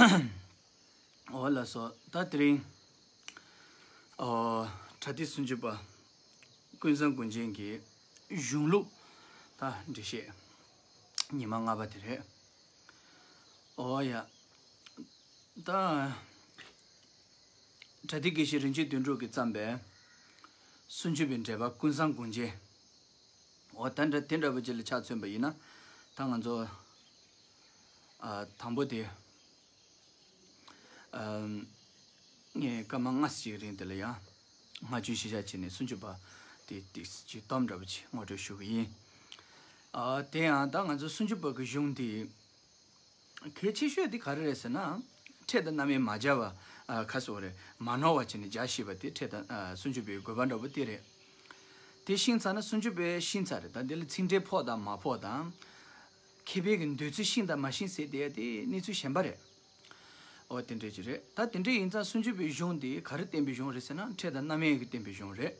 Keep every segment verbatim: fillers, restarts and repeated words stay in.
འོ་ལགས་སོ། ད་དེ་རིང་ཨོ་བྲ་ཏི་སུམ་ཅུ་པ་ཀུན་བཟང་ཀུན་མཁྱེན་གྱི་གཞུང་ལུགས་ད་འགྲེལ་བཤད་ཉི་མ་ལྔ་པ་དེ་རེད། ཨོ་ཡ། ད་བྲ་ཏི་དགེ་བཤེས་རིན་ཆེན་དོན་གྲུབ་ཀྱིས་བརྩམས་པའི་སུམ་ཅུ་པའི་འགྲེལ་པ་ཀུན་བཟང་ཀུན་མཁྱེན། འོ་ད་འདྲ་དེ་འདྲ་པོ་ཅིག་ལ་ཆ་མཚོན་པ་ཡིན་ན། ད་ང་ཚོ་ཨ་དང་པོ་དེ་ཨ་ངས་སྐར་མ་ལྔ་ཞིག་རིང་དེ་ལ་ཡང་སྔ་རྗེས་གཞི་བཞག་བྱས་ནས་སུམ་ཅུ་པ་དེ་ཏིག་ཅིག་སྡོམ་འདྲ་པོ་ཅིག་ངོ་སྤྲོད་ཞུ་གི་ཡིན། ཨ་དེ་ཡང་ད་ང་ཚོ་སུམ་ཅུ་པ་གི་གཞུང་དེ། གལ་ཆེ་ཤོས་དེ་ག་རེ་རེད་ཟེར་ན། ཕྲད་དང་རྣམ་དབྱེ་མ་སྦྱར་བ། ཨ་ཁ་སོ་རེད། མ་ནོར་བ་བྱས་ནས་སྦྱར་ཤེས་པ་དེ་ཕྲད་དང་ཨ་སུམ་ཅུ་པའི་དགོས་པ་འདྲ་པོ་དེ་རེད། དེ་ཤེས་ཚར་ན་སུམ་ཅུ་པའི་ཤེས་ཚར་རེད། ད་འདི་ལ་ཚིག་འགྲེལ་ཕོག་དང་མ་ཕོག་དང་། མཁས་པའི་གི་འདོད་ཚུལ་ཤེས་དང་མ་ཤེས་ཟེར་དེ་དེ་གནས་ཚུལ་གཞན་པ་རེད། འོ་དེ་འདྲས་ཅིག་རེད། ད་དེ་འདྲས་ཡིན་ཙང་སུམ་ཅུ་པའི་གཞུང་དེ་ག་རེ་བསྟན་པའི་གཞུང་རེད་ཟེར་ན་ཕྲད་དང་རྣམ་དབྱེ་གི་བསྟན་པའི་གཞུང་རེད།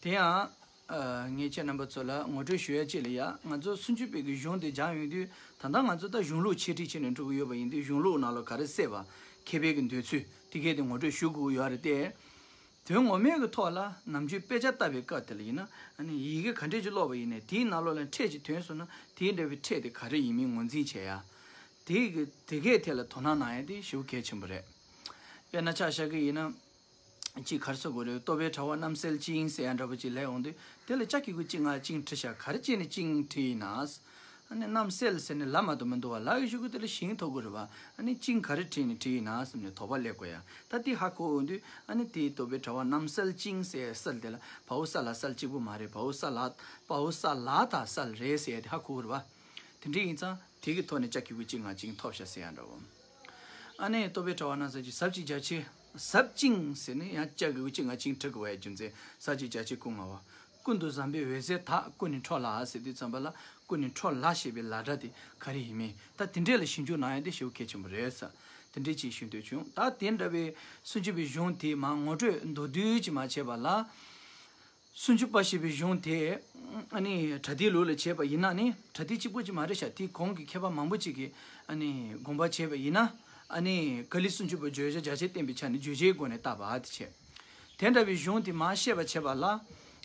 དེ་ཡང་། ཨ་ངས་ཁྱེད་རྣམ་པ་ཚོ་ལ་ངོ་སྤྲོད་ཞུ་ཡ་ཅིག་ལ་ཡ། ང་ཚོ་སུམ་ཅུ་པའི་གི་གཞུང་དེ་སྦྱང་ཡོང་དུས་ད་ལྟ་ང་ཚོ་ད་གཞུང་ལུགས་འཆད་ཁྲིད་བྱས་ནས་འགྲོ་གི་ཡོད་པ་ཡིན་དུས་གཞུང་ལུགས་ནང་ལ་ག་རེ་གསལ་བ། མཁས་པའི་གི་འདོད་ཚུལ་དེ་གས་དེ་ངོ་སྤྲོད་ཞུ་དགོས་ཀྱི་ཡོད་རེད་དེ། དོན་ངོ་མའི་གི་ཐོག་ལ་ནམ་རྒྱུན་དཔེ་ཆ་ལྟ་བའི་སྐབས་དེ་ལ་ཡིན་ན་ཨ་ནི་ཡི་གེ་ག་འདྲས་ཅིག་ཀློག་པ་ཡིན་ནའི་དེའི་ནང་ལོགས་ལ་ཕྲད་ཅིག་ཐོན་སོང་ན་དེའི་འདྲ་བའི་ཕྲད་དེ་ག་རེ་ཡིན་མིན་ངོས་འཛིན་བྱེད་ཡ། དེའི་གི་དེ་གས་ཐད་ལ་དོ་སྣང་གནང་ཡ་དེ་ཞེ་པོ་གལ་ཆེན་པོ་རེད། དཔེར་ན་ཆ་བཞག་གི་ཡིན་ན། ཅིག་ག་རེ་ཟེར་དགོས་རེད། རྟོག་པའི་དྲ་བ་རྣམ་བསལ་ཅིང་ཟེར་ཡ་འདྲ་པོ་ཅིག་ལས་འོང་དུས་དེ་ལ་ཅ་གི་གུ་ཅི་ང་ཅིང་བྲིས་ཤག་ག་རེ་བྱས་ནས་ཅིང་བྲིས་ཡིན་ན། ཨ་ནི་རྣམ་བསལ་ཟེར་ནས་ལ་མ་གཏོགས་མི་འདུག་བ། ལ་གི་གཞུག་གུ་དེ་ལ་ཞིང་ཐོགས་དགོས་རེད་བ། ཨ་ནི་ཅིང་ག་རེ་བྲིས་ནས་བྲིས་ཡིན་ན་བསམ་ནས་དོགས་པ་སླེབས་དགོས་ཡ། ད་དེ་ཧ་གོ་འོང་དུས་ཨ་ནི་དེའི་རྟོག་པའི་དྲ་བ་རྣམ་བསལ་ཅིང་ཟེར་ཡ་བསལ་དེ་ལ་བའོ་ས་ལ་བསལ་གཅིག་པུ་མ་རེད། བའོ་ས་ལ་བའོ་ས་ལ་དང་བསལ་རེད་ཟེར་ཡ་དེ་ཧ་གོ་དགོས་རེད་བ། དེ་འདྲ་ཡིན་ཙང་དེ་གི་ཐོག་ནས་ཅ་གི་གུ་ཅི་ང་ཅིང་ཐོབ་ཤག་ཟེར་ཡ་འདྲ་བོ། ཨ་ནི་རྟོག་པའི་དྲ་བ་རྣམ་བསལ་ཅིང་ཟབ་ཅིང་རྒྱ་ཆེ། ཟབ་ཅིང་ཟེར་ནས་ཡང་ཅ་གི་གུ་ཅི་ང་ཅིང་བྲི་དགོས་པའི་རྒྱུ་མཚན་ཟབ་ཅིང་རྒྱ་ཆེ་སྐུ་ལྔ་བ། ཀུན་ཏུ་བཟང་པོའི་འོད་ཟེར་དག་ཀུན་ནས་འཕྲོ་ལ་ཟེར་དུས་ཙམ་པ་ལ་ཀུན་ནས་འཕྲོ་ལ་ཞེས་པའི་ལ་སྒྲ་དེ་ག་རེ་ཡིན་མིན་ད་དེ་འདྲས་ལ་ཞིབ་འཇུག་གནང་ཡ་དེ་ཞེ་པོ་གལ་ཆེན་པོ་རེད་ས། དེ་འདྲས་ཅིག་ཞུ་འདོད་བྱུང་། ད་དེ་འདྲ་བའི་སུམ་ཅུ་པའི་གཞུང་དེ་མར་ངོ་སྤྲོད་མདོར་བསྡུས་ཅིག་མར་བྱས་པ་ལ། སུམ་ཅུ་པ་ཞེས་པའི་གཞུང་དེ་ཨ་ནི་བྲ་ཏིའི་ལུགས་ལ་བྱས་པ་ཡིན་ན་ནི་བྲ་ཏི་གཅིག་པུ་ཅིག་མ་རེད་ཤག་དེའི་གོང་གི་མཁས་པ་མང་པོ་ཅིག་གིས་ཨ་ནི་དགོངས་པ་བྱས་པ་ཡིན་ན་ཨ་ནི་ཀཱ་ལི་སུམ་ཅུ་པ་བརྗོད་བྱ་རྒྱ་ཆེར་བསྟན་པའི་ཆ་ནས་བརྗོད་བྱའི་སྒོ་ནས་བཏགས་པ་དེ་བྱས། དེ་འདྲ་བའི་གཞུང་དེ་མར་བཤད་པ་བྱས་པ་ལ་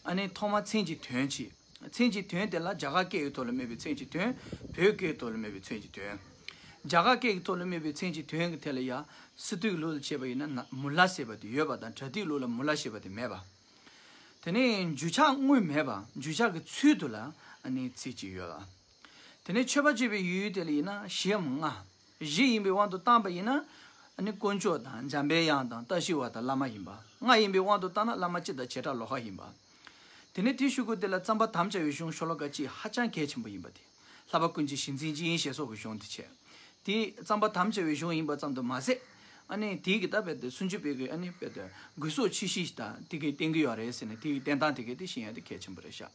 ཨ་ནི་ཐོག་མར་མཚན་གྱི་དོན་བྱས། མཚན་གྱི་དོན་དེ་ལ་རྒྱ་གར་སྐད་ཀྱི་ཐོག་ལ་སྨོས་པའི་མཚན་གྱི་དོན། བོད་སྐད་ཐོག་ལ་སྨོས་པའི་མཚན་གྱི་དོན། རྒྱ་གར་སྐད་ཀྱི་ཐོག་ལ་སྨོས་པའི་མཚན་གྱི་དོན་གྱི་ཐད་ལ་ཡང་སི་ཏུའི་ལུགས་ལ་བྱས་པ་ཡིན་ན་མུ་ལ་ཟེར་བ་དེ་ཡོད་པ་དང་བྲ་ཏིའི་ལུགས་ལ་མུ་ལ་ཞེས་པ་དེ་མེད་པ། དེ་ནས་འགྱུར་ཕྱག་དངོས་མེད་པ། འགྱུར་ཕྱག་གི་ཚུལ་དུ་ལ་ཨ་ནི་ཚིག་གཅིག་ཡོད་ལ། དེ་ནས་མཆོད་པ་བརྗོད་པའི་ཡུལ་དེ་ལ་ཡིན་ན་བཞིའམ་ལྔ། བཞི་ཡིན་པའི་དབང་དུ་བཏང་པ་ཡིན་ན་ཨ་ནི་དཀོན་མཆོག་དང་འཇམ་པའི་དབྱངས་དང་བཀྲ་ཤིས་པ་དང་བླ་མ་ཡིན་པ། ལྔ་ཡིན་པའི་དབང་དུ་བཏང་ན་བླ་མ་སྤྱི་དང་བྱེ་བྲག་ལོགས་ཀ་ཡིན་པ། དེ་ནས་དེའི་གཞུག་གུ་དེ་ལ་གཙང་པ་དམ་བཅའ་བའི་གཞུང་ཤོ་ལོ་ཀ་གཅིག་ཧ་ཅང་གལ་ཆེན་པོ་ཡིན་པ་དེ། ལྷག་པ་ཀུན་གྱི་གཞི་འཛིན་ཅིང་ཞེས་སོགས་ཀྱི་གཞུང་དེ་བྱས། དེ་གཙང་པ་དམ་བཅའ་བའི་གཞུང་ཡིན་པ་ཙམ་དུ་མ་ཟད། ཨ་ནི་དེའི་གི་ད་དཔེ་དེ་སུམ་ཅུ་པའི་གི་ཨ་ནི་དཔེ་དེ་དགོས་སོགས་ཆོས་བཞི་དང་དེ་གའི་བསྟན་གྱི་ཡོད་རེད་ཟེར་ནས་དེ་གི་བསྟན་སྟངས་དེ་གའི་དེ་ཤེས་ཡ་དེ་གལ་ཆེན་པོ་རེད་ཤག་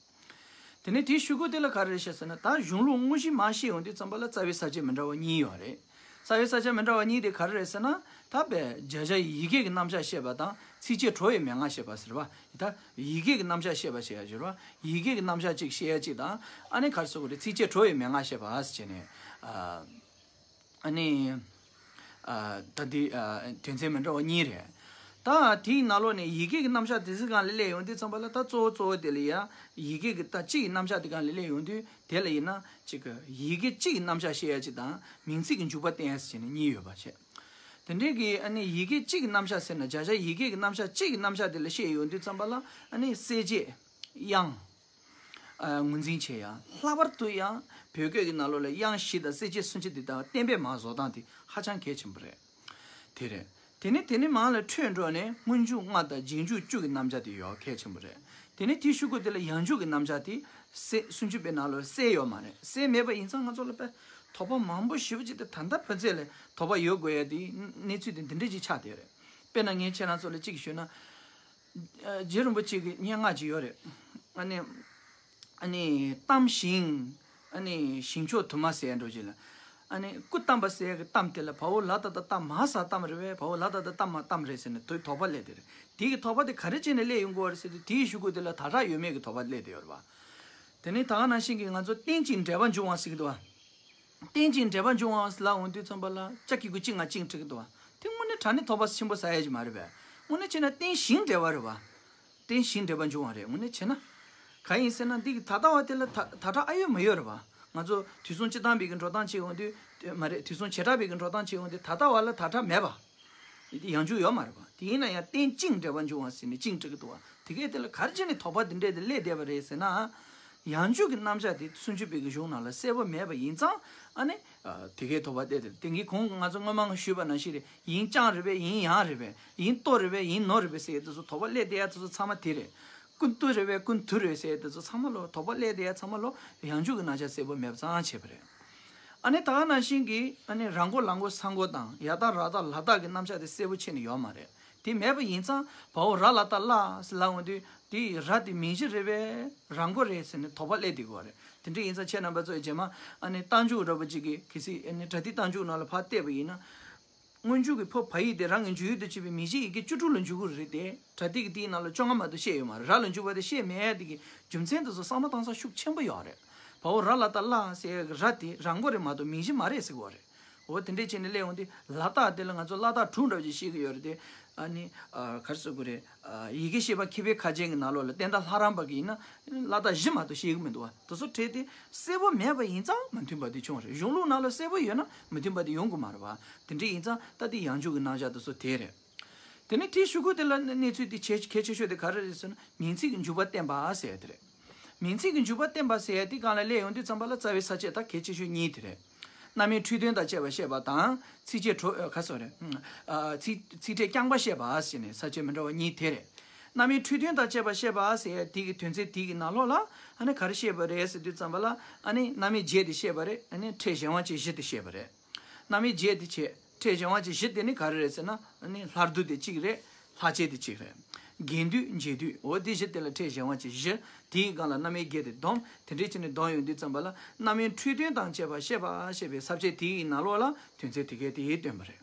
དེ་ནས་དེའི་གཞུག་གུ་དེ་ལ་ག་རེ་རེད་ཤག་ཟེར་ན་ད་གཞུང་ལུགས་དངོས་གཞི་མར་བཤད་ཡོང་དུས་ཙམ་པ་ལ་རྩ་བའི་ས་བཅད་མི་འདྲ་བ་གཉིས་ཡོད་རེད། རྩ་བའི་ས་བཅད་མི་འདྲ་བ་གཉིས་དེ་ག་རེ་རེད་ཟེར་ན། ད་དཔེ་བརྗོད་བྱ་ཡི་གེ་གི་རྣམ་གཞག་བཤད་པ་དང་ཚིགས་བཅད་གྲོགས་ཡོད་མན་ངག་བཤད་པ་ཟེར་བ། ད་ཡི་གེ་གི་རྣམ་གཞག་བཤད་པ་ཞེས་ཡ་ཟེར་བ། ཡི་གེ་གི་རྣམ་གཞག་ཅིག་བཤད་ཡ་ཅིག་དང་། ཨ་ནི་ག་རེ་ཟེར་དགོས་རེད། ཚིགས་བཅད་གྲོགས་ཡོད་མན་ངག་བཤད་པ་ཟེར་བྱས་ནས། ཨ་ནི། ཨ་ད་འདི་ཨ་དོན་ཚན་མི་འདྲ་བ་གཉིས་རེད། ད་དེའི་ནང་ལོགས་ནས་ཡི་གེ་གི་རྣམ་གཞག་དེ་ཚོའི་སྒང་ལ་སླེབས་ཡོང་དུས་ཙམ་པ་ལ་ད་གཙོ་བོ་གཙོ་བོ་དེ་ལ་ཡ་ཡི་གེ་གི་ད་སྤྱི་ཡི་རྣམ་གཞག་དེ་སྒང་ལ་སླེབས་ཡོང་དུས་དེ་ལ་ཡིན་ན་ཅིག་གི་ཡི་གེ་སྤྱི་ཡི་རྣམ་གཞག་བཤད་ཡ་ཅིག་དང་མིང་ཚིག་གི་འཇུག་པ་བསྟན་ཡ་ཟེར་བྱས་ནས་གཉིས་ཡོད་པ་བྱས། དེ་འདྲའི་གི་ཨ་ནི་ཡི་གེ་གཅིག་གི་རྣམ་གཞག་ཟེར་ན་བརྗོད་བྱ་ཡི་གེ་གི་རྣམ་གཞག་གཅིག་གི་རྣམ་གཞག་དེ་ལ་བཤད་ཡོང་དུས་ཙམ་པ་ལ་ཨ་ནི་གསལ་བྱེད། དབྱངས། ཨ་ངོས་འཛིན་བྱེད་ཡ། ལྷག་པར་དུ་ཡང་བོད་སྐད་ཀྱི་ནང་ལོགས་ལ་དབྱངས་བཞི་དང་གསལ་བྱེད་སུམ་ཅུ་དེ་དག་གཏན་འབེབས་མར་བཟོ་སྟངས་དེ་ཧ་ཅང་གལ་ཆེན་པོ་རེད། དེ་རེད། དེ་ནས་དེ་ནས་མར་ལ་འཕྲོས་འགྲོ་ནས་སྔོན་འཇུག་ལྔ་དང་རྗེས་འཇུག་བཅུ་གི་རྣམ་གཞག་དེ་ཡོད་གལ་ཆེན་པོ་རེད། དེ་ནས་དེའི་གཞུག་གུ་དེ་ལ་ཡང་འཇུག་གི་རྣམ་གཞག་དེ་གསལ་སུམ་ཅུ་པའི་ནང་ལོགས་གསལ་ཡོད་མ་རེད། གསལ་མེད་པ་ཡིན་ཙང་ང་ཚོ་ལ་དཔེ་དོགས་པ་མང་པོ་ཞེ་པོ་ཅིག་དེ་ད་ལྟ་བོད་ཚད་ལ་དོགས་པ་ཡོད་དགོས་ཡ་དེ་གནས་ཚུལ་དེ་འདི་འདྲ་ཅིག་ཆགས་བསྡད་རེད། དཔེར་ན་ངས་ཁྱེད་རང་ཚོ་ལ་གཅིག་ཞུས་ན། རྗེ་རིན་པོ་ཆེ་གི་སྙན་ངག་ཅིག་ཡོད་རེད། ཨ་ནི། ཨ་ནི་གཏམ་ཞིང་། ཨ་ནི་ཞིང་མཆོག་དུ་མ་ཟེར་འགྲོ་ཅིག་ལ། ཨ་ནི་སྐུ་བལྟམས་པ་ཟེར་གི་གཏམ་དེ་ལ་བའོ་ལ་ད་ད་གཏམ་མ་ས་གཏམ་རེད་པས། བའོ་ལ་ད་ད་གཏམ་མ་གཏམ་རེད་ཟེར་ནས་དོ་དོགས་པ་སླེབས་དེ་རེད། དེ་གི་དོགས་པ་དེ་ག་རེ་བྱས་ནས་སླེབས་ཡོང་གི་ཡོད་རེད་ཟེར་དུས་དེའི་གཞུག་གུ་དེ་ལ་ད་དྲག་ཡོད་མེད་ཀྱི་དོགས་པ་སླེབས་དེ་ཡོད་རེད་པ། དེ་ནས་ད་ག་ནང་བཞིན་གྱི་ང་ཚོ་རྟེན་ཅིང་འབྲེལ་བར་འབྱུང་བ་ཟེར་གི་འདུག་བ། རྟེན་ཅིང་འབྲེལ་པར་འབྱུང་བ་ལབ་འོང་དུས་ཙམ་པ་ལ་ལྕགས་ཀྱི་གུ་གཅིག་ང་གཅིག་འགྲིག་གི་འདུག་བ། དེ་དངོས་གནས་དྲང་གནས་ཐོབ་པ་ཆེན་པོ་ཟ་ཡ་ཅིག་མ་རེད་པས། དངོས་གནས་བྱས་ན་རྟེན་ཞིང་འབྲེལ་བ་རེད་བ། རྟེན་ཞིང་འབྲེལ་པར་འབྱུང་བ་རེད། དངོས་གནས་བྱས་ན། གང་ཡིན་ཟེར་ན་འདི་གི་ད་ལྟ་བ་དེ་ལ་ད་ད་ལྟ་ཨ་ཡོད་མ་ཡོད་རེད་བ། ང་ཚོ་དུས་གསུམ་སྤྱི་བཏང་པའི་གི་འགྲོ་སྟངས་བྱེད་འོང་དུས་དེ་མ་རེད། དུས་གསུམ་བྱེ་བྲག་པའི་གི་འགྲོ་སྟངས་བྱེད་འོང་དུས་ད་ལྟ་བ་ལ་ད་ལྟ་མེད་པ། དེ་ཡང་འཇུག་ཡོད་མ་རེད་པ། དེ་ཡིན་ན་ཡང་རྟེན་ཅིང་འབྲེལ་པར་འབྱུང་བ་ཟེར་ནས་ཅིང་འབྲི་གི་འདུག་བ། དེ་གས་དེ་ལ་ག་རེ་བྱས་ནས་དོགས་པ་འདི་འདྲས་དེ་སླེབས་བསྡད་པ་རེད་ཟེར་ན། ཡང་འཇུག་གི་རྣམ་གཞག་དེ་སུམ་ཅུ་པའི་གི་གཞུང་ནང་ལ་གསལ་པོ་མེད་པ་ཡིན་ཙང་། ཨ་ནི། ཨ། དེ་གས་དོགས་པ་སླེབས་དེ་དེང་གི་གོང་ང་ཚོ་སྔོན་མ་ཞུས་པ་ནང་བཞིན་རེད། ཡིན་ཀྱང་རེད་པས། ཡིན་ཡང་རེད་པས། ཡིན་ཏོ་རེད་པས། ཡིན་ནོ་རེད་པས་ཟེར་དེ་ཚོ་དོགས་པ་སླེབས་བསྡད་ཡ་དེ་ཚོ་ཚང་མ་དེ་རེད། ཀུན་ཏུ་རེད་པས། ཀུན་ཏུ་རེད་ཟེར་དེ་ཚོ་ཚང་མ་ལོ་དོགས་པ་སླེབས་བསྡད་ཡ་ཚང་མ་ལོ་ཡང་འཇུག་གི་རྣམ་གཞག་གསལ་པོ་མེད་པ་ཙང་བྱས་པ་རེད། ཨ་ནི་ད་ག་ནང་བཞིན་གྱི་ཨ་ནི་ར་མགོ་ལ་མགོ་ས་མགོ་དང་ཡ་བཏགས་ར་བཏགས་ལ་བཏགས་ཀྱི་རྣམ་གཞག་དེ་གསལ་པོ་ཕྱེ་ནས་ཡོད་མ་རེད། དེ་མེད་པ་ཡིན་ཙང་བའོ་ར་ལ་བཏགས་ལ་ཟེར་ལབ་འོང་དུས་དེ་ར་དེ་མིང་གཞི་རེད་པས། ར་མགོ་རེད་ཟེར་ནས་དོགས་པ་སླེབས་བསྡད་ཀྱི་ཡོད་རེད། དེ་འདྲ་ཡིན་ཙང་ཁྱེད་རྣམ་པ་ཚོས་རྗེས་མ་ཨ་ནི་རྟགས་འཇུག་འདྲ་པོ་ཅིག་གིས་གལ་སྲིད་ཨ་ནི་སྒྲ་དེབ་རྟགས་འཇུག་ནང་ལ་ཕར་བལྟས་པ་ཡིན་ན། སྔོན་འཇུག་གི་ཕོ་བ་ཡིག་དེ་རང་གི་འཇུག་ཡུལ་དུ་བྱེད་པའི་མིང་གཞི་ཡི་གེ་བཅུ་དྲུག་ལ་འཇུག་གི་རེད་དེ། སྒྲ་དེབ་ཀྱི་དེའི་ནང་ལ་བཅོ་ལྔ་མ་གཏོགས་བཤད་ཡོད་མ་རེད། ར་ལ་འཇུག་པ་དེ་བཤད་མེད་དེ་གི་རྒྱུ་མཚན་དེ་ཚོ་བསམ་བློ་བཏང་ས་ཤུགས་ཆེན་པོ་ཡོད་རེད། བའོ་ར་ལ་བཏགས་ལ་ཟེར་གི་ར་དེ་ར་མགོ་རེད་མ་གཏོགས་མིང་གཞི་མ་རེད་ཟེར་གི་ཡོད་རེད། འོ་དེ་འདྲས་བྱས་ནས་སླེབས་འོང་དུས་ལ་བཏགས་དེ་ལ་ང་ཚོ་ལ་བཏགས་དྲུག་འདྲ་བོ་ཅིག་བཤད་གི་ཡོད་རེད་དེ། ཨ་ནི། ཨ། ག་རེ་ཟེར་དགོས་རེད། ཨ། ཡི་གེ་ཤེས་པ་མཁས་པའི་ཁ་ཆེམས་ཀྱི་ནང་ལོགས་ལ་བསྟན་དར་ལྷ་རམས་པ་གི་ཡིན་ན་ལ་བཏགས་བཞི་མ་གཏོགས་བཤད་གི་མི་འདུག་བ། དེ་ཚོ་བྲིས་ཏེ་གསལ་པོ་མེད་པ་ཡིན་ཙང་མ་མཐུན་པ་དེ་བྱུང་བ་རེད། གཞུང་ལུགས་ནང་ལ་གསལ་པོ་ཡོད་ན་མ་མཐུན་པ་དེ་ཡོང་གི་མ་རེད་བ། དེ་འདྲ་ཡིན་ཙང་ད་དེ་ཡང་འཇུག་གི་རྣམ་གཞག་དེ་ཚོ་དེ་རེད། དེ་ནས་དེའི་གཞུག་གུ་དེ་ལ་གནས་ཚུལ་དེ་གལ་གལ་ཆེ་ཤོས་དེ་ག་རེ་རེད་ཟེར་ན་མིང་ཚིག་གི་འཇུག་པ་བསྟན་པ་ཟེར་ཡ་དེ་རེད། མིང་ཚིག་གི་འཇུག་པ་བསྟན་པ་ཟེར་ཡ་དེ་སྒང་ལ་སླེབས་ཡོང་དུས་ཙམ་པ་ལ་རྩ་བའི་ས་བཅད་དང་གལ་ཆེ་ཤོས་གཉིས་དེ་རེད། རྣམ་དབྱེ་འཁྲུལ་དོན་དང་བཅས་པ་བཤད་པ་དང་ཚིགས་བཅད་གྲོགས། ཨ། ག་རེ་ཟེར་དགོས་རེད། ཨ། ཚིག་ཚིག་ཕྲད་རྐྱང་པ་བཤད་པ་ཟེར་ནས་ས་བཅད་མི་འདྲ་བ་གཉིས་དེ་རེད། རྣམ་དབྱེ་འཁྲུལ་དོན་དང་བཅས་པ་བཤད་པ་ཟེར་ཡ་དེ་གི་དོན་ཚན་དེ་གི་ནང་ལོགས་ལ་ཨ་ནི་ག་རེ་བཤད་པ་རེད་ཟེར་དུས་ཙམ་པ་ལ་ཨ་ནི་རྣམ་དབྱེ་བརྒྱད་དེ་བཤད་པ་རེད། ཨ་ནི་ཕྲད་གཞན་དབང་བྱེད་བཞི་དེ་བཤད་པ་རེད། རྣམ་དབྱེ་བརྒྱད་དེ་བྱས། ཕྲད་གཞན་དབང་བྱེད་བཞི་དེ་ནི་ག་རེ་རེད་ཟེར་ན། ཨ་ནི་ལྷ་བསྡུ་དེ་གཅིག་རེད། ལྷག་བཅས་དེ་གཅིག་རེད། རྒྱན་སྡུད་འབྱེད་སྡུད། འོ་དེ་བཞི་དེ་ལ་ཕྲད་གཞན་དབང་བྱེད་བཞི། དེའི་སྒང་ལ་རྣམ་དབྱེ་བརྒྱད་དེ་བསྡོམས། དེ་འདྲས་བྱས་ནས་བསྡོམས་ཡོང་དུས་ཙམ་པ་ལ་རྣམ་དབྱེ་འཁྲུལ་དོན་དང་བཅས་པ་བཤད་པ་ཞེས་པའི་ས་བཅད་དེའི་ནང་ལོགས་ལ་དོན་ཚན་དེ་གའི་དེ་སྟོན་པ་རེད།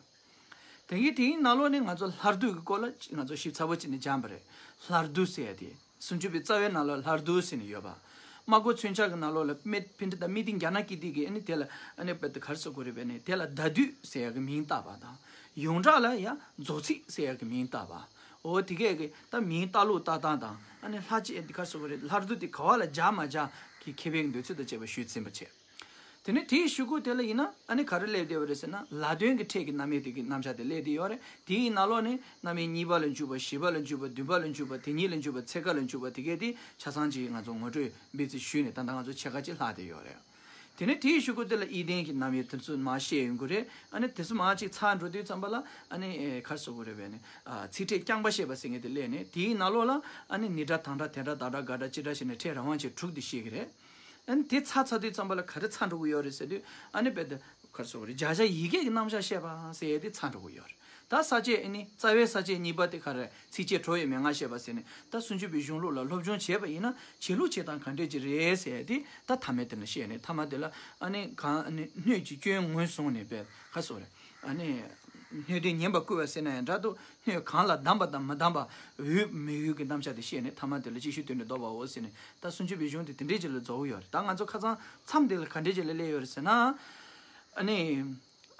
དེ་གའི་དེའི་ནང་ལོགས་ནས་ང་ཚོ་ལྷ་བསྡུ་གི་སྐོར་ལ་ང་ཚོ་ཞིབ་ཚགས་པོ་བྱས་ནས་སྦྱངས་པ་རེད། ལྷ་བསྡུ་ཟེར་ཡ་དེ། སུམ་ཅུ་པའི་རྩ་བའི་ནང་ལ་ལྷ་བསྡུ་ཟེར་ནས་ཡོད་པ། སྨྲ་སྒོ་མཚོན་ཆ་གི་ནང་ལོགས་ལ་དཔེ་དཔེ་འདྲ་དང་དམིགས་ཏེ་རྒྱ་ནག་སྐད་དེ་གི་ཨ་ནི་དེ་ལ་ཨ་ནི་དཔེ་དེ་ག་རེ་ཟེར་དགོས་རེད་པས་ནི་དེ་ལ་བརྡ་སྡུད་ཟེར་ཡ་གི་མིང་བཏགས་པ་དང་། ཡོངས་གྲགས་ལ་ཡང་རྫོགས་ཚིག་ཟེར་ཡ་གི་མིང་བཏགས་པ། འོ་དེ་གས་གི་ད་མིང་བཏགས་ལུགས་བཏགས་སྟངས་དང་ཨ་ནི་ལྷག་བཅས་དེ་ག་རེ་ཟེར་དགོས་རེད། ལྷ་བསྡུ་དེ་ག་བ་ལ་སྦྱར་མ་སྦྱར་གི་ཁེ་ཕན་གྱི་འདོད་ཚུལ་དང་བཅས་པ་ཞུས་ཟིན་པ་བྱས། དེ་ནས་དེའི་གཞུག་གུ་དེ་ལ་ཡིན་ན་ཨ་ནི་ག་རེ་སླེབས་བསྡད་པ་རེད་ཟེར་ན་ལ་དོན་གྱི་ཕྲད་ཀྱི་རྣམ་དབྱེ་དེ་གི་རྣམ་གཞག་དེ་སླེབས་བསྡད་ཡོད་རེད། དེའི་ནང་ལོགས་ནས་རྣམ་དབྱེ་གཉིས་པ་ལ་འཇུག་པ། བཞི་པ་ལ་འཇུག་པ། བདུན་པ་ལ་འཇུག་པ། དེ་ཉིད་ལ་འཇུག་པ། ཚེ་འགའ་ལ་འཇུག་པ། དེ་གས་དེ་ཆ་ཚང་ཅིག་ང་ཚོ་ངོ་སྤྲོད་སྤེལ་ཚིག་ཞུས་ནས་ད་ལྟ་ང་ཚོ་ཕྱེད་ཀ་ཅིག་ལྷག་བསྡད་ཡོད་རེད། དེ་ནས་དེའི་གཞུག་གུ་དེ་ལ་ཨི་ལྡན་གྱི་རྣམ་དབྱེ་དེ་ཚོ་མར་བཤད་ཡོང་གི་རེད། ཨ་ནི་དེ་ཚོ་མར་ཅིག་ཚར་འགྲོ་དུས་ཙམ་པ་ལ་ཨ་ནི་ཨེ་ག་རེ་ཟེར་དགོས་རེད་པས་ནི། ཨ། ཚིག་ཕྲད་རྐྱང་པ་བཤད་པ་ཟེར་མཁན་དེ་སླེབས་ནས་དེའི་ནང་ལོགས་ལ་ཨ་ནི་ནི་སྒྲ་དང་སྒྲ་དན་སྒྲ་བདག་སྒྲ་དགའ་སྒྲ་སྤྱི་སྒྲ་བྱས་ནས་ཕྲད་རང་དབང་བྱས་དྲུག་དེ་བཤད་ཀྱི་རེད། ཨ་ནི་དེ་ཚར་ཚར་དུས་ཙམ་པ་ལ་ག་རེ་ཚར་འགྲོ་གི་ཡོད་རེད་ཟེར་དུས་ཨ་ནི་དཔེ་དེ་ག་རེ་ཟེར་དགོས་རེད། བྱ་བྱེད་ཡི་གེ་གི་རྣམ་གཞག་བཤད་པ་ཟེར་ཡས་དེ་ཚར་འགྲོ་གི་ཡོད་རེད། ད་ས་བཅད་ཨ་ནི་རྩ་བའི་ས་བཅད་གཉིས་པ་དེ་ག་རེ། ཚིགས་བཅད་གྲོགས་ཡི་མན་ངག་བཤད་པ་ཟེར་ནས་ད་སུམ་ཅུ་པའི་གཞུང་ལུགས་ལ་སློབ་སྦྱོང་བྱས་པ་ཡིན་ན་བྱེད་ལུགས་བྱེད་སྟངས་ག་འདྲས་ཅིག་རེད་ཟེར་ཡས་དེ་ད་མཐའ་མའི་དེ་ལ་བཤད་ནས་མཐའ་མ་དེ་ལ་ཨ་ནི་གང་ཨ་ནི་སྣོད་ཀྱི་སྐྱོན་ངོས་བཟུང་ནས་དཔེ་ག་རེ་ཟེར་དགོས་རེད། ཨ་ནི། སྣོད་ལྡན་ཉན་པར་བསྐུལ་བ་ཟེར་ན་ཡང་འདྲ་འདུག་སྣོད་གང་ལ་གདམས་པ་དང་མི་གདམས་པ། འོས་མི་འོས་ཀྱི་རྣམ་གཞག་དེ་བཤད་ནས་མཐའ་མ་དེ་ལ་ཅིག་ཤོས་དོན་འགྲེལ་བཟློག་པའོ་ཟེར་ནས་ད་སུམ་ཅུ་པའི་གཞུང་དེ་དེ་འདྲས་ཅིག་ལ་རྫོགས་ཡོད་རེད། ད་ང་ཚོ་ཁ་སང་མཚམས་དེ་ལ་ག་འདྲས་ཅིག་ལ་སླེབས་ཡོད་རེད་ཟེར་ན། ཨ་ནི།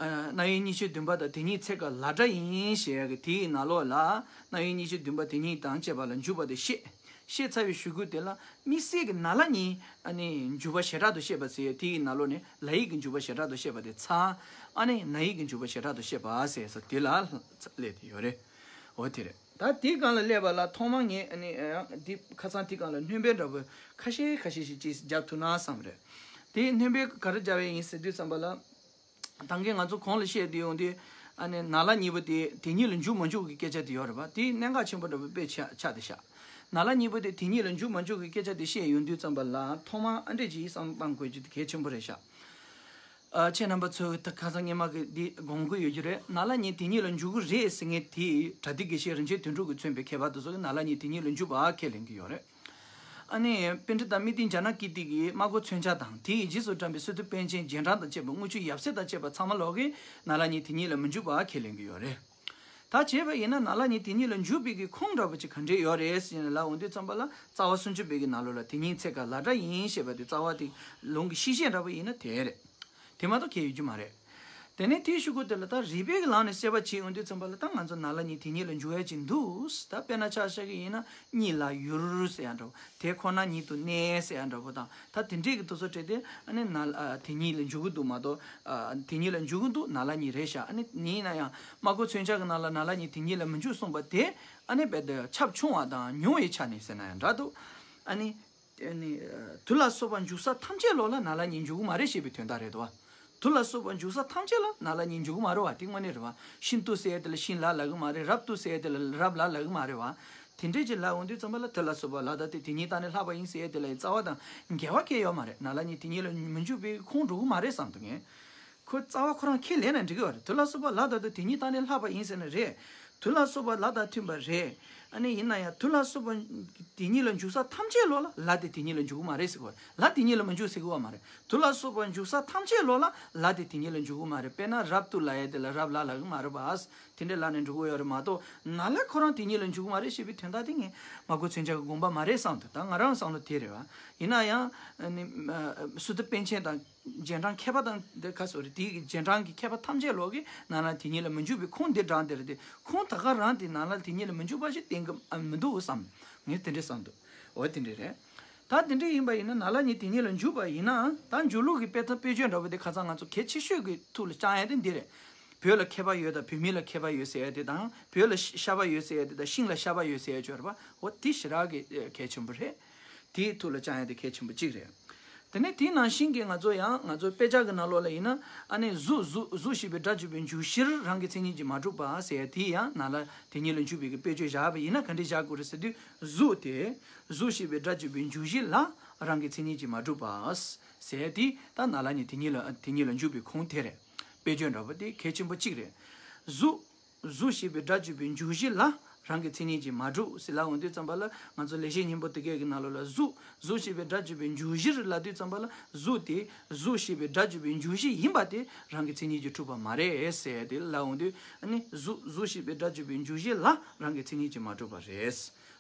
རྣམ་དབྱེ་གཉིས་བཅུ་བདུན་པ་དང་དེ་ཉིད་ཚེ་འགའ་ལ་སྒྲ་ཡིན་ཞེས་ཡག་གི་དེའི་ནང་ལོགས་ལ་རྣམ་དབྱེ་གཉིས་བཅུ་བདུན་པ་དེ་ཉིད་དང་བཅས་པ་ལ་འཇུག་པ་དེ་བཤད། བཤད་ཚར་བའི་གཞུག་གུ་དེ་ལ་དམིགས་བསལ་གྱི་ན་ལ་གཉིས་ཨ་ནི་འཇུག་པ་བྱེ་བྲག་ཏུ་བཤད་པ་ཟེར་དེའི་ནང་ལོགས་ནས་ལ་ཡིག་གི་འཇུག་པ་བྱེ་བྲག་ཏུ་བཤད་པ་དེ་ཚར། ཨ་ནི་ན་ཡིག་གི་འཇུག་པ་བྱེ་བྲག་ཏུ་བཤད་པ་ཟེར་ས་དེ་ལ་སླེབས་ཏེ་ཡོད་རེད། འོ་དེ་རེད། ད་དེའི་སྒང་ལ་སླེབས་པ་ལ་ཐོག་མར་ངས་ཨ་ནི་ཡང་འདི་ཁ་སང་དེའི་སྒང་ལ་སྣོན་པ་འདྲ་པོ་ཁ་ཤས་ཁ་ཤས་ཤིག་ཅིག་བརྒྱབ་ཐུབ་ན་བསམ་རེད། དེའི་སྣོན་པ་ག་རེ་བརྒྱབ་ཡས་ཡིན་ཟེར་དུས་ཙམ་པ་ལ། ད་གིན་ང་ཚོ་གོང་ལ་བཤད་དུས་ཡོང་དུས། ཨ་ནི་ན་ལ་གཉིས་པོ་དེ་དེ་ཉིད་ལ་འཇུག་མ་འཇུག་གི་སྐད་ཆ་དེ་ཡོད་རེད་པ། དེ་གནད་འགག་ཆེན་པོ་འདྲ་པོ་དཔེ་ཆ་ཆགས་བསྡད་ཤག་ན་ལ་གཉིས་པོ་དེ་དེ་ཉིད་ལ་འཇུག་མ་འཇུག་གི་སྐད་ཆ་དེ་བཤད་ཡོང་དུས་ཙམ་པ་ལ་ཐོག་མར་ཨ་འདྲས་ཅིག་བསམ་བློ་བཏང་དགོས་རྒྱུ་དེ་གལ་ཆེན་པོ་རེད་ཤག་ཨ། ཁྱེད་རྣམ་པ་ཚོས་ད་ཁ་སང་སྔོན་མ་གི་འདི་དགོངས་ཀྱི་ཡོད་རྒྱུ་རེད། ན་ལ་གཉིས་དེ་ཉིད་ལ་འཇུག་གི་རེད་ཟེར་མཁན་དེ་པྲ་ཏི་དགེ་བཤེས་རིན་ཆེན་དོན་གྲུབ་ཀྱིས་མཚོན་པའི་མཁས་པ་དེ་ཚོ་གིས་ན་ལ་གཉིས་དེ་ཉིད་ལ་འཇུག་པ་ཁས་ལེན་གྱི་ཡོད་རེད། ཨ་ནི་པཎྜི་ཏ་སྨྲི་ལྡན་འཇམ་དབྱངས་ཀིརྟི་གི་སྨྲ་སྒོ་མཚོན་ཆ་དང་དེའི་རྗེས་སུ་འབྲངས་པའི་སི་ཏུ་པཎ་ཆེན་རྗེས་འབྲང་དང་བཅས་པ་དངུལ་ཆུ་ཡབ་སྲས་དང་བཅས་པ་ཚང་མ་ལོག་གིས་ན་ལ་གཉིས་དེ་ཉིད་ལ་མི་འཇུག་པ་ཁས་ལེན་གྱི་ཡོད་རེད། ད་བྱས་པ་ཡིན་ན་ན་ལ་གཉིས་དེ་ཉིད་ལ་འཇུག་པའི་གི་ཁུངས་འདྲ་པོ་ཅིག་ག་འདྲས་ཡོད་རེད་ཟེར་ནས་ལབ་འོང་དུས་ཙམ་པ་ལ་རྩ་བ་སུམ་ཅུ་པའི་གི་ནང་ལོགས་ལ་དེ་ཉིད་ཚེ་འགའ་ལ་སྒྲ་ཡིན་ཞེས་པ་དེ་རྩ་བ་དེ་ལུང་གི་ཤེས་བྱེད་འདྲ་པོ་ཡིན་ན་དེ་རེད། དེ་མ་གཏོགས་གལ་ཡོད་རྒྱུ་མ་རེད། དེ་ནས་དེའི་གཞུག་གུ་དེ་ལ་ད་རིགས་པའི་གི་ལམ་ནས་དཔྱད་པ་བྱེད་ཡོང་དུས་ཙམ་པ་ལ་ད་ང་ཚོ་ན་ལ་གཉིས་དེ་ཉིད་ལ་འཇུག་ཡ་ཅིག་འདུག་ད་དཔེར་ན་ཆ་བཞག་གི་ཡིན་ན་གཉིད་ལ་ཡུར་ཟེར་ཡ་འདྲ་བོ། དེ་ཁོ་ན་ཉིད་དུ་གནས་ཟེར་ཡ་འདྲ་བོ་དང་། ད་དེ་འདྲས་ཀྱི་དུས་ཚོད་བྲལ་ཏེ་ཨ་ནི་ན་ལ་ཨ་དེ་ཉིད་ལ་འཇུག་གི་འདུག་མ་གཏོགས། ཨ་དེ་ཉིད་ལ་འཇུག་གི་འདུག་ན་ལ་གཉིས་རེད་ཤག་ཨ་ནི་ཡིན་ན་ཡང་སྨྲ་སྒོ་མཚོན་ཆ་གི་ནང་ལ་ན་ལ་གཉིས་དེ་ཉིད་ལ་མི་འཇུག་གསུངས་པ་དེ་ཨ་ནི་རྦད་དེ་ཁྱབ་ཆུང་བ་དང་ཉུང་བའི་ཆ་ནས་ཟེར་ན་ཡང་འདྲ་འདུག་ཨ་ནི། ཨ་ནི། དུ་ལ་སོགས་པ་འཇུག་ས་ཐམས་ཅད་ལོག་ལ་ན་ལ་གཉིས་འཇུག་གི་མ་རེད་ཞེས་པའི་དོན་དག་རེད་དོ། དུ་ལ་སོགས་པ་འཇུག་ས་ཐམས་ཅད་ལ་ན་ལ་གཉིས་འཇུག་གི་མ་རེད་བ། དེ་དངོས་གནས་རེད་བ། ཤིན་ཏུ་ཟེར་ཡས་དེ་ལ་ཤིན་ལ་ལབ་གི་མ་རེད། རབ་ཏུ་ཟེར་ཡས་དེ་ལ་རབ་ལ་ལབ་གི་མ་རེད་བ། དེ་འདྲས་ཅིག་ལབ་འོང་དུས་ཙམ་པ་ལ་དུ་ལ་སོགས་པ་ལ་ད་དེ་དེ་ཉིད་བཏགས་ནས་ལྷག་པ་ཡིན་ཟེར་ཡས་དེ་ལ་རྩ་བ་དང་འགལ་བ་གང་ཡང་ཡོད་མ་རེད། ན་ལ་གཉིས་དེ་ཉིད་ལ་མི་འཇུག་པའི་ཁུངས་འགྲོ་གི་མ་རེད་བསམ་འདུག་ངས། ཁོ་རྩ་བ་ཁོ་རང་ཁས་ལེན་ན་འགྲིག་གི་བ་རེད། དུ་ལ་སོགས་པ་ལ་ད་དུ་དེ་ཉིད་བཏགས་ནས་ལྷག་པ་ཡིན་ཟེར་ན་རེད། དུ་ལ་སོགས་པ་ལ་དང་མཐུན་པ་རེད། ཨ་ནི་ཡིན་ན་ཡང་དུ་ལ་སོགས་པ་དེ་ཉིད་ལ་འཇུག་ས་ཐམས་ཅད་ལོག་ལ་ལ་དེ་དེ་ཉིད་ལ་འཇུག་གི་མ་རེད་ཟེར་གི་བ་རེད། ལ་དེ་ཉིད་ལ་མི་འཇུག་ཟེར་གི་བ་མ་རེད། དུ་ལ་སོགས་པ་འཇུག་ས་ཐམས་ཅད་ལོག་ལ་ལ་དེ་དེ་ཉིད་ལ་འཇུག་གི་མ་རེད། དཔེར་ན་རབ་ཏུ་ལབ་ཡས་དེ་ལ་རབ་ལ་ལབ་གི་མ་རེད་པ། དེ་འདྲས་ལབ་ནས་འགྲོ་གི་ཡོད་རེད་མ་གཏོགས་ན་ལ་ཁོ་རང་དེ་ཉིད་ལ་འཇུག་གི་མ་རེད་ཞེས་པའི་དོན་དག་དེ་ངས་སྨྲ་སྒོ་མཚོན་ཆ་གི་དགོངས་པ་མ་རེད་བསམ་འདུག་ད་ང་རང་བསམ་བློ་དེ་རེད་བ། ཡིན་ན་ཡང་ཨ་ནི་ཨ་སུ་ཏ་པཎ་ཆེན་དང་། རྗེས་འབྲང་མཁས་པ་དང་འདི་ཁ་སོ་རེད། དེའི་རྗེས་འབྲང་གི་མཁས་པ་ཐམས་ཅད་ལོག་གིས་ན་ལ་དེ་ཉིད་ལ་མི་འཇུག་པའི་ཁུངས་འདི་དྲངས་དེ་རེད་དེ། ཁུངས་ད་ག་རང་དེ་ན་ལ་དེ་ཉིད་ལ་མི་འཇུག་པ་ཞིག་བསྟན་གི་ཨ་མི་འདུག་བསམ། ངས་དེ་འདྲས་བསམ་འདུག་འོ་དེ་འདྲས་རེད། ད་དེ་འདྲས་ཡིན་པ་ཡིན་ན་ན་ལ་གཉིས་དེ་ཉིད་ལ་འཇུག་པ་ཡིན་ན་ད་འཇུག་ལུགས་ཀྱི་དཔེ་ཐ་དཔེ་བརྗོད་འདྲ་བོ་དེ་ཁ་སང་ང་ཚོ་གལ་ཆེ་ཤོས་ཀྱི་ཐུགས་ལ་བཅངས་ཡ་དེ་འདི་རེད། བོད་ལ་མཁས་པ་ཡོད་དང་བོད་མི་ལ་མཁས་པ་ཡོད་ཟེར་ཡ་དེ་དང་བོད་ལ་ཤ་པ་ཡོད་ཟེར་ཡ་དེ་དང་ཤིང་ལ་ཤ་པ་ཡོད་ཟེར་ཡ་ཅིག་ཡོད་རེད་པ། འོ་དེ་ཞེ་དྲག་གི་གལ་ཆེན་པོ་རེད། དེའི་ཐུགས་ལ་བཅངས་ཡ་དེ་གལ་ཆེན་པོ་གཅིག་རེད། དེ་ནས་དེའི་ནང་བཞིན་གྱི་ང་ཚོ་ཡང་ང་ཚོ་དཔེ་ཆ་གི་ནང་ལོགས་ལ་ཡིན་ན་ཨ་ནི་གཟུགས་གཟུགས་གཟུགས་ཞེས་པའི་སྒྲ་བརྗོད་པའི་འཇུག་གཞིར་རང་གི་མཚན་ཉིད་ཀྱིས་མ་གྲུབ་པ་ཟེར་ཡ་དེ་ཡང་ན་ལ་དེ་ཉིད་ལ་འཇུག་པའི་གི་དཔེ་བརྗོད་བཞག་པ་ཡིན་ན་ག་འདྲས་བཞག་དགོས་རེད་ཟེར་དུས་གཟུགས་དེ་གཟུགས་ཞེས་པའི་སྒྲ་བརྗོད་པའི་འཇུག་གཞི་ལ་རང་གི་མཚན་ཉིད་ཀྱིས་མ་གྲུབ་པ་ཟེར་ཡ་དེ་ད་ན་ལ་ནི་དེ་ཉིད་ལ་དེ་ཉིད་ལ་འཇུག་པའི་ཁུངས་དེ་རེད། དཔེ་བརྗོད་འདྲ་པོ་དེ་གལ་ཆེན་པོ་གཅིག་རེད། གཟུགས། གཟུགས་ཞེས་པའི་སྒྲ་བརྗོད་པའི་འཇུག་གཞི་ལ་རང་གི་མཚན་ཉིད་ཀྱིས་མ་གྲུབ་ཟེར་ལབ་འོང་དུས་ཙམ་པ་ལ་ང་ཚོ་ལེགས་བཤད་སྙིང་པོ་དེ་གའི་གི་ནང་ལོགས་ལ་གཟུགས། གཟུགས་ཞེས་པའི་སྒྲ་བརྗོད་པའི་འཇུག་གཞིར་ལབ་དུས་ཙམ་པ་ལ་གཟུགས་དེ་གཟུགས་ཞེས་པའི་སྒྲ་བརྗོད་པའི་འཇུག་གཞི་ཡིན་པ་དེ་རང་གི་མཚན་ཉིད་ཀྱིས་གྲུབ་པ་མ་རེད་ཟེར་ཏེ་ལབ་འོང་དུས་ཨ་ནི་གཟུགས་གཟུགས་ཞེས་པའི་སྒྲ་བརྗོད་པའི་འཇུག་གཞི་ལ་རང་གི་མཚན་ཉིད་ཀྱིས་མ་གྲུབ་པ་རེད།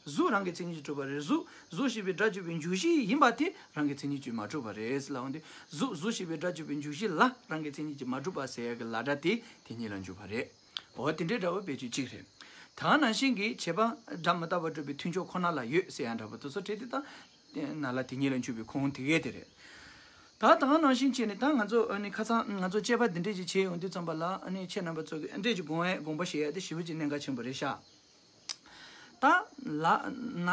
གཟུགས་རང་གི་མཚན་ཉིད་ཀྱིས་གྲུབ་པ་རེད། གཟུགས་གཟུགས་ཞེས་པའི་སྒྲ་བརྗོད་པའི་འཇུག་གཞི་ཡིན་པ་དེ་རང་གི་མཚན་ཉིད་ཀྱིས་མ་གྲུབ་པ་རེད་ལབ་འོང་དུས་གཟུགས་གཟུགས་ཞེས་པའི་སྒྲ་བརྗོད་པའི་འཇུག་གཞི་ལ་རང་གི་མཚན་ཉིད་ཀྱིས་མ་གྲུབ་པ་ཟེར་ཡ་གི་ལ་སྒྲ་དེ་དེ་ཉིད་ལ་འཇུག་པ་རེད། འོ་དེ་འདྲའི་འདྲ་བོ་དཔེ་བརྗོད་གཅིག་རེད། ད་ག་ནང་བཞིན་གྱི་བྱས་པ་སྒྲ་མི་རྟག་པར་སྒྲུབ་པའི་མཐུན་ཕྱོགས་ཁོ་ན་ལ་ཡོད་ཟེར་ཡ་འདྲ་པོ་དེ་ཚོ་བྲིས་ཏེ་ད་ན་ལ་དེ་ཉིད་ལ་འཇུག་པའི་ཁུངས་དེ་གས་དེ་རེད། ད་ད་ག་ནང་བཞིན་བྱས་ནས་ད་ང་ཚོ་ཨ་ནི་ཁ་སང་ང་ཚོ་དཔྱད་པ་འདི་འདྲས་ཅིག་བྱས་ཡོང་དུས་ཙམ་པ་ལ་ཨ་ནི་ཁྱེད་རྣམ་པ་ཚོ་གི་འདྲས་ཀྱི་དགོངས་ཡ་དགོངས་པ་བཞེས་ཡ་དེ་ཞེ་པོ་ཅིག་གནད་འགག་ཆེན་པོ་རེད་ཤག་ད་ལ་ན་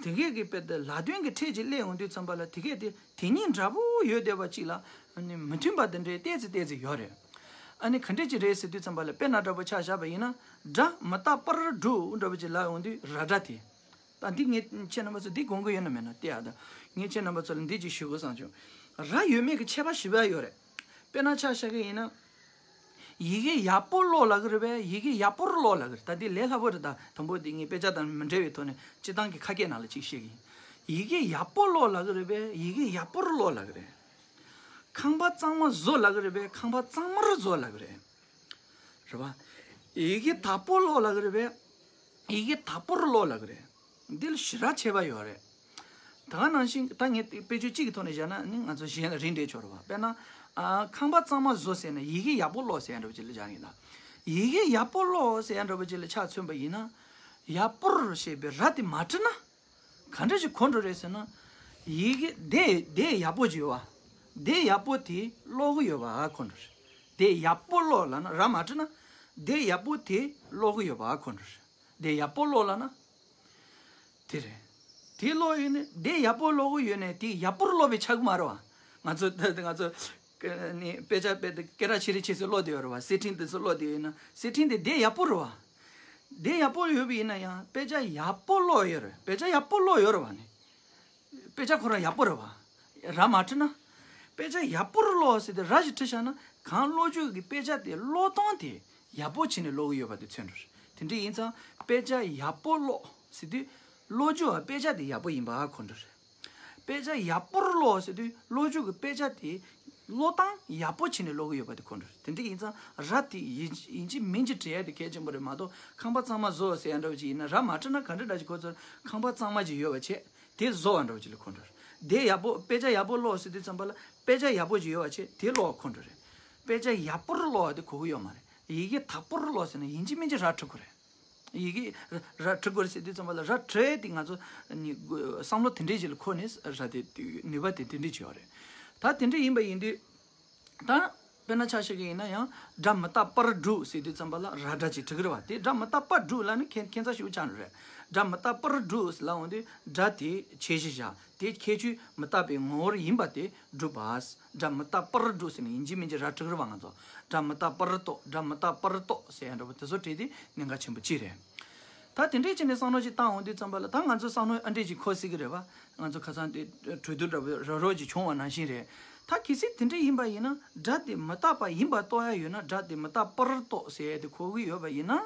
དེ་གས་ཀྱི་དཔེ་དེ་ལ་དོན་གྱི་ཕྲད་ཅིག་སླེབས་ཡོང་དུས་ཙམ་པ་ལ་དེ་གས་དེ་དེ་ཉིད་འདྲ་པོ་ཡོད་བསྡད་པ་ཅིག་ལ་ཨ་ནི་མི་མཐུན་པ་དེ་འདྲའི་ཏོག་ཙམ་ཏོག་ཙམ་ཡོད་རེད། ཨ་ནི་ག་འདྲས་ཅིག་རེད་ཟེར་དུས་ཙམ་པ་ལ་དཔེར་ན་འདྲ་པོ་ཆ་བཞག་པ་ཡིན་ན་སྒྲ་མི་རྟག་པར་སྒྲུབ་འདྲ་པོ་ཅིག་ལབ་ཡོང་དུས་ར་སྒྲ་དེ། ད་འདི་ངས་ཁྱེད་རྣམ་པ་ཚོ་འདི་དགོངས་ཀྱི་ཡོད་ན་མེད་ན་ལྟོས་ཨ། ད་ངས་ཁྱེད་རྣམ་པ་ཚོ་ལ་འདི་ཅིག་ཞུ་དགོས་བསམ་བྱུང་། ར་ཡོད་མེད་ཀྱི་ཁྱད་པར་ཞེ་པོ་ཡོད་རེད། དཔེར་ན་ཆ་བཞག་གི་ཡིན་ན། ཡི་གེ་ཡག་པོ་ཀློག་ལབ་ཀྱི་རེད་པས། ཡི་གེ་ཡག་པོར་ཀློག་ལབ་ཀྱི་རེད། ད་འདི་ལས་སླ་པོ་རེད། ད་དང་པོ་འདི་ངས་དཔེ་ཆ་དང་མི་འབྲེལ་བའི་ཐོག་ནས་སྤྱིར་བཏང་གི་ཁ་སྐད་ནང་ལ་ཅིག་བཤད་ཀྱི་ཡིན། ཡི་གེ་ཡག་པོ་ཀློག་ལབ་ཀྱི་རེད་པས། ཡི་གེ་ཡག་པོར་ཀློག་ལབ་ཀྱི་རེད། ཁང་པ་གཙང་མ་བཟོ་ལབ་ཀྱི་རེད་པས། ཁང་པ་གཙང་མར་བཟོ་ལབ་ཀྱི་རེད། རེད་པ། ཡི་གེ་དག་པོ་ཀློག་ལབ་ཀྱི་རེད་པས། ཡི་གེ་དག་པོར་ཀློག་ལབ་ཀྱི་རེད། འདི་ལ་ཞེ་དྲག་ཁྱད་པར་ཡོད་རེད། ད་ག་ནང་བཞིན་ད་ངས་དཔེ་བརྗོད་གཅིག་གི་ཐོག་ནས་བཞག་ན་ནི་ང་ཚོ་གཞན་ལ་རིན་འགྲེ་ཆོག་རེད་པ། དཔེར་ན། ཨ། ཁང་པ་གཙང་མ་བཟོ་ཟེར་ན་ཡི་གེ་ཡག་པོ་ཀློག་ཟེར་ཡ་འདྲ་པོ་ཅིག་ལ་བཞག་ཡིན་ད། ཡི་གེ་ཡག་པོ་ཀློག་ཟེར་ཡ་འདྲ་པོ་ཅིག་ལ་ཆ་མཚོན་པ་ཡིན་ན། ཡག་པོར་ཞེས་པའི་ར་དེ་མ་བྲིས་ན། ག་འདྲ་ཞིག་གོ་འགྲོ་རེད་ཟེར་ན། ཡི་གེ་དེ་དེ་ཡག་པོ་ཅིག་ཡོད་པ། དེ་ཡག་པོ་དེ་ཀློག་གི་ཡོད་པ་གོ་འགྲོ་རེད། དེ་ཡག་པོ་ཀློག་ལབ་ན་ར་མ་བྲིས་ན། དེ་ཡག་པོ་དེ་ཀློག་གི་ཡོད་པ་གོ་འགྲོ་རེད། དེ་ཡག་པོ་ཀློག་ལབ་ན། དེ་རེད། དེ་ཀློག་ཡོད་ནི་དེ་ཡག་པོ་ཀློག་གི་ཡོད་ནས་དེ་ཡག་པོར་ཀློག་པའི་ཆག་གི་མ་རེད་པ། ང་ཚོ་ད་ང་ཚོ་ནི་དཔེ་ཆ་དཔེ་དེ་སྐད་གྲགས་ཆེ་རིགས་ཆེ་ཚོས་ཀློག་བསྡད་ཡོད་རེད་པ། གསེར་ཕྲེང་དེ་ཚོ་ཀློག་བསྡད་ཡོད་ན་གསེར་ཕྲེང་དེ་དེ་ཡག་པོ་རེད་པ། དེ་ཡག་པོ་ཡོད་པ་ཡིན་ན་ཡང་དཔེ་ཆ་ཡག་པོ་ཀློག་ཡོད་རེད། དཔེ་ཆ་ཡག་པོ་ཀློག་ཡོད་རེད་པ་ནི། དཔེ་ཆ་ཁོ་རང་ཡག་པོ་རེད་པ། ར་མ་བྲིས་ན། དཔེ་ཆ་ཡག་པོར་ཀློག་ཟེར་ཏེ་ར་ཞིག་བྲིས་བཞག་ན་གང་ཀློག་རྒྱུ་གི་དཔེ་ཆ་དེ་ཀློག་སྟངས་དེ་ཡག་པོ་བྱས་ནས་ཀློག་གི་ཡོད་པ་དེ་མཚོན་འགྲོ་རེད། དེ་འདྲ་ཡིན་ཙང་དཔེ་ཆ་ཡག་པོ་ཀློག་ཟེར་དུས་ཀློག་རྒྱུ་བ་དཔེ་ཆ་དེ་ཡག་པོ་ཡིན་པ་གོ་འགྲོ་རེད། དཔེ་ཆ་ཡག་པོར་ཀློག་ཟེར་དུས་ཀློག་རྒྱུ་གི་དཔེ་ཆ་དེ་ཀློག་སྟངས་ཡག་པོ་བྱས་ནས་ཀློག་གི་ཡོད་པ་དེ་གོ་འགྲོ་རེད། དེ་འདྲ་ཡིན་ཙང་ར་དེ་ཡིན་ཡིན་གཅིག་མིན་གཅིག་བྲི་ཡ་དེ་གལ་ཆེན་པོ་རེད་མ་གཏོགས་ཁང་པ་གཙང་མ་བཟོ་ཟེར་ཡ་འདྲ་བོ་ཅིག་ཡིན་ན་ར་མ་བྲིས་ན་ག་འདྲ་འདྲ་ཅིག་གོ་ཚོད་ཁང་པ་གཙང་མ་ཅིག་ཡོད་པ་བྱས། དེ་བཟོ་བ་འདྲ་བོ་ཅིག་ལ་གོ་འགྲོ་རེད། དེ་ཡག་པོ་དཔེ་ཆ་ཡག་པོ་ཀློག་ཟེར་དུས་ཙམ་པ་ལ་དཔེ་ཆ་ཡག་པོ་ཅིག་ཡོད་པ་བྱས་དེ་ཀློག་གོ་འགྲོ་རེད། དཔེ་ཆ་ཡག་པོར་ཀློག་པ་དེ་གོ་གི་ཡོད་མ་རེད། ཡི་གེ་དག་པོར་ཀློག་ཟེར་ན་ཡིན་གཅིག་མིན་གཅིག་ར་འཕྲོད་དགོས་རེད། ཡི་གེ་ར་འཕྲོད་དགོས་རེད་ཟེར་དུས་ཙམ་པ་ལ་ར་འཕྲོད་དེ་ང་ཚོ་ནི་བསམ་བློ་དེ་འདྲས་ཅིག་ལ་གོ་ནས་ར་དེ་ནུས་པ་དེ་དེ་འདྲས་ཅིག་ཡོད་རེད། ད་དེ་འདྲས་ཡིན་པ་ཡིན་དུས། ད་དཔེར་ན་ཆ་བཞག་གི་ཡིན་ན་ཡང་སྒྲ་མི་རྟག་པར་སྒྲུབ་ཟེར་དུས་ཙམ་པ་ལ་ར་སྒྲ་ཅིག་འབྲི་གི་རེད་བ། དེ་སྒྲ་མི་རྟག་པར་སྒྲུབ་ལ་ནི་ཁྱད་ཁྱད་མཚར་ཞིག་ཆགས་འགྲོ་རེད། སྒྲ་མི་རྟག་པར་སྒྲུབ་ཟེར་ལབ་འོང་དུས་སྒྲ་དེ་བྱས་ཤིག་བཞག་དེ་ཁྱད་ཆོས་མི་རྟག་པའི་ངོ་བོར་ཡིན་པ་དེ་སྒྲུབ་པ། སྒྲ་མི་རྟག་པར་སྒྲུབ་ཟེར་ནས་ཡིན་གཅིག་མིན་གཅིག་ར་འབྲི་གི་རེད་བ། ང་ཚོ་སྒྲ་མི་རྟག་པར་རྟོགས། སྒྲ་མི་རྟག་པར་རྟོགས་ཟེར་ཡ་འདྲ་པོ་དེ་ཚོ་བྲིས་ཏེ་གནད་འགག་ཆེན་པོ་གཅིག་རེད། ད་དེ་འདྲས་བྱས་ནས་བསམ་བློ་ཅིག་བཏང་འོང་དུས་ཙམ་པ་ལ་ད་ང་ཚོ་བསམ་བློ་ཨ་འདྲས་ཅིག་འཁོར་སྲིད་ཀྱི་རེད་བ། ང་ཚོ་ཁ་སང་དེ་གྲོས་བསྡུར་འདྲ་པོ་རོགས་རོགས་ཅིག་བྱུང་བ་ནང་བཞིན་རེད། ད་གལ་སྲིད་དེ་འདྲས་ཡིན་པ་ཡིན་ན་སྒྲ་དེ་མི་རྟག་པ་ཡིན་པར་རྟོགས་ཡ་ཡོད་ན་སྒྲ་དེ་མི་རྟག་པར་རྟོགས་ཟེར་ཡ་དེ་གོ་གི་ཡོད་པ་ཡིན་ན།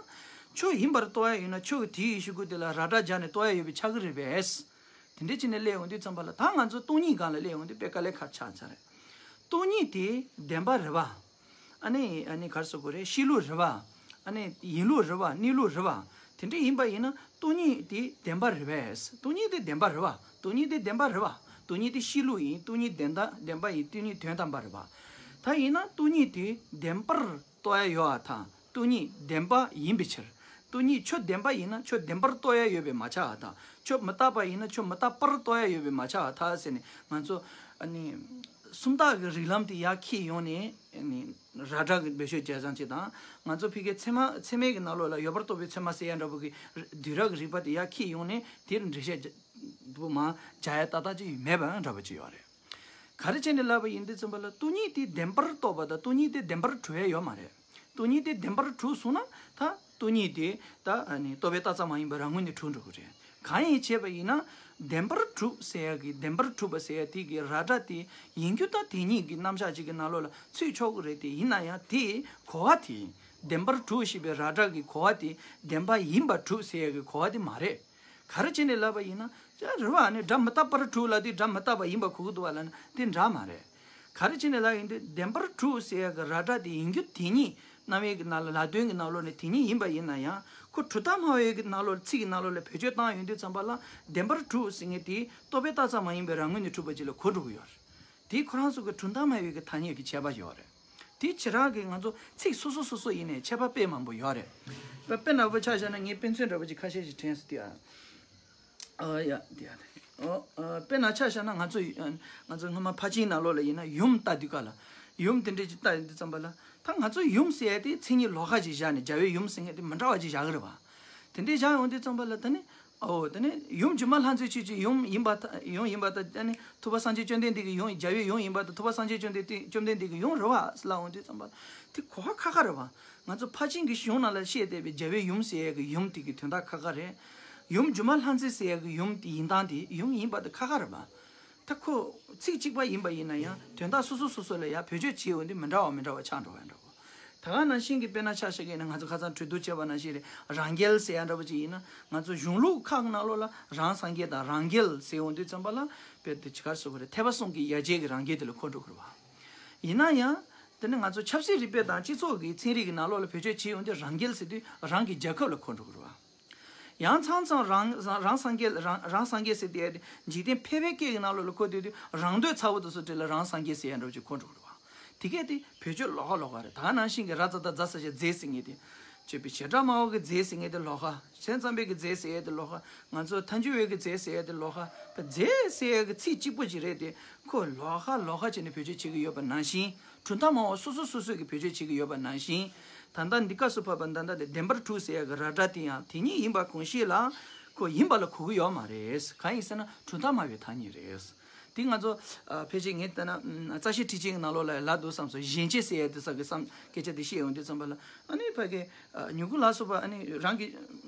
ཁྱོད་ཡིན་པར་རྟོགས་ཡ་ཡོད་ན་ཁྱོད་ཀྱིས་དེའི་གཞུག་གུ་དེ་ལ་ར་སྒྲ་སྦྱར་ནས་རྟོགས་ཡ་ཡོད་པས་ཆགས་ཀྱི་རེད་པས། དེ་འདྲས་བྱས་ནས་སླེབས་འོང་དུས་ཙམ་པ་ལ་ད་ང་ཚོ་སྟོང་ཉིད་སྒང་ལ་སླེབས་འོང་དུས་དཔེ་དཀའ་ལས་ཁག་ཆགས་ཚར་རེད། སྟོང་ཉིད་དེ་བདེན་པ་རེད་བ། ཨ་ནི་ཨ་ནི་ག་རེ་ཟེར་དགོས་རེད། གཤིས་ལུགས་རེད་བ། ཨ་ནི་ཡིན་ལུགས་རེད་བ། གནས་ལུགས་རེད་བ། དེ་འདྲ་ཡིན་པ་ཡིན་ན་སྟོང་ཉིད་དེ་བདེན་པ་རེད་པས། སྟོང་ཉིད་དེ་བདེན་པ་རེད་བ། སྟོང་ཉིད་དེ་བདེན་པ་རེད་བ། སྟོང་ཉིད་དེ་གཤིས་ལུགས་ཡིན། སྟོང་ཉིད་བདེན་བདེན་པ་ཡིན། སྟོང་ཉིད་དོན་དམ་པ་རེད་བ། ད་ཡིན་ན་སྟོང་ཉིད་དེ་བདེན་པར་རྟོགས་ཡ་ཡོད་པ་དང་སྟོང་ཉིད་བདེན་པ་ཡིན་པའི་ཕྱིར། སྟོང་ཉིད་ཁྱོད་བདེན་པ་ཡིན་ན་ཁྱོད་བདེན་པར་རྟོགས་ཡ་ཡོད་པས་མ་ཆགས་པ་དང་ཁྱོད་མི་རྟག་པ་ཡིན་ན་ཁྱོད་མི་རྟག་པར་རྟོགས་ཡ་ཡོད་པས་མ་ཆགས་པ་དང་ཟེར་ནས་ང་ཚོ་ཨ་ནི། སུམ་རྟགས་ཀྱི་རིགས་ལམ་དེ་ཡར་འཁྱེར་ཡོང་ནས་ནི་ར་སྒྲ་གི་འགྲེལ་བཤད་བྱས་ཙང་ཅིག་དང་ང་ཚོ་ཕ་གིའི་ཚད་མ་ཚད་མའི་གི་ནང་ལོགས་ལ་ཡོད་པར་རྟོགས་པའི་ཚད་མ་ཟེར་ཡ་འདྲ་པོ་གི་རི་བསྡུས་ར་གི་རིགས་པ་དེ་ཡར་འཁྱེར་ཡོང་ནས་དེར་འགྲེལ་བཤད་རྒྱ་པོ་མར་རྒྱག་ཡ་ཏག་ཏག་ཅིག་མེད་པ་འདྲ་པོ་ཅིག་ཡོད་རེད། ག་རེ་བྱས་ནས་ལབ་པ་ཡིན་དུས་ཙམ་པ་ལ་སྟོང་ཉིད་དེ་བདེན་པར་རྟོགས་པ་དང་སྟོང་ཉིད་དེ་བདེན་པར་གྲུབ་ཡ་ཡོད་མ་རེད། སྟོང་ཉིད་དེ་བདེན་པར་གྲུབ་སོང་ན་ད་སྟོང་ཉིད་དེ་ད་ཨ་ནི་རྟོག་པའི་རྟགས་ཙམ་མ་ཡིན་པ་རང་ངོས་ནས་གྲུབ་འགྲོ་གི་རེད། གང་ཡིན་བྱས་པ་ཡིན་ན་བདེན་པར་གྲུབ་ཟེར་ཡ་གི་བདེན་པར་གྲུབ་པ་ཟེར་ཡ་དེ་གི་ར་སྒྲ་དེ་ཡིན་རྒྱུ་དང་དེ་ཉིད་ཀྱི་རྣམ་གཞག་ཅིག་གི་ནང་ལོགས་ལ་ཚུད་ཆོག་གི་རེད། དེ་ཡིན་ན་ཡང་དེ་གོ་བ་དེ་བདེན་པར་གྲུབ་ཞེས་པའི་ར་སྒྲ་གི་གོ་བ་དེ་བདེན་པ་ཡིན་པར་གྲུབ་ཟེར་ཡ་གི་གོ་བ་དེ་མ་རེད། ག་རེ་བྱས་ནས་ལབ་པ་ཡིན་ན། ཅི་རེད་བ། ཨ་ནི་སྒྲ་མི་རྟག་པར་གྲུབ་ལབ་དུས་སྒྲ་མི་རྟག་པ་ཡིན་པ་གོ་གི་འདུག་བ་ལབ་ན་དེ་འདྲ་མ་རེད། ག་རེ་བྱས་ནས་ལབ་ཡིན་དུས་བདེན་པར་གྲུབ་ཟེར་ཡ་གི་ར་སྒྲ་དེ་ཡིན་རྒྱུ་དེ་ཉིད་རྣམ་དབྱེ་གི་ནང་ལ་ལ་དོན་གྱི་ནང་ལོགས་ནས་དེ་ཉིད་ཡིན་པ་ཡིན་ན་ཡང་ཁོ་གྲུབ་མཐའ་སྨྲ་བའི་གི་ནང་ལོགས་ཚིག་གི་ནང་ལོགས་ལ་བེད་སྤྱོད་བཏང་ཡོང་དུས་ཙམ་པ་ལ་བདེན་པར་གྲུབ་ཟེར་མཁན་དེ་རྟོག་པའི་རྟགས་ཙམ་མ་ཡིན་པའི་རང་ངོས་ནས་གྲུབ་པ་ཅིག་ལ་གོ་འགྲོ་གི་ཡོད་རེད། དེ་ཁོ་རང་ཚོ་གི་གྲུབ་མཐའ་སྨྲ་བའི་གི་ཐ་སྙད་ཀྱི་ཁྱད་པར་ཡོད་རེད། དེ་ཁྱེད་རང་གི་ང་ཚོ་ཚིག་སོ་སོ་སོ་སོ་ཡིན་ནའི་ཁྱད་པར་དཔེ་མང་པོ་ཡོད་རེད། དཔེ་དཔེ་ནག་པོ་ཆ་བཞག་ན་ངས་དཔེ་མཚོན་འདྲ་པོ་ཅིག་ཁ་ཤས་ཤིག་དྲན་སོང་དེ་ཨ། ཨ་ཡ་དེ་ཡ་དེ། ཨོ་ཨ། དཔེར་ན་ཆ་བཞག་ན་ང་ཚོ་ང་ཚོ་སྔོན་མ་ཕར་ཕྱིན་ནང་ལོགས་ལ་ཡིན་ན་ཡུམ་ལྟ་དུས་ག་ལ། ཡུམ་དེ་འདྲས་ཅིག་ལྟ་ཡོང་དུས་ཙམ་པ་ལ་ད་ང་ཚོ་ཡུམ་ཟེར་ཡ་དེ་མཚན་ཉིད་ལོགས་ཀ་ཅིག་བཞག་ནས་རྒྱལ་བའི་ཡུམ་ཟེར་མཁན་དེ་མི་འདྲ་བ་ཅིག་བཞག་གི་རེད་བ། དེ་འདྲས་བཞག་ཡོང་དུས་ཙམ་པ་ལ་ད་ནི། ཨོ་དེ་ནས་ཡུམ་སྒྱུ་མ་ལྷ་མཛེས་ཆོས་ཀྱི་ཡུམ་ཡིན་པ་ད་ཡུམ་ཡིན་པ་ད་ཨ་ནི་ཐུབ་པ་སངས་རྒྱས་བཅོམ་ལྡན་འདས་ཀྱི་ཡུམ་རྒྱལ་བའི་ཡུམ་ཡིན་པ་ད་ཐུབ་པ་སངས་རྒྱས་བཅོམ་ལྡན་འདས་བཅོམ་ལྡན་འདས་ཀྱི་ཡུམ་རེད་བ་ཟེར་ལབ་འོང་དུས་ཙམ་པ་དེ་གོ་བ་ཁ་ཁ་རེད་བ། ང་ཚོ་ཕར་ཕྱིན་གྱི་གཞུང་ནང་ལ་བཤད་བསྡད་པའི་རྒྱལ་བའི་ཡུམ་ཟེར་ཡས་ཀྱི་ཡུམ་དེ་གི་དོན་དག་ཁ་ཁ་རེད། ཡུམ་སྒྱུ་མ་ལྷ་མཛེས་ཟེར་ཡས་ཀྱི་ཡུམ་དེ་ཡིན་སྟངས་དེ་ཡུམ་ཡིན་པ་དེ་ཁ་ཁ་རེད་བ། ད་ཁོ་ཚིག་གཅིག་པ་ཡིན་པ་ཡིན་ན་ཡང་དོན་དག་སོ་སོ་སོ་སོ་ལ་ཡང་བེད་སྤྱོད་བྱེད་འོང་དུས་མི་འདྲ་བ་མི་འདྲ་བ་ཆགས་འགྲོ་བ་འདྲ་བོ། ད་ག་ནང་བཞིན་གྱི་དཔེར་ན་ཆ་བཞག་གི་ཡིན་ན་ང་ཚོ་ཁ་སང་གྲོས་བསྡུར་བྱས་པ་ནང་བཞིན་རེད། རང་རྒྱལ་ཟེར་ཡ་འདྲ་པོ་ཅིག་ཡིན་ན་ང་ཚོ་གཞུང་ལུགས་ཁག་ནང་ལོགས་ལ་རང་སངས་རྒྱས་དང་རང་རྒྱལ་ཟེར་འོང་དུས་ཙམ་པ་ལ་དཔེ་དེ་ཅི་ག་རེ་ཟེར་དགོས་རེད། ཐེག་པ་གསུམ་གྱི་ཡ་གྱལ་གྱི་རང་རྒྱལ་དེ་ལ་གོ་འགྲོ་དགོས་རེད་བ། ཡིན་ན་ཡང་དེ་ནི་ང་ཚོ་ཆབ་སྲིད་རིག་པ་དང་སྤྱི་ཚོགས་ཀྱི་ཚན་རིག་གི་ནང་ལོགས་ལ་བེད་སྤྱོད་བྱེད་འོང་དུས་རང་རྒྱལ་ཟེར་དུས་རང་གི་རྒྱལ་ཁབ་ལ་གོ་འགྲོ་དགོས་རེད་བ། ཡང་མཚམས་མཚམས་རང་རང་སངས་རྒྱས་རང་རང་སངས་རྒྱས་ཟེར་དེ་འཇིག་རྟེན་ཕལ་པའི་སྐད་ཀྱི་ནང་ལོགས་ལ་གོ་དུས་དུས་རང་འདོད་ཚ་བོ་དེ་ཚོ་དེ་ལ་རང་སངས་རྒྱས་ཟེར་ཡ་འདྲ་བོ་ཅིག་གོ་འགྲོ་གི་རེད་བ། དེ་གས་དེ་བེད་སྤྱོད་ལོགས་ཀ་ལོགས་ཀ་རེད། ད་ག་ནང་བཞིན་གྱི་ར་ཙ་ད་རྫ་ས་ཞབས་རྫས་ཟེར་མཁན་དེ་སྤྱོད་པའི་བྱེ་བྲག་སྨྲ་བ་གི་རྫས་ཟེར་མཁན་དེ་ལོགས་ཀ། སེམས་ཙམ་པའི་གི་རྫས་ཟེར་ཡ་དེ་ལོགས་ཀ། ང་ཚོ་ཐལ་འགྱུར་བའི་གི་རྫས་ཟེར་ཡ་དེ་ལོགས་ཀ། ད་རྫས་ཟེར་ཡ་གི་ཚིག་གཅིག་པོ་ཅིག་རེད་དེ་ཁོ་ལོགས་ཀ་ལོགས་ཀ་བྱས་ནས་བེད་སྤྱོད་བྱེད་ཀྱི་ཡོད་པ་ནང་བཞིན། གྲུབ་མཐའ་སྨྲ་བ་སོ་སོ་སོ་སོས་ཀྱི་བེད་སྤྱོད་བྱེད་ཀྱི་ཡོད་པ་ནང་བཞིན། ད་ལྟ་འདི་སྐབས་སུ་བབས་པ་ད་ལྟ་དེ་བདེན་པར་གྲུབ་ཟེར་ཡ་གི་ར་སྒྲ་དེ་ཡང་དེ་ཉིད་ཡིན་པ་གང་ཞིག་ལ་ཁོ་ཡིན་པ་ལ་གོ་གི་ཡོད་མ་རེད། གང་ཡིན་ཟེར་ན་གྲུབ་མཐའ་སྨྲ་བའི་ཐ་སྙད་རེད། དེ་ང་ཚོ་ཨ་ཕལ་ཆེར་ངས་བལྟས་ན་ཨ་རྩ་ཤེ་ཁྲིད་ཆེན་གྱི་ནང་ལོགས་ལ་ལབ་འདུག་བསམ་སོང་། གཞན་བྱས་ཟེར་ཡ་དེ་ས་གི་བསམ་སྐད་ཆ་དེ་བཤད་ཡོང་དུས་ཙམ་པ་ལ་ཨ་ནི་ཕ་གི་ཨ་མྱུ་གུ་ལ་སོགས་པ་ཨ་ནི་རང་གི་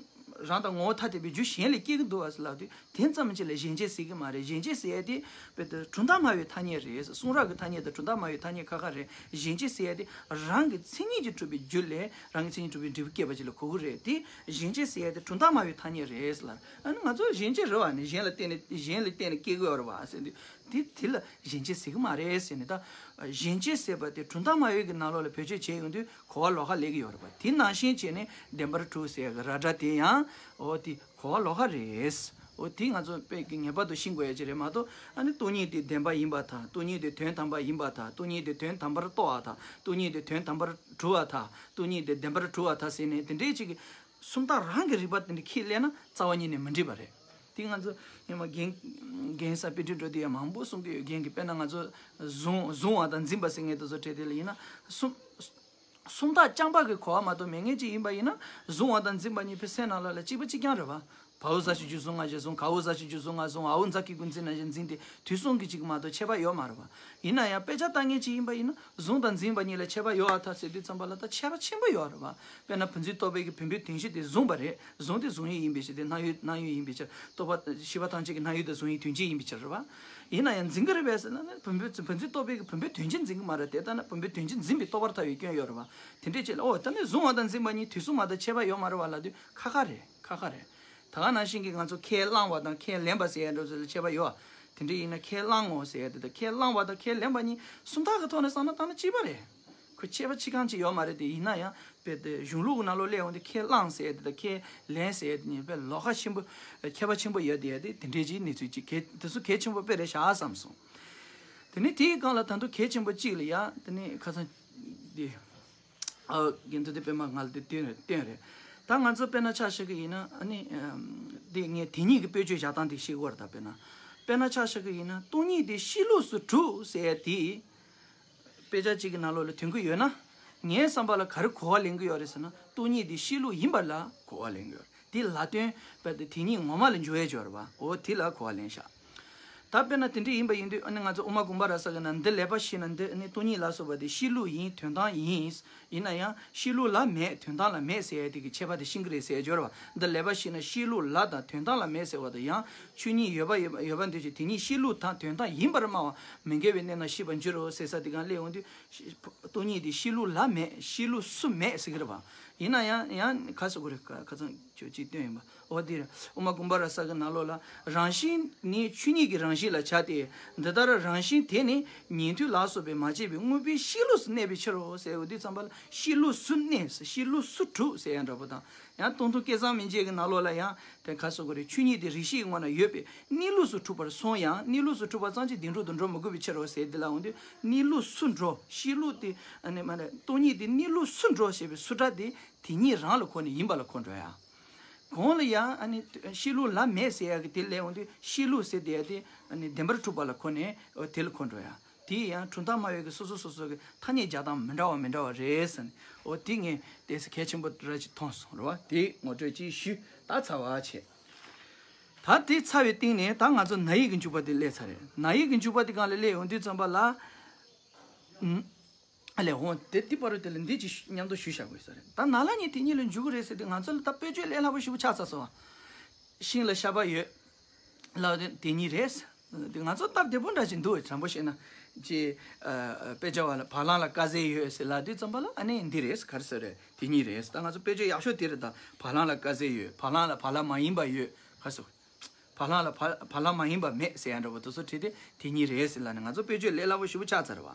རང་དང་ངོ་བོ་ཐ་དད་པའི་རྒྱུ་གཞན་ལས་སྐྱེ་གི་འདུག་བ་ཟེར་ལབ་དུས། དེ་ཙམ་གྱིས་ལ་གཞན་བྱས་ཟེར་གི་མ་རེད། གཞན་བྱས་ཟེར་ཡ་དེ་དཔེ་དེ་གྲུབ་མཐའ་སྨྲ་བའི་ཐ་སྙད་རེད། གསུང་རབ་ཀྱི་ཐ་སྙད་དང་གྲུབ་མཐའ་སྨྲ་བའི་ཐ་སྙད་ཁ་ཁ་རེད། གཞན་བྱས་ཟེར་ཡ་དེ་རང་གི་མཚན་ཉིད་ཀྱིས་གྲུབ་པའི་རྒྱུ་ལས་རང་གི་མཚན་ཉིད་གྲུབ་པའི་འབྲས་བུ་སྐྱེས་པ་ཅིག་ལ་གོ་གི་རེད་དེ། གཞན་བྱས་ཟེར་ཡ་དེ་གྲུབ་མཐའ་སྨྲ་བའི་ཐ་སྙད་རེད་ཟེར་ལ། ཨ་ནི་ང་ཚོ་གཞན་བྱས་རེད་བ་ནི་གཞན་ལ་བརྟེན་ནས་གཞན་ལ་བརྟེན་ནས་སྐྱེ་གི་ཡོད་རེད་བ་ཟེར་དུས་དེ་དེ་ལ་གཞན་བྱས་ཟེར་གི་མ་རེད་ཟེར་ནས། ད་གཞན་བྱས་ཟེར་བ་དེ་གྲུབ་མཐའ་སྨྲ་བའི་གི་ནང་ལོགས་ལ་བེད་སྤྱོད་བྱས་ཡོང་དུས་གོ་བ་ལོགས་ཀ་སླེབས་ཀྱི་ཡོད་རེད་པ། དེ་ནང་བཞིན་བྱས་ནས་བདེན་པར་གྲུབ་ཟེར་གི་ར་སྒྲ་དེ་ཡང་འོ་དེ་གོ་བ་ལོགས་ཀ་རེད། འོ་དེ་ང་ཚོ་དཔེ་གི་ངེས་པར་དུ་ཤེས་དགོས་ཡ་ཅིག་རེད་མ་གཏོགས། ཨ་ནི་སྟོང་ཉིད་དེ་བདེན་པ་ཡིན་པར་ཐལ། སྟོང་ཉིད་དེ་དོན་དམ་པ་ཡིན་པར་ཐལ། སྟོང་ཉིད་དེ་དོན་དམ་པར་རྟོགས་པར་ཐལ། སྟོང་ཉིད་དེ་དོན་དམ་པར་གྲུབ་པར་ཐལ། སྟོང་ཉིད་དེ་བདེན་པར་གྲུབ་པར་ཐལ་ཟེར་ནས་དེ་འདྲའི་ཅིག་གི་སུམ་རྟགས་རང་གི་རིགས་པ་དེ་འདྲ་ཁས་ལེན་ན་རྩ་བ་ཉིད་ནས་མི་འགྲིག་པ་རེད། དེ་ང་ཚོ་སྔོན་མ་རྒན་རྒན་ས་པཎྜི་ཏ་འགྲོ་དུས་ཡང་མང་པོ་གསུང་གི་ཡོད། རྒན་གྱིས་དཔེར་ན་ང་ཚོ་གཟུང་གཟུང་བ་དང་འཛིན་པ་ཟེར་མཁན་དེ་ཚོ་འཕྲད་དེ་ལ་ཡིན་ན་གསུམ། སུམ་རྟགས་རྐྱང་པ་གི་གོ་བ་མ་གཏོགས་མེད་མཁན་ཅིག་ཡིན་པ་ཡིན་ན། གཟུང་བ་དང་འཛིན་པ་གཉིས་པོ་སེམས་ནང་ལོགས་ལ་གཅིག་པ་གཅིག་རྐྱང་རེད་བ། བའོ་ཟ་ཞིག་རྒྱུ་གཟུང་ང་ཞེས་གཟུང་། གའོ་ཟ་ཞིག་རྒྱུ་གཟུང་ང་གཟུང་། འའོ་འཛ་གི་གུ་འཛིན་ན་ཞེས་འཛིན་ཏེ་དུས་གསུམ་གྱི་གཅིག་མ་གཏོགས་ཁྱད་པར་ཡོད་མ་རེད་བ། ཡིན་ན་ཡང་དཔེ་ཆ་ལྟ་མཁན་ཅིག་ཡིན་པ་ཡིན་ན་གཟུང་དང་འཛིན་པ་གཉིས་ལ་ཁྱད་པར་ཡོད་ཨ་ཐལ་ཟེར་དུས་ཙམ་པ་ལ་ད་ཁྱད་པར་ཆེན་པོ་ཡོད་རེད་བ། དཔེར་ན་བུམ་འཛིན་རྟོག་པའི་གི་བུམ་པའི་དོན་བཞི་དེ་གཟུང་བ་རེད། གཟུང་དེ་གཟུང་ཡུལ་ཡིན་པའི་ཕྱིར་ཏེ། སྣང་ཡུལ་སྣང་ཡུལ་ཡིན་པའི་ཕྱིར། རྟོག་པ་ཤེས་པ་ཐམས་ཅད་ཀྱི་སྣང་ཡུལ་དང་གཟུང་ཡུལ་དོན་བྱེད་ཡིན་པའི་ཕྱིར་རེད་བ། ཡིན་ན་ཡང་འཛིན་གྱི་རེད་པས་ཟེར་ན་ནི་བུམ་པའི་བུམ་འཛིན་རྟོག་པའི་གི་བུམ་པའི་དོན་བྱེད་འཛིན་གྱི་མ་རེད་དེ། ལྟ་ན་བུམ་པའི་དོན་བྱེད་འཛིན་པའི་རྟོགས་པར་ཐལ་བའི་སྐྱོན་ཡོད་རེད་བ། དེ་འདྲས་བྱས་ལ་ཨོ་ད་ནི་གཟུང་བ་དང་འཛིན་པ་གཉིས་དུས་གསུམ་མ་གཏོགས་ཁྱད་པར་ཡོད་མ་རེད་བ་ལབ་དུས་ཁ་ཁ་རེད། ཁ་ཁ་རེད། ད་ག་ནང་བཞིན་གྱི་ང་ཚོ་ཁས་བླངས་པ་དང་ཁས་ལེན་པ་ཟེར་ཡ་འདྲ་བོ་ལ་ཁྱད་པར་ཡོད་བ། དེ་འདྲས་ཡིན་ན་ཁས་བླངས་ངོ་ཟེར་ཡ་དེ་དང་ཁས་བླངས་པ་དང་ཁས་ལེན་པ་གཉིས་སུམ་རྟགས་ཀྱི་ཐོག་ནས་བསམ་ན་ད་ནི་གཅིག་པ་རེད། ཁོ་ཁྱད་པར་ཅི་གང་ཅི་ཡོད་མ་རེད་དེ། ཡིན་ན་ཡང་དཔེ་དེ་གཞུང་ལུགས་ཀྱི་ནང་ལོགས་སླེབས་འོང་དུས་ཁས་བླངས་ཟེར་ཡ་དེ་དང་ཁས་ལེན་ཟེར་ཡ་དེ་གཉིས་དཔེ་ལོགས་ཀ་ཆེན་པོ། ཁྱད་པར་ཆེན་པོ་ཡོད་དེ་ཡ་དེ་དེ་འདྲས་ཀྱི་གནས་ཚུལ་ཅིག་གལ་དེ་ཚོ་གལ་ཆེན་པོ་དཔེ་རེད་བཞག་བསམ་སོང་། དེ་ནས་དེའི་སྒང་ལ་ད་དུང་གལ་ཆེན་པོ་གཅིག་ལ་ཡ་དེ་ནས་ཁ་སང་དེ། ཨ་རྒན་ཚོ་དེ་དཔེ་མ་ང་ལ་དེ་བསྟན་རེད་བསྟན་རེད། ད་ང་ཚོ་དཔེར་ན་ཆ་བཞག་གི་ཡིན་ན་ཨ་ནི་ཨམ་དེ་ངས་དེ་གཉིས་ཀྱི་དཔེ་བརྗོད་བཞག་སྟངས་དེ་ཤེས་དགོས་རེད། ད་དཔེར་ན་དཔེར་ན་ཆ་བཞག་གི་ཡིན་ན་སྟོང་ཉིད་དེ་གཤིས་ལུགས་སུ་གྲུབ་ཟེར་ཡ་དེ། དཔེ་ཆ་གཅིག་གི་ནང་ལོགས་ལ་ཐོན་གྱི་ཡོད་ན། ངའི་བསམ་པ་ལ་ག་རེ་གོ་བ་ལེན་གྱི་ཡོད་རེད་ཟེར་ན་སྟོང་ཉིད་དེ་གཤིས་ལུགས་ཡིན་པ་ལ་གོ་བ་ལེན་གྱི་ཡོད་རེད། དེ་ལ་དོན་པ་དེ་དེ་ཉིད་ངོ་མ་ལ་འཇུག་ཡས་སྦྱོར་བ་འོ་དེ་ལ་གོ་བ་ལེན་ཤག་ད་དཔེར་ན་དེ་འདྲ་ཡིན་པ་ཡིན་དུས་ཨ་ནི་ང་ཚོ་དབུ་མ་དགོངས་པ་རབ་གསལ་གྱི་ནང་འདི་ལེགས་པར་ཤེས་ན་འདི་ནི་སྟོང་ཉིད་ལ་སོགས་པ་དེ་གཤིས་ལུགས་ཡིན་དོན་དམ་ཡིན། ཡིན་ན་ཡང་གཤིས་ལུགས་ལ་མེད་དོན་དམ་ལ་མེད་ཟེར་ཡས་དེ་གི་ཁྱད་པར་དེ་ཤེས་ཀྱི་རེད་ཟེར་སྦྱོར་བ། འདི་ལེགས་པར་ཤེས་ན་གཤིས་ལུགས་ལ་དང་དོན་དམ་ལ་མེད་ཟེར་བ་དང་ཡང་ཆོས་ཉིད་ཡོད་པ་ཡོད་པ་ཡོད་པ་འདོད་ཀྱི་དེ་ཉིད་གཤིས་ལུགས་དང་དོན་དམ་ཡིན་པར་སྨྲ་བ་མི་འགལ་བའི་གནས་རྣམས་ཤེས་པར་འགྱུར་རོ་ཟེར་ས་དེ་གང་སླེབས་འོང་དུས། སྟོང་ཉིད་དེ་གཤིས་ལུགས་ལ་མེད་གཤིས་ལུགས་སུ་མེད་ཟེར་གྱི་རེད་བ། ཡིན་ན་ཡང་ཡང་ཁ་སོ་གོ་རེ་ཁ་ཚང་ཁྱོད་ཅིག་སྟོན་ཡིན་པ་འོ་དེ་རེད། དབུ་མ་དགོངས་པ་རབ་གསལ་གྱི་ནང་ལོགས་ལ་རང་བཞིན་ནི་ཆོས་ཉིད་ཀྱི་རང་བཞིན་ལ་བྱ་སྟེ། འདི་ལྟར་རང་བཞིན་དེ་ནི་ཉན་ཐོས་ལ་སོགས་པས་མ་དཔྱད་པའི་དངོས་པོའི་གཤིས་ལུགས་སུ་གནས་པའི་ཕྱིར་རོ་ཟེར་འོ་དེ་ཙམ་པ་ལ་གཤིས་ལུགས་སུ་གནས་གཤིས་ལུགས་སུ་གྲུབ་ཟེར་ཡང་འདྲ་པོ་དང་། ཡང་སྟོང་ཐུན་སྐལ་བཟང་མན་ཆད་ཀྱི་ནང་ལོགས་ལ་ཡང་དེ་ཁ་སོ་གོ་རེ་ཆོས་ཉིད་དེ་རིགས་ཤེས་ཀྱི་ངོ་ན་ཡོད་པས་གནས་ལུགས་སུ་གྲུབ་པར་སོང་ཡང་གནས་ལུགས་སུ་གྲུབ་པ་ཙམ་གྱིས་བདེན་གྲུབ་ཏུ་འགྲོ་མི་དགོས་པའི་ཕྱིར་རོ་ཟེར་འདི་ལ་འོང་དུས་གནས་ལུགས་སུ་འགྲོ་གཤིས་ལུགས་དེ་ཨ་ནི་མ་རེད་སྟོང་ཉིད་དེ་གནས་ལུགས་སུ་འགྲོ་ཞེས་པའི་སུ་སྒྲ་དེ་དེ་ཉིད་རང་ལ་གོ་ནས་ཡིན་པ་ལ་གོ་འགྲོ་ཡ། གོང་ལ་ཡང་ཨ་ནི་གཤིས་ལུགས་ལ་མེད་ཟེར་ཡ་གི་དེ་ལས་འོང་དུས་གཤིས་ལུགས་ཟེར་དེ་ཡ་དེ་ཨ་ནི་བདེན་པར་གྲུབ་པ་ལ་གོ་ནས་དེ་ལ་གོ་འགྲོ་ཡ། དེ་ཡང་གྲུབ་མཐའ་སྨྲ་བའི་གི་སོ་སོ་སོ་སོ་གི་ཐ་སྙད་རྒྱག་སྟངས་མི་འདྲ་བ་མི་འདྲ་བ་རེད་ཟེར་ནས་འོ་དེ་ངས་དེ་སེ་གལ་ཆེན་པོ་ར་ཅིག་མཐོང་སོང་རེད་བ། དེ་ངོ་སྤྲོད་ཅིག་ཞུས་ད་ཚར་བ་བྱས། ད་དེ་ཚར་བའི་སྟེང་ནས་ད་ང་ཚོ་ན་ཡིག་གི་འཇུག་པ་དེ་སླེབས་ཚར་རེད། ན་ཡིག་གི་འཇུག་པ་དེ་གང་ལ་སླེབས་ཡོང་དུས་ཙམ་པ་ལ། ཨ་ལས་འོང་དེ་དེ་བར་དུ་དེ་ལ་འདི་ཅིག་མཉམ་དུ་ཞུས་བཞག་དགོས་ས་རེད། ད་ན་ལ་གཉིས་དེ་གཉིས་ལ་འཇུག་གི་རེད་ཟེར་དུས་ང་ཚོ་ལ་ད་དཔེ་བརྗོད་ལས་སླ་པོ་ཞིག་ཆགས་ཚར་སོང་། ཤིང་ལ་ཤ་པ་ཡོད། ལ་དེ་དེ་གཉིས་རེད། དེ་ང་ཚོ་སྟབས་བདེ་པོ་འདྲ་ཞིག་འདུག་དྲང་པོ་བཤད་ན། ཅེ། དཔེ་ཆ་བ་ལ་བ་ལང་ལ་དཀར་ཟས་ཡོད་ཟེར་ལབ་དུས་ཙམ་པ་ལ་ཨ་ནི་འདི་རེད་ག་རེ་ཟེར་རེད་དེ་གཉིས་རེད། ད་ང་ཚོ་དཔེ་བརྗོད་ཡག་ཤོས་དེ་རེད། ད་བ་ལང་ལ་དཀར་ཟས་ཡོད་བ་ལང་ལ་བ་ལང་མ་ཡིན་པ་ཡོད་ག་རེ་ཟེར། བ་ལང་ལ་བ་བ་ལང་མ་ཡིན་པ་མེད་ཟེར་ཡ་འདྲ་པོ་དེ་ཚོ་བྲིས་ཏེ་དེ་གཉིས་རེད་ཟེར་ལབ་ནས་ང་ཚོ་དཔེ་བརྗོད་ལས་སླ་པོ་ཞེ་པོ་ཆགས་ཚར་བ།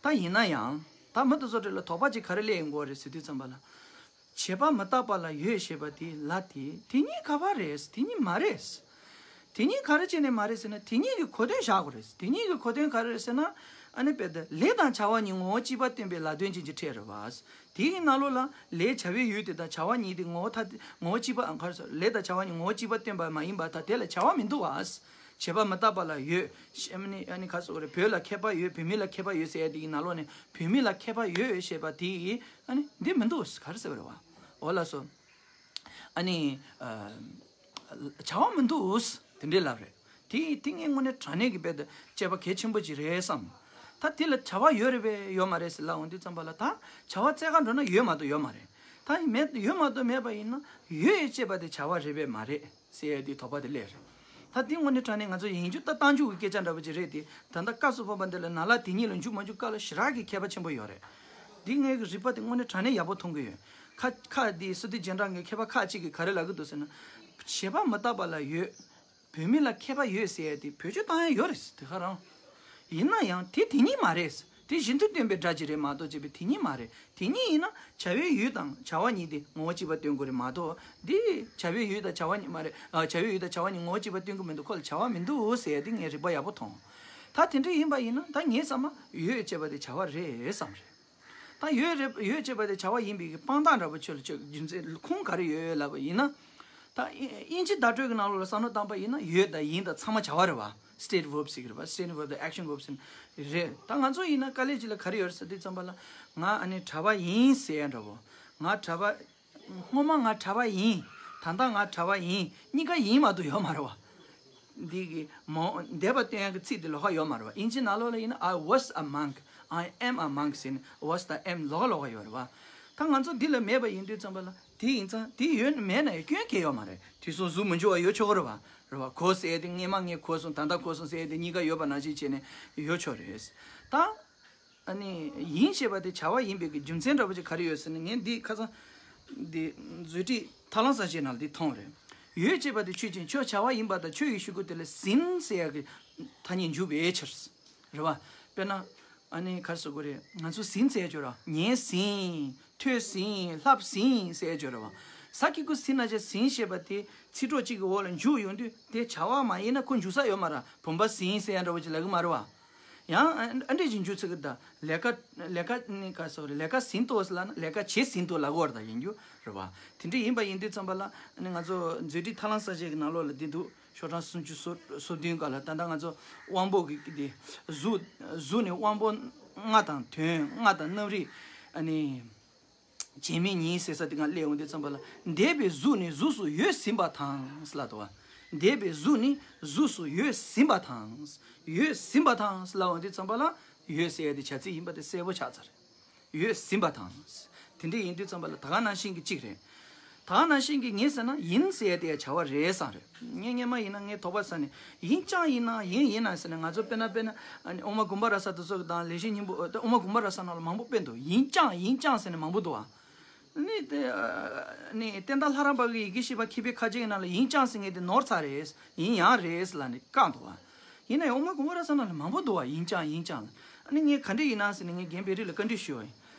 ད་ཡིན་ན་ཡང་ད་མི་དེ་ཚོ་གྲས་ལ་དོགས་པ་ཅིག་ག་རེ་སླེབས་ཡོང་གི་ཡོད་རེད་ཟེར་དུས་ཙམ་པ་ལ། བྱས་པ་མི་རྟག་པ་ལ་ཡོད་ཞེས་པ་དེ་ལ་དེ་དེ་གཉིས་ག་པར་རེད་དེ་གཉིས་མ་རེད། དེ་གཉིས་ག་རེ་བྱས་ནས་མ་རེད་ཟེར་ན་དེ་གཉིས་ཀྱི་གོ་དོན་བཞག་དགོས་རེད། དེ་གཉིས་ཀྱི་གོ་དོན་ག་རེ་རེད་ཟེར་ན། ཨ་ནི་དཔེ་དེ་ལས་དང་བྱ་བ་གཉིས་ངོ་བོ་གཅིག་པ་སྟོན་པའི་ལ་དོན་ཅན་གྱི་ཕྲད་རེད་བ། དེའི་ནང་ལོགས་ལ་ལས་བྱ་བའི་ཡུལ་དེ་དང་བྱ་བ་ཉིད་དེ་ངོ་བོ་ཐ་དད་ངོ་བོ་གཅིག་པ་ཨང་གར་སོ་ལས་དང་བྱ་བ་ཉིད་ངོ་བོ་གཅིག་པ་སྟོན་པ་མ་ཡིན་པར་ཐ་དད་ལ་བྱ་བ་མི་འདུག་བ། བྱས་པ་མི་རྟག་པ་ལ་ཡོད། ཨ་ནི་ཨ་ནི་ག་རེ་ཟེར་དགོས་རེད། བོད་ལ་མཁས་པ་ཡོད་བོད་མི་ལ་མཁས་པ་ཡོད་ཟེར་ཡ་དེ་གི་ནང་ལོགས་ནས་བོད་མི་ལ་མཁས་པ་ཡོད་ཞེས་པ་དེ་ཨ་ནི་འདི་མི་འདུག་ག་རེ་ཟེར་དགོས་རེད་བ། འོ་ལགས་སོ། ཨ་ནི། བྱ་བ་མི་འདུག་དེ་འདྲའི་ལབ་རེད། དེ་དེ་ངས་དངོས་གནས་དྲང་གནས་ཀྱི་དཔེ་དེ་དཔྱད་པ་གལ་ཆེན་པོ་ཅིག་རེད་བསམ། ད་དེ་ལ་བྱ་བ་ཡོད་རེད་པས་ཡོད་མ་རེད་ཟེར་ལབ་འོང་དུས་ཙམ་པ་ལ་ད་བྱ་བ་བཙལ་ག་འགྲོ་ན་ཡོད་མ་གཏོགས་ཡོད་མ་རེད། ད་མེད་ཡོད་མ་གཏོགས་མེད་པ་ཡིན་ན་ཡོད་ཅེས་པ་དེ་བྱ་བ་རེད་པས་མ་རེད་ཟེར་ཡ་དེ་དོགས་པ་དེ་སླེབས་རེད། ད་དེ་དངོས་གནས་དྲང་གནས་ང་ཚོ་ཡིན་རྒྱུ་ད་རྟགས་འཇུག་གི་སྐད་ཆ་འདྲ་པོ་ཅིག་རེད་དེ། ད་ལྟ་སྐབས་སུ་བབ་པ་འདི་ལ་ན་ལ་དེ་གཉིས་ལ་འཇུག་མ་འཇུག་སྐབས་ལ་ཞེ་དྲག་གི་ཁྱད་པར་ཆེན་པོ་ཡོད་རེད། འདི་ངའི་གི་རིག་པ་དེ་དངོས་གནས་དྲང་གནས་ཡག་པོ་མཐོང་གི་ཡོད། ཁ་ཁ་འདི་སི་ཏུ་རྒྱན་དྲངས་ཀྱི་མཁས་པ་ཁག་ཅིག་གིས་ག་རེ་ལབ་ཀྱི་འདུག་ཟེར་ན། བྱས་པ་མི་རྟག་པ་ལ་ཡོད། བུད་མེད་ལ་མཁས་པ་ཡོད་ཟེར་ཡ་དེ་བེད་སྤྱོད་བཏང་ཡ་ཡོད་རེད་དེ་ག་རང་། ཡིན་ན་ཡང་དེ་དེ་གཉིས་མ་རེད། དེ་བཞིན་དུ་སྟོན་པའི་སྒྲ་གཅིག་རེད་མ་གཏོགས་བྱས་པའི་དེ་ཉིད་མ་རེད། དེ་ཉིད་ཡིན་ན་བྱ་བའི་ཡུལ་དང་བྱ་བ་ཉིད་དེ་ངོ་བོ་གཅིག་པ་སྟོན་དགོས་རེད་མ་གཏོགས། འདི་བྱ་བའི་ཡུལ་དང་བྱ་བ་ཉིད་མ་རེད། ཨ། བྱ་བའི་ཡུལ་དང་བྱ་བ་ཉིད་ངོ་བོ་གཅིག་པ་སྟོན་གྱི་མི་འདུག་ཁོ་ལ་བྱ་བ་མི་འདུག་ཟེར་ཡ་དེ་ངས་རིགས་པ་ཡག་པོ་མཐོང་། ད་དེ་འདྲ་ཡིན་པ་ཡིན་ན་ད་ངས་བསམ་ན་ཡོད་ཅེས་པ་དེ་བྱ་བ་རེད་བསམ་རེད། ད་ཡོད་རེད། ཡོད་ཅེས་པ་དེ་བྱ་བ་ཡིན་པའི་གི་དཔང་རྟགས་འདྲ་པོ་ཁྱོད་ལ་ཁྱོད་རྒྱུ་མཚན་ཁུངས་ག་རེ་ཡོད་ལབ་པ་ཡིན་ན། ད་དབྱིན་ཇི་བརྡ་སྤྲོད་ཀྱི་ནང་ལོགས་ལ་བསམ་བློ་བཏང་པ་ཡིན་ན་ཡོད་དང་ཡིན་དང་ཚང་མ་བྱ་བ་རེད་བ། State verbs ཟེར་གྱི་རེད་བ། State verb དང་action verbs ཟེར་རེད། ད་ང་ཚོ་ཡིན་ན་དཀའ་ལས་ཅིག་ལ་ག་རེ་ཡོད་རེད་ཟེར་དུས་ཙམ་པ་ལ། ང་ཨ་ནི་གྲྭ་པ་ཡིན་ཟེར་ཡ་འདྲ་པོ། ང་གྲྭ་པ། སྔོན་མ་ང་གྲྭ་པ་ཡིན། ད་ལྟ་ང་གྲྭ་པ་ཡིན། གཉིས་ཀ་ཡིན་མ་གཏོགས་ཡོད་མ་རེད་བ། འདི་གི་མོ་འདས་པ་སྟོན་ཡག་གི་ཚིག་འདི་ལོགས་ཀ་ཡོད་མ་རེད་བ། དབྱིན་ཇི་ནང་ལོགས་ལ་ཡིན་ན། I was a monk, I am a monk ཟེར་ནས་was དང་am ལོགས་ཀ་ལོགས་ཀ་ཡོད་རེད་བ། ད་ང་ཚོ་འདི་ལ་མེད་པ་ཡིན་དུས་ཙམ་པ་ལ་དེ་ཡིན་ཙང་དེ་ཡོད་མེད་ན་ཡང་སྐྱོན་གང་ཡང་ཡོད་མ་རེད། དུས་གསུམ་གཟུགས་མི་འགྱུར་བ་ཡོད་ཆོག་གི་རེད་བ། རེད་བ། གོ་ཟེར་ཡ་དེ་སྔོན་མ་ངས་གོ་སོང་། ད་ལྟ་གོ་སོང་ཟེར་ཡ་དེ་གཉིས་ཀ་ཡོད་པ་ནང་བཞིན་བྱས་ནས་ཡོད་ཆོག་རེད། ད། ཨ་ནི་ཡིན་ཞེས་པ་དེ་བྱ་བ་ཡིན་པའི་གི་རྒྱུ་མཚན་འདྲ་པོ་ཅིག་ག་རེ་ཡོད་ཟེར་ན། ངས་འདི་ཁ་སང་འདི་བཟོད་བྲིས་ཐར་ལམ་གསལ་བྱེད་ནང་ལ་འདི་མཐོང་རེད། ཡོད་ཅེས་པ་དེ་ཆོས་ཅན། ཁྱོད་བྱ་བ་ཡིན་པ་དང་ཁྱོད་ཀྱི་ཤུ་གུ་དེ་ལ་ཟིན་ཟེར་ཡག་གི་ཐ་སྙད་འཇུག་པའི་ཕྱིར། རེད་བ། དཔེར་ན་ཨ་ནི་ག་རེ་ཟེར་དགོས་རེད། ང་ཚོ་ཟིན་ཟེར་ཡ་ཅིག་ཡོད་རེད། ཉན་ཟིན། ཐོས་ཟིན། ལྷབ་ཟིན་ཟེར་ཡ་ཅིག་ཡོད་རེད་བ། ས་ཀྱི་གུ་ཟིན་ན་བྱ། ཟིན་ཞེས་པ་དེ་ཚིག་གྲོགས་གཅིག་གི་འོག་ལ་འཇུག་ཡོང་དུས་དེ་བྱ་བ་མ་ཡིན་ན་ཁོ་འཇུག་ས་ཡོད་མ་རེད། བུམ་པ་ཟིན་ཟེར་ཡ་འདྲ་པོ་ཅིག་ལབ་གི་མ་རེད་བ། ཡང་ཨ་འདྲས་ཅིག་འཇུག་ཚུལ་གྱི་ད། ལས་ཀ་ལས་ཀ་ནི་ག་སོགས་རེད། ལས་ཀ་ཟིན་ཏོ་ཟེར་ལབ་ན་ལས་ཀ་བྱེད་ཟིན་ཏོ་ལབ་དགོས་རེད། ད་ཡིན་རྒྱུ་རེད་བ། དེ་འདྲས་ཡིན་པ་ཡིན་དུས་ཙམ་པ་ལ་ནི་ང་ཚོ་མཛོད་བྲིས་ཐར་ལམ་གསལ་བྱེད་ཀྱི་ནང་ལོགས་ལ་འདི་འདུག་ཤོག་གྲངས་སུམ་ཅུ་སོ་སོ་བདུན་སྐབས་ལ། ད་ལྟ་ང་ཚོ་དབང་པོ་གི་གི་དེ་གཟུགས་གཟུགས་ནི་དབང་པོ་ལྔ་དང་དོན་ལྔ་དང་རྣམ་རིག་ཨ་ནི། བྱེད་མེད་ཉིད་ཟེར་ས་དེ་སྒང་སླེབས་འོང་དུས་ཙམ་པ་ལ། འདས་པའི་གཟུགས་ནི་གཟུགས་སུ་ཡོད་ཟིན་པ་དང་ཟེར་ལབ་འདུག་བ། འདས་པའི་གཟུགས་ནི་གཟུགས་སུ་ཡོད་ཟིན་པ་དང་། ཡོད་ཟིན་པ་དང་ཟེར་ལབ་འོང་དུས་ཙམ་པ་ལ་ཡོད་ཟེར་ཡ་དེ་བྱ་ཚིག་ཡིན་པ་དེ་གསལ་པོ་ཆགས་ཚར་རེད། ཡོད་ཟིན་པ་དང་། དེ་འདྲས་ཡིན་དུས་ཙམ་པ་ལ་ད་ག་ནང་བཞིན་གྱི་གཅིག་རེད། ད་ག་ནང་བཞིན་གྱི་ངས་ཟེར་ན་ཡིན་ཟེར་ཡ་དེ་ཡ་བྱ་བ་རེད་བསམ་རེད། ངས་སྔོན་མ་ཡིན་ན་ངས་དོགས་པ་ཟ་ནས་ཡིན་ཀྱང་ཡིན་ན་ཡིན་ཡིན་ན་ཟེར་ནས། ང་ཚོ་དཔེར་ན་དཔེར་ན་ཨ་ནི་དབུ་མ་དགོངས་པ་རབ་གསལ་དེ་ཚོ་གི་དང་ལེགས་བཤད་སྙིང་པོ། ཨོ་ད་དབུ་མ་དགོངས་པ་རབ་གསལ་ནང་ལ་མང་པོ་དཔེ་འདུག་ཡིན་ཀྱང་ཡིན་ཀྱང་ཟེར་ནས་མང་པོ་འདུག་བ། ནི་དེ་ནི་བསྟན་དར་ལྷ་རམས་པ་གི་ཡི་གེ་ཤེས་པ་མཁས་པའི་ཁ་ཆེ་ཡི་ནང་ལ་ཡིན་ཀྱང་ཟེར་མཁན་དེ་ནོར་ཚར་རེད། ཡིན་ཡང་རེད་ལབ་ནས་བཀག་འདུག་བ། ཡིན་ན་ཡང་དབུ་མ་དགོངས་པ་རབ་གསལ་ནང་ལ་མང་པོ་འདུག་བ། ཡིན་ཀྱང་ཡིན་ཀྱང་ལ། ཨ་ནི་ངས་ག་འདྲས་ཡིན་ན་ཟེར་ནས་ངས་རྒན་བེ་རི་ལ་བཀའ་འདྲི་ཞུས་པ་ཡིན།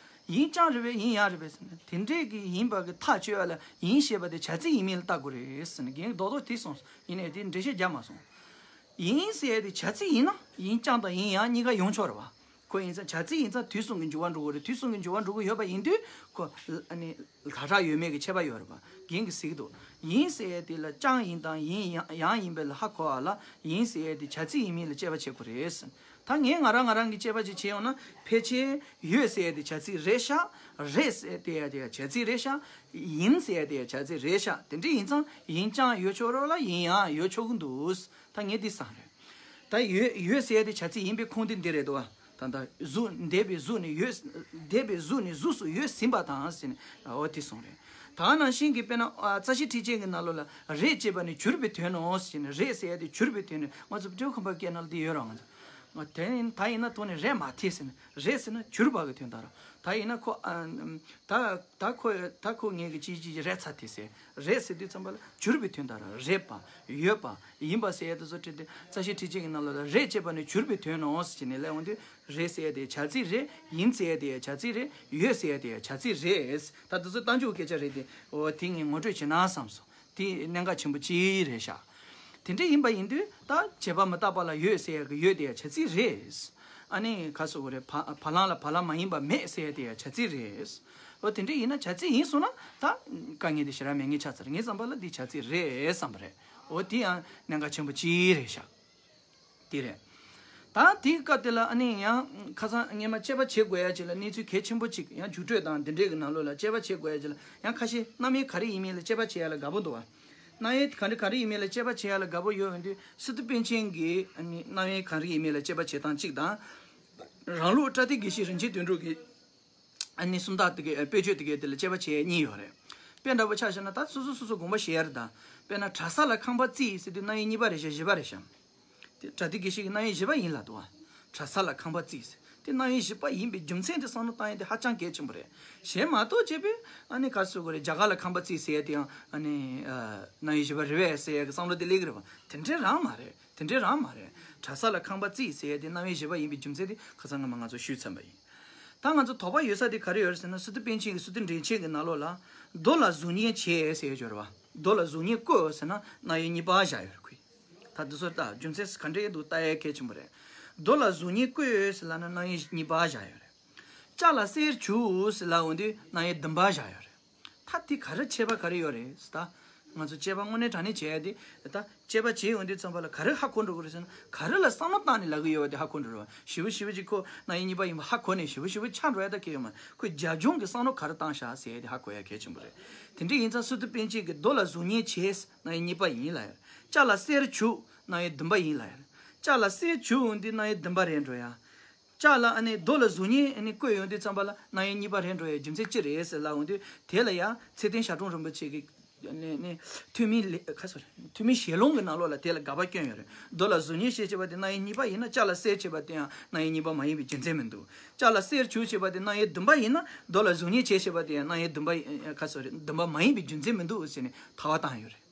ཡིན་ཀྱང་རེད་པས་ཡིན་ཡང་རེད་པས་ཟེར་ནས། དེ་འདྲས་ཀྱི་ཡིན་པ་གི་ཐག་གཅོད་ཡ་ལ་ཡིན་ཞེས་པ་དེ་བྱ་ཚིག་ཡིན་མིན་ལ་བལྟ་དགོས་རེད་ཟེར་ནས་རྒན་རྡོག་རྡོག་དེ་གསུངས་སོང་། ཡིན་ནའི་དེ་འགྲེལ་བཤད་རྒྱག་མ་སོང་། ཡིན་ཟེར་ཡ་དེ་བྱ་ཚིག་ཡིན་ན་ཡིན་ཀྱང་དང་ཡིན་ཡང་གཉིས་ཀ་ཡོང་ཆོག་རེད་བ། ཁོ་ཡིན་ཙང་བྱ་ཚིག་ཡིན་ཙང་དུས་གསུམ་གྱི་འཇུག་པ་འགྲོ་གི་རེད། དུས་གསུམ་གྱི་འཇུག་པ་འགྲོ་གི་ཡོད་པ་ཡིན་དུས་ཁོ་ཨ་ནི་ལྷག་བསམ་ཡོད་མེད་ཀྱི་ཁྱད་པར་ཡོད་རེད་བ། རྒན་གྱིས་ཟེར་གྱི་འདུག་ཡིན་ཟེར་ཡ་དེ་ལ་ཀྱང་ཡིན་དང་ཡིན་ཡང་ཡང་ཡིན་པ་ལ་ཧ་གོ་བ་ལ་ཡིན་ཟེར་ཡ་དེ་བྱ་ཚིག་ཡིན་མིན་ལ་དཔྱད་པ་བྱེད་དགོས་རེད། ད་ངས་ང་རང་ང་རང་གི་དཔྱད་པ་ཅིག་བྱས་ཡོང་ན། ཕལ་ཆེར་ཡོད་ཟེར་ཡ་དེ་བྱ་ཚིག་རེད་ཤག་རེད་ཟེར་དེ་ཡ་དེ་ཡ་བྱ་ཚིག་རེད་ཤག་ཡིན་ཟེར་ཡ་དེ་ཡ་བྱ་ཚིག་རེད་ཤག་དེ་འདྲ་ཡིན་ཙང་ཡིན་ཀྱང་ཡོད་ཆོག་རོགས་ལ་ཡིན་ཡང་ཡོད་ཆོག་གི་འདུག་ད་ངས་འདི་བསམ་རེད། ད་ཡོད་ཡོད་ཟེར་ཡ་དེ་བྱ་ཚིག་ཡིན་པའི་ཁུངས་དེ་འདི་རེད་དོ། ད་ལྟ་གཟུགས་འདས་པའི་གཟུགས་ནི་ཡོད། འདས་པའི་གཟུགས་ནི་གཟུགས་སུ་ཡོད་ཟིན་པ་དང་ཟེར་ནས་འོ་དེ་གསུངས་རེད། ད་ག་ནང་བཞིན་གྱི་དཔེར་ན་ཨ་རྩ་ཤེ་ཁྲིད་བྱེད་ཀྱི་ནང་ལོགས་ལ་རེད་ཅེས་པ་ནི་གྱུར་པའི་དོན་ནོ་ཟེར་ནས། རེད་ཟེར་ཡ་དེ་གྱུར་པའི་དོན་ནི། ང་ཚོ་སྤྲེའུ་ཁམས་པ་སྐད་ནང་ལ་འདི་ཡོད་རེད། ང་ཚོ་ང་དེ་ཡིན་ད་ཡིན་ན་དོན་ནི་རེད་མ་ཐེ་ཟེར་ནས། རེད་ཟེར་ན་གྱུར་པ་གི་དོན་དག་རེད། ད་ཡིན་ན་ཁོ་ཨ་ད་ད་ཁོ་ད་ཁོ་ངས་གི་ཅི་ཅི་རེད་ཚ་དེ་ཟེར། རེད་ཟེར་དུས་ཙམ་པ་ལ་གྱུར་པའི་དོན་དག་རེད། རེད་པ། ཡོད་པ། ཡིན་པ་ཟེར་ཡ་དེ་ཚོ་ཁྲིད་དེ་རྩ་ཤེ་ཁྲིད་བྱེད་ཀྱི་ནང་ལོགས་ལ་རེད་ཅེས་པ་ནི་གྱུར་པའི་དོན་ནོ་ཟེར་ནས་ལབ་འོང་དུས། རེད་ཟེར་ཡ་དེ་བྱ་ཚིག་རེད། ཡིན་ཟེར་ཡ་དེ་བྱ་ཚིག་རེད། ཡོད་ཟེར་ཡ་དེ་བྱ་ཚིག་རེད། ད་དེ་ཚོ་རྟགས་འཇུག་སྐད་ཆ་རེད་དེ། འོ་དེ་ངས་ངོ་སྤྲོད་བྱེད་ན་བསམ་སོང་། དེ་གནད་འགག་ཆེན་པོ་གཅིག་རེད་ཤག་དེ་འདྲ་ཡིན་པ་ཡིན་དུས་ད་བྱེད་པ་མི་རྟག་པ་ལ་ཡོད་ཟེར་ཡ་གི་ཡོད་དེ་ཡ་བྱ་ཚིག་རེད། ཨ་ནི་ག་སོ་གོ་རེད། བ་བ་ལང་ལ་བ་ལང་མ་ཡིན་པ་མེད་ཟེར་ཡ་དེ་ཡ་བྱ་ཚིག་རེད། འོ་དེ་འདྲ་ཡིན་ན་བྱ་ཚིག་ཡིན་སོང་ན་ད་དཀའ་ངལ་དེ་ཞེ་དྲག་མེད་ངེས་ཆགས་ཚར། ངས་བསམ་པ་ལ་འདི་བྱ་ཚིག་རེད་བསམ་པ་རེད། འོ་དེ་ཡང་གནད་འགག་ཆེན་པོ་གཅིག་རེད་ཤག་དེ་རེད། ད་དེའི་སྐབས་དེ་ལ་ཨ་ནི་ཡང་ཁ་སང་སྔས་མ་དཔྱད་པ་བྱེད་དགོས་ཡ་ཅིག་ལ་གནས་ཚུལ་གལ་ཆེན་པོ་ཅིག་ཡང་རྒྱུགས་སྤྲོད་དང་འདི་འདྲས་ཀྱི་ནང་ལོགས་ལ་དཔྱད་པ་བྱེད་དགོས་ཡ་ཅིག་ལ་ཡང་ཁ་ཤས་རྣམ་དབྱེ་ག་རེ་ཡིན་མིན་ལ་དཔྱད་པ་བྱེད་ཡ་ལ་དགའ་པོ་འདུག་བ། རྣམ་དབྱེ་ག་རེ་ག་རེ་ཡིན་མིན་ལ་དཔྱད་པ་བྱེད་ཡ་ལ་དགའ་པོ་ཡོད་ཡོང་དུས། སི་ཏུ་པཎ་ཆེན་གྱི་ཨ་ནི་རྣམ་དབྱེ་ག་རེ་ཡིན་མིན་ལ་དཔྱད་པ་བྱེད་སྟངས་གཅིག་དང་། རང་ལུགས་པྲ་ཏི་དགེ་བཤེས་རིན་ཆེན་དོན་གྲུབ་ཀྱི་ཨ་ནི་སུམ་རྟགས་དེ་གའི་དཔེ་བརྗོད་དེ་གའི་དེ་ལ་དཔྱད་པ་བྱེད་ཡས་གཉིས་ཡོད་རེད། དཔེ་འདྲ་པོ་ཆ་བཞག་ན་ད་སོ་སོ་སོ་སོ་དགོངས་པ་བཞེས་ཡ་རེད་ད། དཔེར་ན་གྲྭ་ས་ལ་ཁང་པ་བརྩིགས་ཟེར་དུས་རྣམ་དབྱེ་གཉིས་པ་རེད་ཤག་བཞི་པ་རེད་ཤག་དེ་པྲ་ཏི་དགེ་བཤེས་ཀྱི་རྣམ་དབྱེ་བཞི་པ་ཡིན་ལབ་འདུག་བ། གྲྭ་ས་ལ་ཁང་པ་བརྩིགས་ཟེར། དེ་རྣམ་དབྱེ་བཞི་པ་ཡིན་པའི་རྒྱུ་མཚན་དེ་བསམ་བློ་བཏང་ཡ་དེ་ཧ་ཅང་གལ་ཆེན་པོ་རེད། གཞན་མ་གཏོགས་བྱས་པས་ཨ་ནི་ག་རེ་ཟེར་དགོས་རེད། རྒྱ་གར་ལ་ཁང་པ་བརྩིགས་ཟེར་ཡ་དེ་ཡང་ཨ་ནི་ཨ་རྣམ་དབྱེ་བཞི་པ་རེད་པས་ཟེར་ཡ་གི་བསམ་བློ་དེ་སླེབས་ཀྱི་རེད་པ། དེ་འདྲའི་རང་མ་རེད། དེ་འདྲའི་རང་མ་རེད། གྲྭ་ས་ལ་ཁང་པ་བརྩིགས་ཟེར་ཡ་དེ་རྣམ་དབྱེ་བཞི་པ་ཡིན་པའི་རྒྱུ་མཚན་དེ་ཁ་སང་སྔ་མ་ང་ཚོ་ཞུས་ཚར་བ་ཡིན། ད་ང་ཚོ་དོགས་པ་ཡོད་ས་དེ་ག་རེ་ཡོད་རེད་ཟེར་ན། སི་ཏུ་པཎ་ཆེན་གྱི་སི་ཏུ་འགྲེལ་ཆེན་གྱི་ནང་ལོགས་ལ་རྡོ་ལ་གཟུགས་བརྙན་བྱས་ཟེར་ཡ་ཅིག་ཡོད་རེད་པ། རྡོ་ལ་གཟུགས་བརྙན་བཀོད་ཟེར་ན་རྣམ་དབྱེ་གཉིས་པ་བཞག་ཡོད་རེད་ཁོས། ད་འདི་ཚོ་ད་རྒྱུ་མཚན་ག་འདྲ་ཡིན་འདུག་ལྟ་ཡ་གལ་ཆེན་པོ་རེད། རྡོ་ལ་གཟུགས་བརྙན་བཀོད་ཟེར་ལབ་ན་རྣམ་དབྱེ་གཉིས་པ་བཞག་ཡོད་རེད། ལྕགས་ལ་གསེར་བྱུགས་ཟེར་ལབ་འོང་དུས་རྣམ་དབྱེ་བདུན་པ་བཞག་ཡོད་རེད། ད་དེ་ག་རེ་ཁྱད་པར་ག་རེ་ཡོད་རེད་ཟེར། ད་ང་ཚོ་དཔྱད་པ་དངོས་གནས་དྲང་གནས་བྱས་ཏེ། ད་དཔྱད་པ་བྱེད་འོང་དུས་ཙམ་པ་ལ་ག་རེ་ཧ་གོ་འགྲོ་གི་རེད་ཟེར་ན། ག་རེ་ལ་བསམ་བློ་བཏང་ནས་ལབ་ཀྱི་ཡོད་པ་དེ་ཧ་གོ་འགྲོ་རེད་པ། ཞེ་པོ་ཞེ་པོ་ཅིག་ཁོ་རྣམ་དབྱེ་གཉིས་པ་ཡིན་པ་ཧ་གོ་ནས་ཞེ་པོ་ཞེ་པོ་ཆགས་འགྲོ་ཡ་ད་གལ་ཡོད་མ་རེད། ཁོས་རྒྱབ་ལྗོངས་ཀྱི་བསམ་བློ་ག་རེ་བཏང་བཞག་ཟེར་ཡ་དེ་ཧ་གོ་ཡ་གལ་ཆེན་པོ་རེད། དེ་འདྲ་ཡིན་ཙང་སི་ཏུ་པཎ་ཆེན་གྱིས་རྡོ་ལ་གཟུགས་བརྙན་བྱས་རྣམ་དབྱེ་གཉིས་པ་ཡིན་ལབ་ཡ། ལྕགས་ལ་གསེར་བྱུགས་རྣམ་དབྱེ་བདུན་པ་ཡིན་ལབ་ཡ། ལྕགས་ལ་གསེར་བྱུགས་འོང་དུས་རྣམ་དབྱེ་བདུན་པ་རེད་འགྲོ་ཡ། ལྕགས་ལ་ཨ་ནི་རྡོ་ལ་གཟུགས་བརྙན་ཨ་ནི་བཀོད་ཡོང་དུས་ཙམ་པ་ལ་རྣམ་དབྱེ་གཉིས་པ་རེད་འགྲོ་ཡའི་རྒྱུ་མཚན་ཅི་རེད་ཟེར་ལབ་འོང་དུས། དེ་ལ་ཡང་ཚེ་བརྟན་ཞབས་དྲུང་རིན་པོ་ཆེ་གི་ནས་ནས་ཐོན་མིའི་ལེ་ཁ་སོ་རེ། ཐོན་མིའི་ཞལ་ལུང་གི་ནང་ལོགས་ལ་དེ་ལ་དགག་པ་བསྐྱོན་ཡོད་རེད། རྡོ་ལ་གཟུགས་བརྙན་བྱས་བྱས་པ་དེ་རྣམ་དབྱེ་གཉིས་པ་ཡིན་ན་ལྕགས་ལ་གསེར་བྱས་པ་དེ་ཡང་རྣམ་དབྱེ་གཉིས་པ་མ་ཡིན་པའི་རྒྱུ་མཚན་མི་འདུག་ལྕགས་ལ་གསེར་བྱུགས་བྱས་པ་དེ་རྣམ་དབྱེ་བདུན་པ་ཡིན་ན་རྡོ་ལ་གཟུགས་བརྙན་བྱས་བྱས་པ་དེ་ཡང་རྣམ་དབྱེ་བདུན་པ་ཁ་སོ་རེ་བདུན་པ་མ་ཡིན་པའི་རྒྱུ་མཚན་མི་འདུག་ཟེར་ནས་ཐར་པ་བཏང་ཡོད་རེད།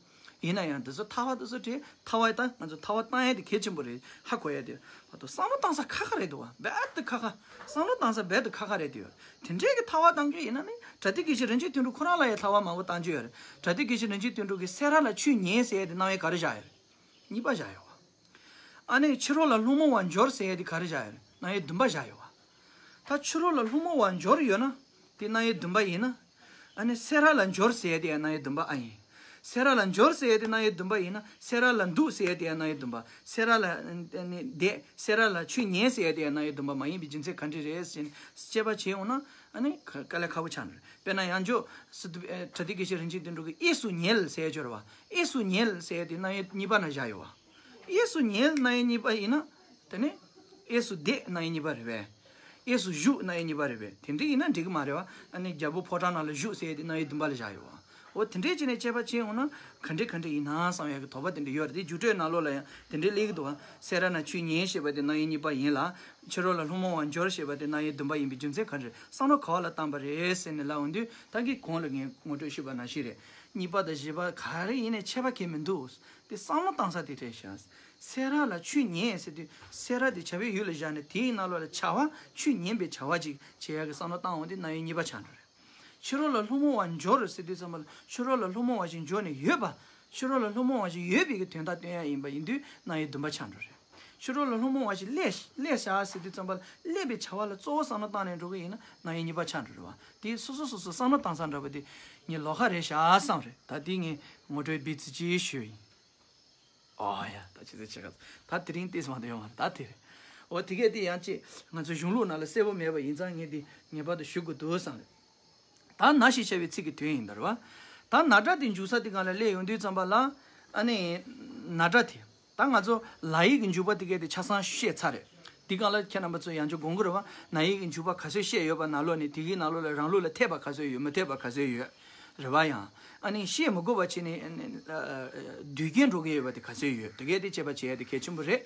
ཡིན་ན་ཡང་འདི་ཚོ་ཐར་པ་འདི་ཚོ་བྲིས་ཐར་པ་ད་ང་ཚོ་ཐར་པ་བཏང་ཡ་དེ་གལ་ཆེན་པོ་རེད། ཧ་གོ་ཡ་དེ་མ་གཏོགས་བསམ་བློ་བཏང་ས་ཁག་ཁག་རེད་འདུག་བ། རྦད་དེ་ཁག་ཁག་བསམ་བློ་བཏང་ས་རྦད་དེ་ཁག་ཁག་རེད་དེ་ཡོད། དེ་འདྲའི་གི་ཐར་པ་བཏང་རྒྱུ་ཡིན་ན་ནི་བྲ་ཏི་དགེ་བཤེས་རིན་ཆེན་དོན་གྲུབ་ཁོ་རང་ལ་ཡ་ཐར་པ་མང་པོ་བཏང་རྒྱུ་ཡོད་རེད། བྲ་ཏི་དགེ་བཤེས་རིན་ཆེན་དོན་གྲུབ་ཀྱིས་སེ་ར་ལ་ཆོས་ཉན་ཟེར་ཡ་དེ་རྣམ་དབྱེ་ག་རེ་བཞག་ཡོད་རེད། གཉིས་པ་བཞག་ཡོད་བ། ཨ་ནི་ཕྱི་རོལ་ལ་སློང་མོ་བ་འབྱོར་ཟེར་ཡ་དེ་ག་རེ་བཞག་ཡོད་རེད། རྣམ་དབྱེ་བདུན་པ་བཞག་ཡོད་བ། ད་ཕྱི་རོལ་ལ་སློང་མོ་བ་འབྱོར་ཡོད་ན། དེ་རྣམ་དབྱེ་བདུན་པ་ཡིན་ན། ཨ་ནི་སེ་ར་ལ་འབྱོར་ཟེར་ཡ་དེ་ཡང་རྣམ་དབྱེ་བདུན་པ་ཨ་ཡིན། སེ་ར་ལ་འབྱོར་ཟེར་ཡ་དེ་རྣམ་དབྱེ་བདུན་པ་ཡིན་ན། སེ་ར་ལ་འདུག་ཟེར་ཡ་དེ་ཡང་རྣམ་དབྱེ་བདུན་པ། སེ་ར་ལ་ཨ་ནི་བསྡད། སེ་ར་ལ་ཆོས་ཉན་ཟེར་ཡ་དེ་ཡང་རྣམ་དབྱེ་བདུན་པ་མ་ཡིན་པའི་རྒྱུ་མཚན་ག་འདྲ་རེད་ཟེར་ནས་དཔྱད་པ་བྱས་འོང་ན། ཨ་ནི་དཀའ་ལས་ཁག་པོ་ཆགས་འགྲོ་རེད། དཔེར་ན་ཡང་འཇོག་སི་ཏུ་བྲ་ཏི་དགེ་བཤེས་རིན་ཆེན་དོན་གྲུབ་ཀྱིས་དབྱིངས་སུ་ཉལ་ཟེར་ཡ་འབྱོར་བ། དབྱིངས་སུ་ཉལ་ཟེར་ཡ་དེ་རྣམ་དབྱེ་གཉིས་པ་ན་བཞག་ཡོད་བ། གཡས་སུ་ཉལ་རྣམ་དབྱེ་གཉིས་པ་ཡིན་ན། དེ་ནས་གཡས་སུ་བསྡད་རྣམ་དབྱེ་གཉིས་པ་རེད་པས། གཡས་སུ་བཞུགས་རྣམ་དབྱེ་གཉིས་པ་རེད་པས། དེ་འདྲ་ཡིན་ན་འགྲིག་གི་མ་རེད་བ། ཨ་ནི་རྒྱལ་པོ་ཕོ་བྲང་ནང་ལ་བཞུགས་ཟེར་ཡ་དེ་རྣམ་དབྱེ་བདུན་པ་ལ་བཞག་ཡོད་བ། འོ་དེ་འདྲས་བྱས་ནས་དཔྱད་པ་བྱས་འོང་ན་ག་འདྲས་ག་འདྲས་ཡིན་ན་བསམ་ཡ་གི་དོགས་པ་དེ་འདྲ་ཡོད་རེད་དེ། རྒྱུགས་སྤྲོད་ནང་ལོགས་ལ་ཡང་དེ་འདྲས་སླེབས་ཀྱི་འདུག་བ། སེ་ར་ན་ཆོས་ཉན་ཞེས་པ་དེ་རྣམ་དབྱེ་གཉིས་པ་ཡིན་ལ། ཕྱི་རོལ་ལ་སློང་མོ་བ་འབྱོར་ཞེས་པ་དེ་རྣམ་དབྱེ་བདུན་པ་ཡིན་པའི་རྒྱུ་མཚན་ག་འདྲས་བསམ་བློ་ག་བ་ལ་བཏང་པ་རེད་ཟེར་ནས་ལབ་འོང་དུས། ད་གིན་གོང་ལ་ངས་ངོ་སྤྲོད་ཞུས་པ་ནང་བཞིན་རེད། གཉིས་པ་དང་བཞི་པ་ག་རེ་ཡིན་ནའི་ཁྱད་པར་གང་ཡང་མི་འདུག་དེ་བསམ་བློ་བཏང་ས་དེ་རེད་ཤག་སེ་ར་ལ་ཆོས་ཉན་ཟེར་དུས་སེ་ར་དེ་བྱ་བའི་ཡུལ་ལ་བཞག་ནས་དེའི་ནང་ལོགས་ལ་བྱ་བ་ཆོས་ཉན་པའི་བྱ་བ་ཅིག་བྱེད་ཡག་གི་བསམ་བློ་བཏང་འོང་དུས་རྣམ་དབྱེ་གཉིས་པ་ཆགས་འགྲོ་རེད། ཕྱི་རོལ་ལ་སློང་མོ་བ་འབྱོར་ཟེར་དུས་ཙམ་པ་ལ་ཕྱི་རོལ་ལ་སློང་མོ་བ་ཞིག་འབྱོར་ནས་ཡོད་པ། ཕྱི་རོལ་ལ་སློང་མོ་བ་ཞིག་ཡོད་པའི་གི་དོན་དག་སྟོན་ཡག་ཡིན་པ་ཡིན་དུས་རྣམ་དབྱེ་བདུན་པ་ཆགས་འགྲོ་རེད། ཕྱི་རོལ་ལ་སློང་མོ་བ་ཞིག་སླེབས་སླེབས་བཞག་ཟེར་དུས་ཙམ་པ་ལ་སླེབས་པའི་བྱ་བ་ལ་གཙོ་བོ་བསམ་བློ་བཏང་ནས་འགྲོ་གི་ཡིན་ན་རྣམ་དབྱེ་གཉིས་པ་ཆགས་འགྲོ་རེད་བ། དེ་སོ་སོ་སོ་སོ་བསམ་བློ་བཏང་ས་འདྲ་པོ་དེ་ངས་ལོགས་ཀ་རེད་ཤག་བསམ་རེད། ད་དེ་ངས་ངོ་སྤྲོད་བི་ཙི་ཅི་ཞུས་ཡིན། ཨོ་ཡ། ད་ཅི་ཟེར་བྱེད་ག་ད་དེ་རིང་ཏིས་མ་དུ་ཡོང་བ་ད་དེ་རེད། འོ་དེ་གས་དེ་ཡང་ཅི་ང་ཚོ་གཞུང་ལུགས་ནང་ལ་གསལ་པོ་མེད་པ་ཡིན་ཙང་ངས་དེ་ངེས་པར་དུ་ཞུ་དགོས་འདུག་བསམ་རེད། ད་ན་ཞེས་བྱ་བའི་ཚིག་གི་དོན་ཡིན་ད་རེད་བ། ད་ན་སྒྲ་དེ་འཇུག་ས་དེ་གང་ལ་སླེབས་ཡོང་དུས་ཙམ་པ་ལ། ཨ་ནི། ན་སྒྲ་དེ། ད་ང་ཚོ་ལ་ཡིག་གི་འཇུག་པ་དེ་གས་དེ་ཆ་ཚང་བཤད་ཚར་རེད། འདི་གང་ལ་ཁྱེད་རྣམ་པ་ཚོ་ཡང་ཅིག་དགོངས་ཀྱི་རེད་བ། ན་ཡིག་གི་འཇུག་པ་ག་ཚོད་བཤད་ཡོད་པ་ནང་ལོགས་ནས་དེ་གའི་ནང་ལོགས་ལ་རང་ལུགས་ལ་འཐད་པ་ག་ཚོད་ཡོད་མི་འཐད་པ་ག་ཚོད་ཡོད། རེད་བ་ཡང་། ཨ་ནི་བཤད་མི་དགོས་པ་བྱས་ནས་ཨ་ནི་ཨ་བསྡུས་རྒྱན་འགྲོ་གི་ཡོད་པ་དེ་ག་ཚོད་ཡོད་དེ་གས་དེ་དཔྱད་པ་བྱེད་ཡ་དེ་གལ་ཆེན་པོ་རེད།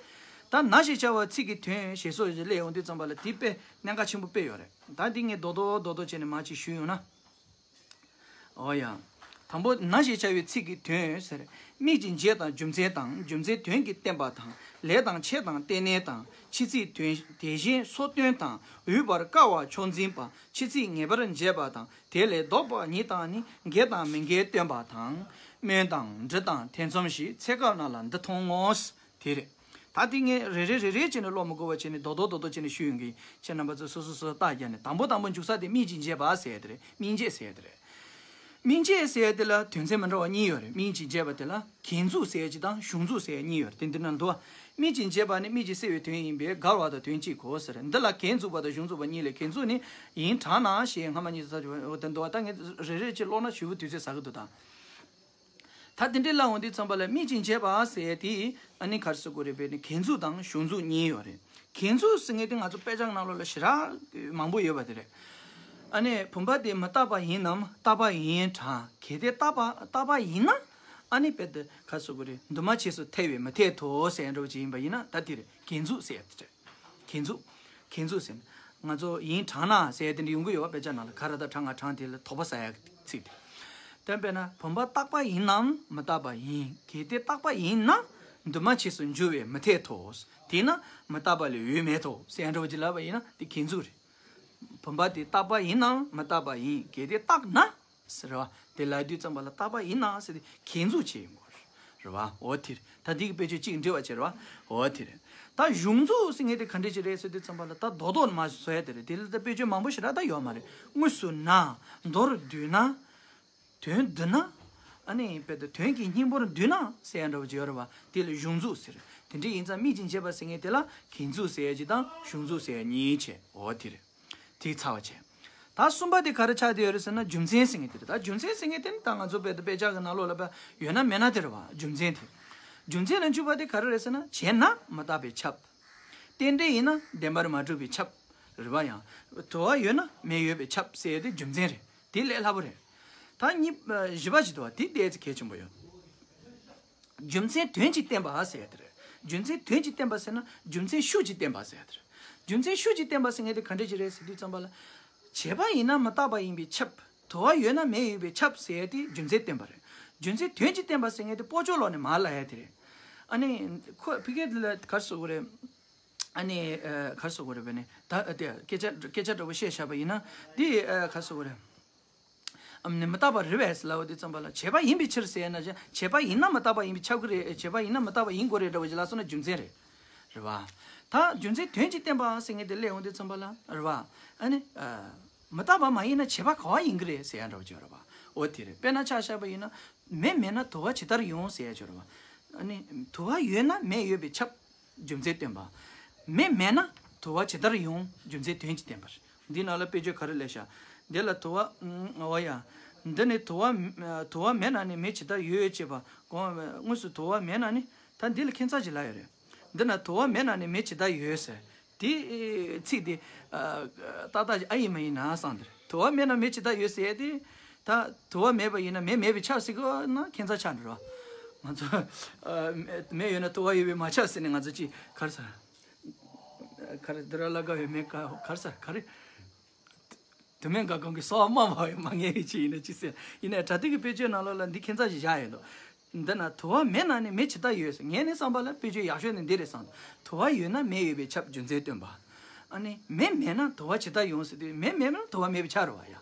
ད་ན་ཞེས་བྱ་བ་ཚིག་གི་དོན་ཞེས་སོགས་ཀྱི་སླེབས་ཡོང་དུས་ཙམ་པ་ལ་དེ་དཔེ་གནད་འགག་ཆེན་པོ་དཔེ་ཡོད་རེད། ད་འདི་ངས་རྡོག་རྡོག་རྡོག་རྡོག་བྱས་ནས་མར་ཅིག་ཞུས་ཡོང་ན། ཨོ་ཡ། དང་པོ་ན་ཞེས་བྱ་བའི་ཚིག་གི་དོན་ཟེར། མིག་གི་འབྱེད་དང་རྒྱུ་མཚན་དང་རྒྱུ་མཚན་དོན་གྱིས་བསྟན་པ་དང་ལས་དང་ཆེད་དང་རྟེན་གནས་དང་ཕྱི་ཚིག་དོན་དེ་བཞིན་སོ་བཏོན་དང་འོས་པར་དཀའ་བ་ཕྱོགས་འཛིན་པ་ཕྱི་ཚིག་ངེས་པར་འབྱེད་པ་དང་དེ་ལས་ལྡོག་པ་ཉིད་དང་ནི་འགལ་དང་མི་འགལ་སྟོན་པ་དང་། སྨོན་དང་འབྲི་དང་ཐེ་ཚོམ་ཞིག་ཚེ་སྐབས་ན་ལ་འདི་མཐོང་ངོ་། དེ་རེད། ད་དེ་ངས་རེ་རེ་རེ་རེ་བྱས་ནས་ཀློག་མི་དགོས་པ་བྱས་ནས་རྡོག་རྡོག་རྡོག་རྡོག་བྱས་ནས་ཞུས་ཡོང་གི། ཁྱེད་རྣམ་པ་ཚོ་སོ་སོ་སོ་སོ་རྟགས་རྒྱག་ནས་དང་པོ་དང་པོ་འཇུག་ས་དེ་མིག་གི་འབྱེད་པ་ཟེར་ཡ་དེ་རེད། མིག་འབྱེད་ཟེར་ཡ་དེ་རེད། མིག་འབྱེད་ཟེར་ཡ་དེ་ལ་དོན་ཚན་མི་འདྲ་བ་གཉིས་ཡོད་རེད། མིག་གི་འབྱེད་པ་དེ་ལ་གྱེན་འཛུགས་ཟེར་ཡ་གཅིག་དང་གཞུང་འཛུགས་ཟེར་ཡ་གཉིས་ཡོད་རེད། དེ་འདི་ན་འདུག་བ། མིག་གི་འབྱེད་པ་ནི་མིག་གི་བསལ་བའི་དོན་ཡིན་པས་དགར་བ་དང་དོན་གཅིག་གོ་ཟེར། འདི་ལ་གྱེན་འཛུགས་པ་དང་གཞུང་འཛུགས་པ་གཉིས་ལས་གྱེན་འཛུགས་ནི་ཡིན་དྲག་ན་ཞེས་སྔ་མ་གཉིས་སུ་ཚར་གྱི་འོ་དེ་འདུག་བ། ད་ངས་རེ་རེ་བྱས་ཀློག་ན་ཞེ་པོ་དུས་ཚོད་ཟ་གི་འདུག་ད། ད་དེ་འདྲའི་ལ་འོང་དུས་ཙམ་པ་ལ་མིག་གི་འབྱེད་པ་ཟེར་ཡ་དེ་ཨ་ནི་ག་རེ་ཟེར་དགོས་རེད་པས་ནི་གྱེན་འཛུགས་དང་གཞུང་འཛུགས་གཉིས་ཡོད་རེད། གྱེན་འཛུགས་ཟེར་མཁན་དེ་ང་ཚོ་དཔེ་ཆ་ནང་ལོགས་ལ་ཞེ་དྲག་མང་པོ་ཡོད་པ་དེ་རེད། ཨ་ནི་བུམ་པ་དེ་མི་རྟག་པ་ཡིན་ནམ་རྟག་པ་ཡིན་དྲག་གལ་ཏེ་རྟག་པ་རྟག་པ་ཡིན་ན་ཨ་ནི་དཔེ་དེ་ག་རེ་ཟེར་དགོས་རེད། འདུས་མ་བྱས་སུ་ཐལ་བས་མི་འཐད་དོ་ཟེར་འདྲ་བོ་ཅིག་ཡིན་པ་ཡིན་ན་ད་དེ་རེད། གྱེན་འཛུགས་ཟེར་ཡ་དེ་རེད། གྱེན་འཛུགས། ཁྱེད་ཚོ་ཟེར་ན། ང་ཚོ་ཡིན་དྲང་ན་ཟེར་དེ་འདྲ་ཡོང་གི་ཡོད་པ། དཔེ་ཆ་ནང་ལ་ག་ར་ད་དྲང་ང་དྲང་དེ་ལ་དོགས་པ་ཟ་ཡག་ཚིག་དེ། དེ་དཔེར་ན་བུམ་པ་རྟག་པ་ཡིན་ནམ་མི་རྟག་པ་ཡིན། གལ་ཏེ་རྟག་པ་ཡིན་ན། འདུས་མ་བྱས་སུ་འགྱུར་བས་མི་འཐད་དོ། དེས་ན་མི་རྟག་པ་ལས་འོས་མེད་དོ་ཟེར་འདྲ་བོ་ཅིག་ལབ་པ་ཡིན་ན་དེ་ཁྱེད་ཚོ་རེད། བུམ་པ་དེ་རྟག་པ་ཡིན་ནམ་མི་རྟག་པ་ཡིན། གལ་ཏེ་རྟག་ན། ཟེར་བ། དེ་ལབ་དུས་ཙམ་པ་ལ་རྟག་པ་ཡིན་ན་ཟེར་ཏེ་ཁྱེད་ཚོ་བྱས་ཡོང་གི་རེད་བ། འོ་དེ་རེད། ད་འདི་གི་དཔེ་བརྗོད་གཅིག་འགྲིག་པ་བྱས་རེད་བ། འོ་དེ་རེད། ད་གཞུང་འཛུགས་ཟེར་མཁན་དེ་ག་འདྲ་ཅིག་རེད་ཟེར་དུས་ཙམ་པ་ལ་ད་རྡོག་རྡོག་མ་བཟོ་ཡ་དེ་རེད། དེ་ལ་ད་དཔེ་བརྗོད་མང་པོ་ཞེ་དྲག་ད་ཡོད་མ་རེད། དངོས་སུ་ན། མདོར་བསྡུས་ན། དོན་བསྡུ་ན། ཨ་ནི་དཔེ་ད་དོན་གྱི་སྙིང་པོར་བསྡུས་ན་ཟེར་ཡ་འདྲ་བོ་ཅིག་ཡོད་རེད་བ། དེ་ལ་གཞུང་འཛུགས་ཟེར། དེ་འདྲ་ཡིན་ཙང་དམིགས་ཀྱིས་འབྱེད་པ་ཟེར་མཁན་དེ་ལ་ཁྱེད་ཚོ་ཟེར་ཡ་ཅིག་དང་གཞུང་འཛུགས་ཟེར་ཡ་གཉིས་བྱས། འོ་དེ་རེད། དེ་ཚར་བ་བྱས། ད་གསུམ་པ་དེ་ག་རེ་ཆགས་བསྡད་ཡོད་རེད་ཟེར་ན་རྒྱུ་མཚན་ཟེར་མཁན་དེ་རེད། ད་རྒྱུ་མཚན་ཟེར་མཁན་དེ་ནི་ད་ང་ཚོ་དཔེ་དཔེ་ཆ་གི་ནང་ལོགས་ལ་དཔེ་ཡོད་ན་མེད་ན་དེ་རེད་བ། རྒྱུ་མཚན་དེ། རྒྱུ་མཚན་ལ་འཇུག་པ་དེ་ག་རེ་རེད་ཟེར་ན་བྱས་ན་མི་རྟག་པས་ཁྱབ། རྟེན་འབྲེལ་ཡིན་ན་བདེན་པར་མ་གྲུབ་པས་ཁྱབ། རེད་བ། ཡང་དོར་བ་ཡོད་ན་མེ་ཡོད་པས་ཁྱབ་ཟེར་ཡ་དེ་རྒྱུ་མཚན་རེད། དེ་ལས་སླ་པོ་རེད། ད་གཉིས་བཞི་པ་ཞིག་འདུག་བ། དེ་ཏོག་ཙམ་གལ་ཆེན་པོ་ཡོད། རྒྱུ་མཚན་དོན་གྱིས་བསྟན་པ་ཟེར་ཡ་དེ་རེད། རྒྱུ་མཚན་དོན་གྱིས་བསྟན་པ་ཟེར་ན་རྒྱུ་མཚན་ཤུགས་ཀྱིས་བསྟན་པ་ཟེར་ཡ་དེ་རེད། རྒྱུ་མཚན་ཤུགས་ཀྱིས་བསྟན་པ་ཟེར་མཁན་དེ་ག་འདྲ་ཅིག་རེད་ཟེར་དུས་ཙམ་པ་ལ། བྱས་པ་ཡིན་ན་མི་རྟག་པ་ཡིན་པས་ཁྱབ། དོར་བ་ཡོད་ན་མེ་ཡོད་པས་ཁྱབ་ཟེར་ཡ་དེ་རྒྱུ་མཚན་བསྟན་པ་རེད། རྒྱུ་མཚན་དོན་གྱིས་བསྟན་པ་ཟེར་མཁན་དེ་སྤོ་ཆོག་ལོག་ནས་མར་ལབ་ཡ་དེ་རེད། ཨ་ནི་ཁོ་ཕ་གི་ལ་ག་རེ་ཟེར་དགོས་རེད། ཨ་ནི་ཨ་ག་རེ་ཟེར་དགོས་རེད། བས་ནི་ད་དེ་སྐད་ཆ་སྐད་ཆ་འདྲ་པོ་བཤད་བཞག་པ་ཡིན་ན་འདི་ཨ་ག་རེ་ཟེར་དགོས་རེད། ཨམ་ནི་མི་རྟག་པ་རེད་པས་ལབ་པ་དེ་ཙམ་པ་ལ་བྱས་པ་ཡིན་པའི་ཕྱིར་ཟེར་ན་བྱས་པ་ཡིན་ན་མི་རྟག་པ་ཡིན་པས་ཁྱབ་ཀྱི་རེད། བྱས་པ་ཡིན་ན་མི་རྟག་པ་ཡིན་དགོས་རེད་འདྲ་བོ་ཅིག་ལབ་སོང་ན་རྒྱུ་མཚན་རེད། རེད་བ། ད་རྒྱུ་མཚན་དོན་གྱིས་བསྟན་པ་ཟེར་མཁན་དེ་སླེབས་འོང་དུས་ཙམ་པ་ལ་རེད་བ། ཨ་ནི་ཨ་མི་རྟག་པ་མ་ཡིན་ན་བྱས་པ་ག་བ་ཡིན་གྱི་རེད་ཟེར་ཡ་འདྲ་བོ་ཅིག་ཡོད་རེད་བ། འོ་དེ་རེད། དཔེར་ན་ཆ་བཞག་པ་ཡིན་ན། མེ་མེད་ན་དུ་བ་ཇི་ལྟར་ཡོང་ཟེར་ཡ་ཅིག་ཡོད་རེད་བ། ཨ་ནི་དུ་བ་ཡོད་ན་མེ་ཡོད་པས་ཁྱབ། རྒྱུ་མཚན་སྟོན་པ། མེ་མེད་ན་དུ་བ་ཇི་ལྟར་ཡོང་། རྒྱུ་མཚན་དོན་གྱིས་བསྟན་པ་རེད། འདི་ནང་ལ་དཔེ་བརྗོད་ག་རེ་སླེབས་ཤག་འདི་ལ་དུ་བ། འོ་ཡ། འདི་ནི་དུ་བ། དུ་བ་མེད་ན་ནི་མེ་ཇི་ལྟར་ཡོད་ཅེས་པ། གོང་དངོས་སུ་དུ་བ་མེད་ན་ནི། ད་འདི་ལ་ཁྱད་མཚར་ཅིག་ལབ་ཡོད་རེད། འདི་ན་དུ་བ་མེད་ན་ནི་མེ་ཇི་ལྟར་ཡོད་ཟེར། དེ་ཚིག་དེ་ཏག་ཏག་ཅིག་ཨ་ཡིན་མ་ཡིན་ན་བསམ་དེ་རེད། དུ་བ་མེད་ན་མེ་ཇི་ལྟར་ཡོད་ཟེར་ཡ་དེ། ད་དུ་བ་མེད་པ་ཡིན་ན་མེ་མེད་པས་ཁྱབ་ཟེར་གི་ན་ཁྱད་མཚར་ཆགས་འགྲོ་ར། ང་ཚོ་མེ་ཡོད་ན་དུ་བ་ཡོད་པས་མ་ཁྱབ་ཟེར་ནས་ང་ཚོ་ཅིག་ག་རེ་ཟེར། ག་རེ་འདི་ར་ལ་ག་ཡོད་མེད་ག་ག་རེ་ཟེར་ག་རེ། དུ་མེད་འགག་གོང་གི་སོ་བ་མ་བ་ཡོད་མ་ངེས་ཡོད་ཅིག་ཡིན་ན་ཅི་ཟེར། ཡིན་ནའི་དྲ་ཐིག་གི་དཔེ་བརྗོད་ནང་ལོགས་ལ་འདི་ཁྱད་མཚར་ཞིག་བཞག་ཡོད་འདུག་འདི་ན་དུ་བ་མེད་ན་ནི་མེ་ཇི་ལྟར་ཡོད་ཟེར། ངས་ནི་བསམ་པ་ལ་དཔེ་བརྗོད་ཡག་ཤོས་ནི་འདི་རེད་བསམ། དུ་བ་ཡོད་ན་མེ་ཡོད་པས་ཁྱབ། རྒྱུ་མཚན་སྟོན་པ། ཨ་ནི་མེ་མེད་ན་དུ་བ་ཇི་ལྟར་ཡོང་ཟེར་དུས་མེ་མེད་ན་དུ་བ་མེད་པས་ཁྱབ་རེད་བ་ཡ།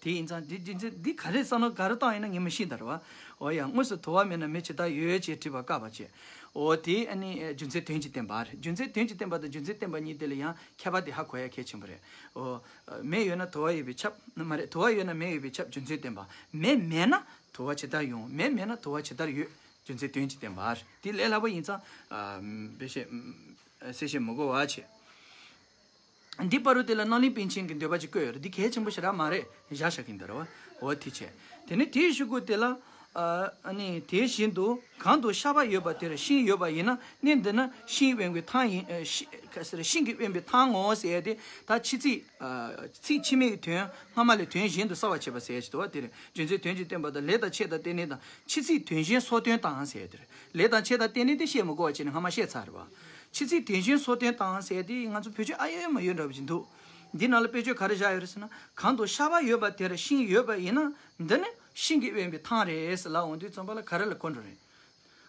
དེ་ཡིན་ཙང་འདི་འདི་འདི་འདི་ག་རེ་བསམ་བློ་ག་རེ་བཏང་ཡིན་ན་ངས་མི་ཤེས་ད་རེད་བ། འོ་ཡ། དངོས་སུ་དུ་བ་མེད་ན་མེ་ཇི་ལྟར་ཡོད་ཅེས་དྲིས་པ་བཀག་པ་བྱས། འོ་དེ་ཨ་ནི་རྒྱུ་མཚན་དོན་གྱིས་བསྟན་པ་རེད། རྒྱུ་མཚན་དོན་གྱིས་བསྟན་པ་དང་རྒྱུ་མཚན་བསྟན་པ་གཉིས་དེ་ལ་ཡང་ཁྱད་པར་དེ་ཧ་གོ་ཡ་གལ་ཆེན་པོ་རེད། འོ། མེ་ཡོད་ན་དུ་བ་ཡོད་པས་ཁྱབ། མ་རེད། དུ་བ་ཡོད་ན་མེ་ཡོད་པས་ཁྱབ། རྒྱུ་མཚན་བསྟན་པ། མེ་མེད་ན་དུ་བ་ཇི་ལྟར་ཡོང་། མེ་མེད་ན་དུ་བ་ཇི་ལྟར་ཡོད། རྒྱུ་མཚན་དོན་གྱིས་བསྟན་པ་རེད། དེ་ལས་སླ་པོ་ཡིན་ཙང་། ཨ། དཔེ་བཤད། གསལ་བཤད་མི་དགོས་པ་བྱས། འདི་བར་དུ་དེ་ལ་རྣམ་གླིང་པཎ་ཆེན་གྱི་འདོད་པ་ཅིག་བཀོད་ཡོད་རེད། འདི་གལ་ཆེན་པོ་ཞེ་དྲག་མ་རེད། བཞག་བཞག་གིན་འདུག་རེད་བ། འོ་དེ་བྱས། དེ་ནས་དེའི་གཞུག་གུ་དེ་ལ། ཨ་ནི་དེ་བཞིན་དུ་གང་དུ་ཤ་པ་ཡོད་པ་དེར་ཤིང་ཡོད་པ་ཡིན་ན་གནས་འདི་ན་ཤིང་དབེན་པའི་ཐང་ཡིན། ཤིང་གི་དབེན་པའི་ཐང་ངོ་ཟེར་ཏེ། ད་ཕྱི་ཚིག་ཚིག་ཕྱི་མའི་དོན་སྔ་མ་ལས་དོན་གཞན་དུ་གསལ་བར་བྱེད་པ་ཟེར་ཡ་ཅིག་འདུག་བ། དེར་རྒྱུ་མཚན་དོན་གྱིས་བསྟན་པ་དང་ལས་དང་ཆོས་དང་རྟེན་གནས་དང་ཕྱི་ཚིག་དོན་གཞན་སོགས་དོན་དང་ཟེར་ཡ་དེར། ལས་དང་ཆོས་དང་རྟེན་གནས་དེ་བཤད་མི་དགོས་པ་བྱས་ནས་སྔ་མ་བཤད་ཚར་རེད་བ། ཕྱི་ཚིག་དོན་གཞན་སོགས་དོན་དང་ཟེར་ཡ་དེ་ང་ཚོ་བེད་སྤྱོད་ཨ་ཡོད་མ་ཡོད་འདྲ་བ་ཅིག་འདུག་འདི་ནང་ལ་དཔེ་བརྗོད་ག་རེ་བཞག་ཡོད་རེད་ཟེར་ན། གང་དུ་ཤ་པ་ཡོད་པ་དེར་ཤིང་ཡོད་པ་ཡིན་ན་འདི་ནི་ཤིང་གིས་དབེན་པའི་ཐང་རེད་ཟེར་ལབ་འོང་དུས་ཙམ་པ་ལ་ག་རེ་ལ་གོ་འགྲོ་རེད།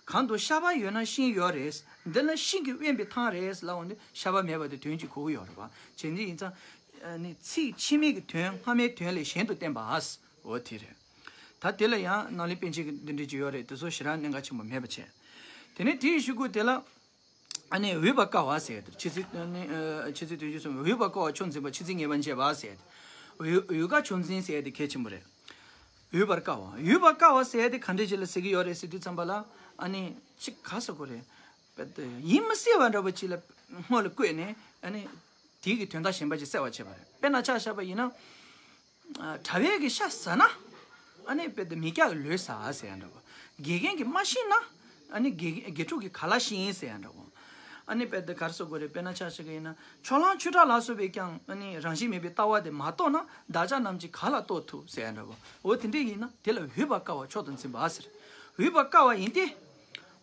གང་དུ་ཤ་པ་ཡོད་ན་ཤིང་ཡོད་རེད། འདི་ལ་ཤིང་གིས་དབེན་པའི་ཐང་རེད་ལབ་འོང་དུས་ཤ་པ་མེད་པ་དེ་དོན་གྱིས་གོ་གི་ཡོད་རེད་བ། བྱས་ནས་ཡིན་ཙང་། ཨ་ནི་ཚིག་ཕྱི་མའི་གི་དོན་སྔ་མའི་དོན་ལས་གཞན་དུ་བསྟན་པ། འོ་དེ་རེད། ད་དེ་ལ་ཡང་རྣམ་གླིང་པཎ་ཆེན་གྱི་འདི་འདྲ་ཅིག་ཡོད་རེད། དེ་ཚོ་ཞེ་དྲག་གནད་འགག་ཆེན་པོ་མེད་པ་བྱས། དེ་ནས་དེའི་གཞུག་གུ་དེ་ལ། ཨ་ནི་འོས་པ་དཀའ་བ་ཟེར་ཏེ། ཕྱི་ཚིག་ཨ་ནི་ཨ་ཕྱི་ཚིག་དོན་གཞན་གསུམ་འོས་པ་དཀའ་བ་ཕྱོགས་འཛིན་པ་ཕྱི་ཚིག་ངེས་པར་འབྱེད་པ་ཟེར་ཏེ། འོས་འོས་དཀའ་ཕྱོགས་འཛིན་ཟེར་ཏེ་གལ་ཆེན་པོ་རེད། འོས་པར་དཀའ་བ། འོས་པ་དཀའ་བ་ཟེར་ཏེ་ག་འདྲ་ཅིག་ལ་ཟེར་གྱི་ཡོད་རེད་ཟེར་དུས་ཙམ་པ་ལ། ཨ་ནི་ཅིག་ག་ཟེར་དགོས་རེད། ཡིན་མི་སྲིད་པ་འདྲ་པོ་ཅིག་ལ་སྔོན་ལ་བཀོད་ནས་ཨ་ནི་དེའི་གི་དོན་དག་གཞན་པ་ཅིག་གསལ་བར་བྱེད་པ་རེད། དཔེར་ན་ཆ་བཞག་པ་ཡིན་ན། ཨ། གྲྭ་པས་གི་ཤ་ཟ་ན། ཨ་ནི་དཔེ་དེ་མི་སྐྱ་གི་ལུས་ཟ་ཟེར་ཡ་འདྲ་པོ། དགེ་རྒན་གྱིས་མ་ཤེས་ན། ཨ་ནི་དགེ་དགེ་ཕྲུག་གིས་ག་ལ་ཤེས་ཟེར་ཡ་འདྲ་པོ། ཨ་ནི་དཔེ་དེ་ག་རེ་ཟེར་དགོས་རེད། དཔེར་ན་ཆ་བཞག་གི་ཡིན་ན། ཕྱོགས་གླང་ཆོས་གྲགས་ལ་སོགས་པས་ཀྱང་ཨ་ནི་རང་བཞིན་མེད་པའི་ལྟ་བ་དེ་མ་རྟོགས་ན་བདག་ཅག་རྣམས་ཀྱིས་ག་ལ་རྟོགས་ཐུབ་ཟེར་ཡ་འདྲ་པོ། འོ་དེ་འདྲ་ཡིན་ན་དེ་ལ་འོས་པ་དཀའ་བ་མཆོག་ཏུ་འཛིན་པ་ཟེར། འོས་པ་དཀའ་བ་ཡིན་ཏེ།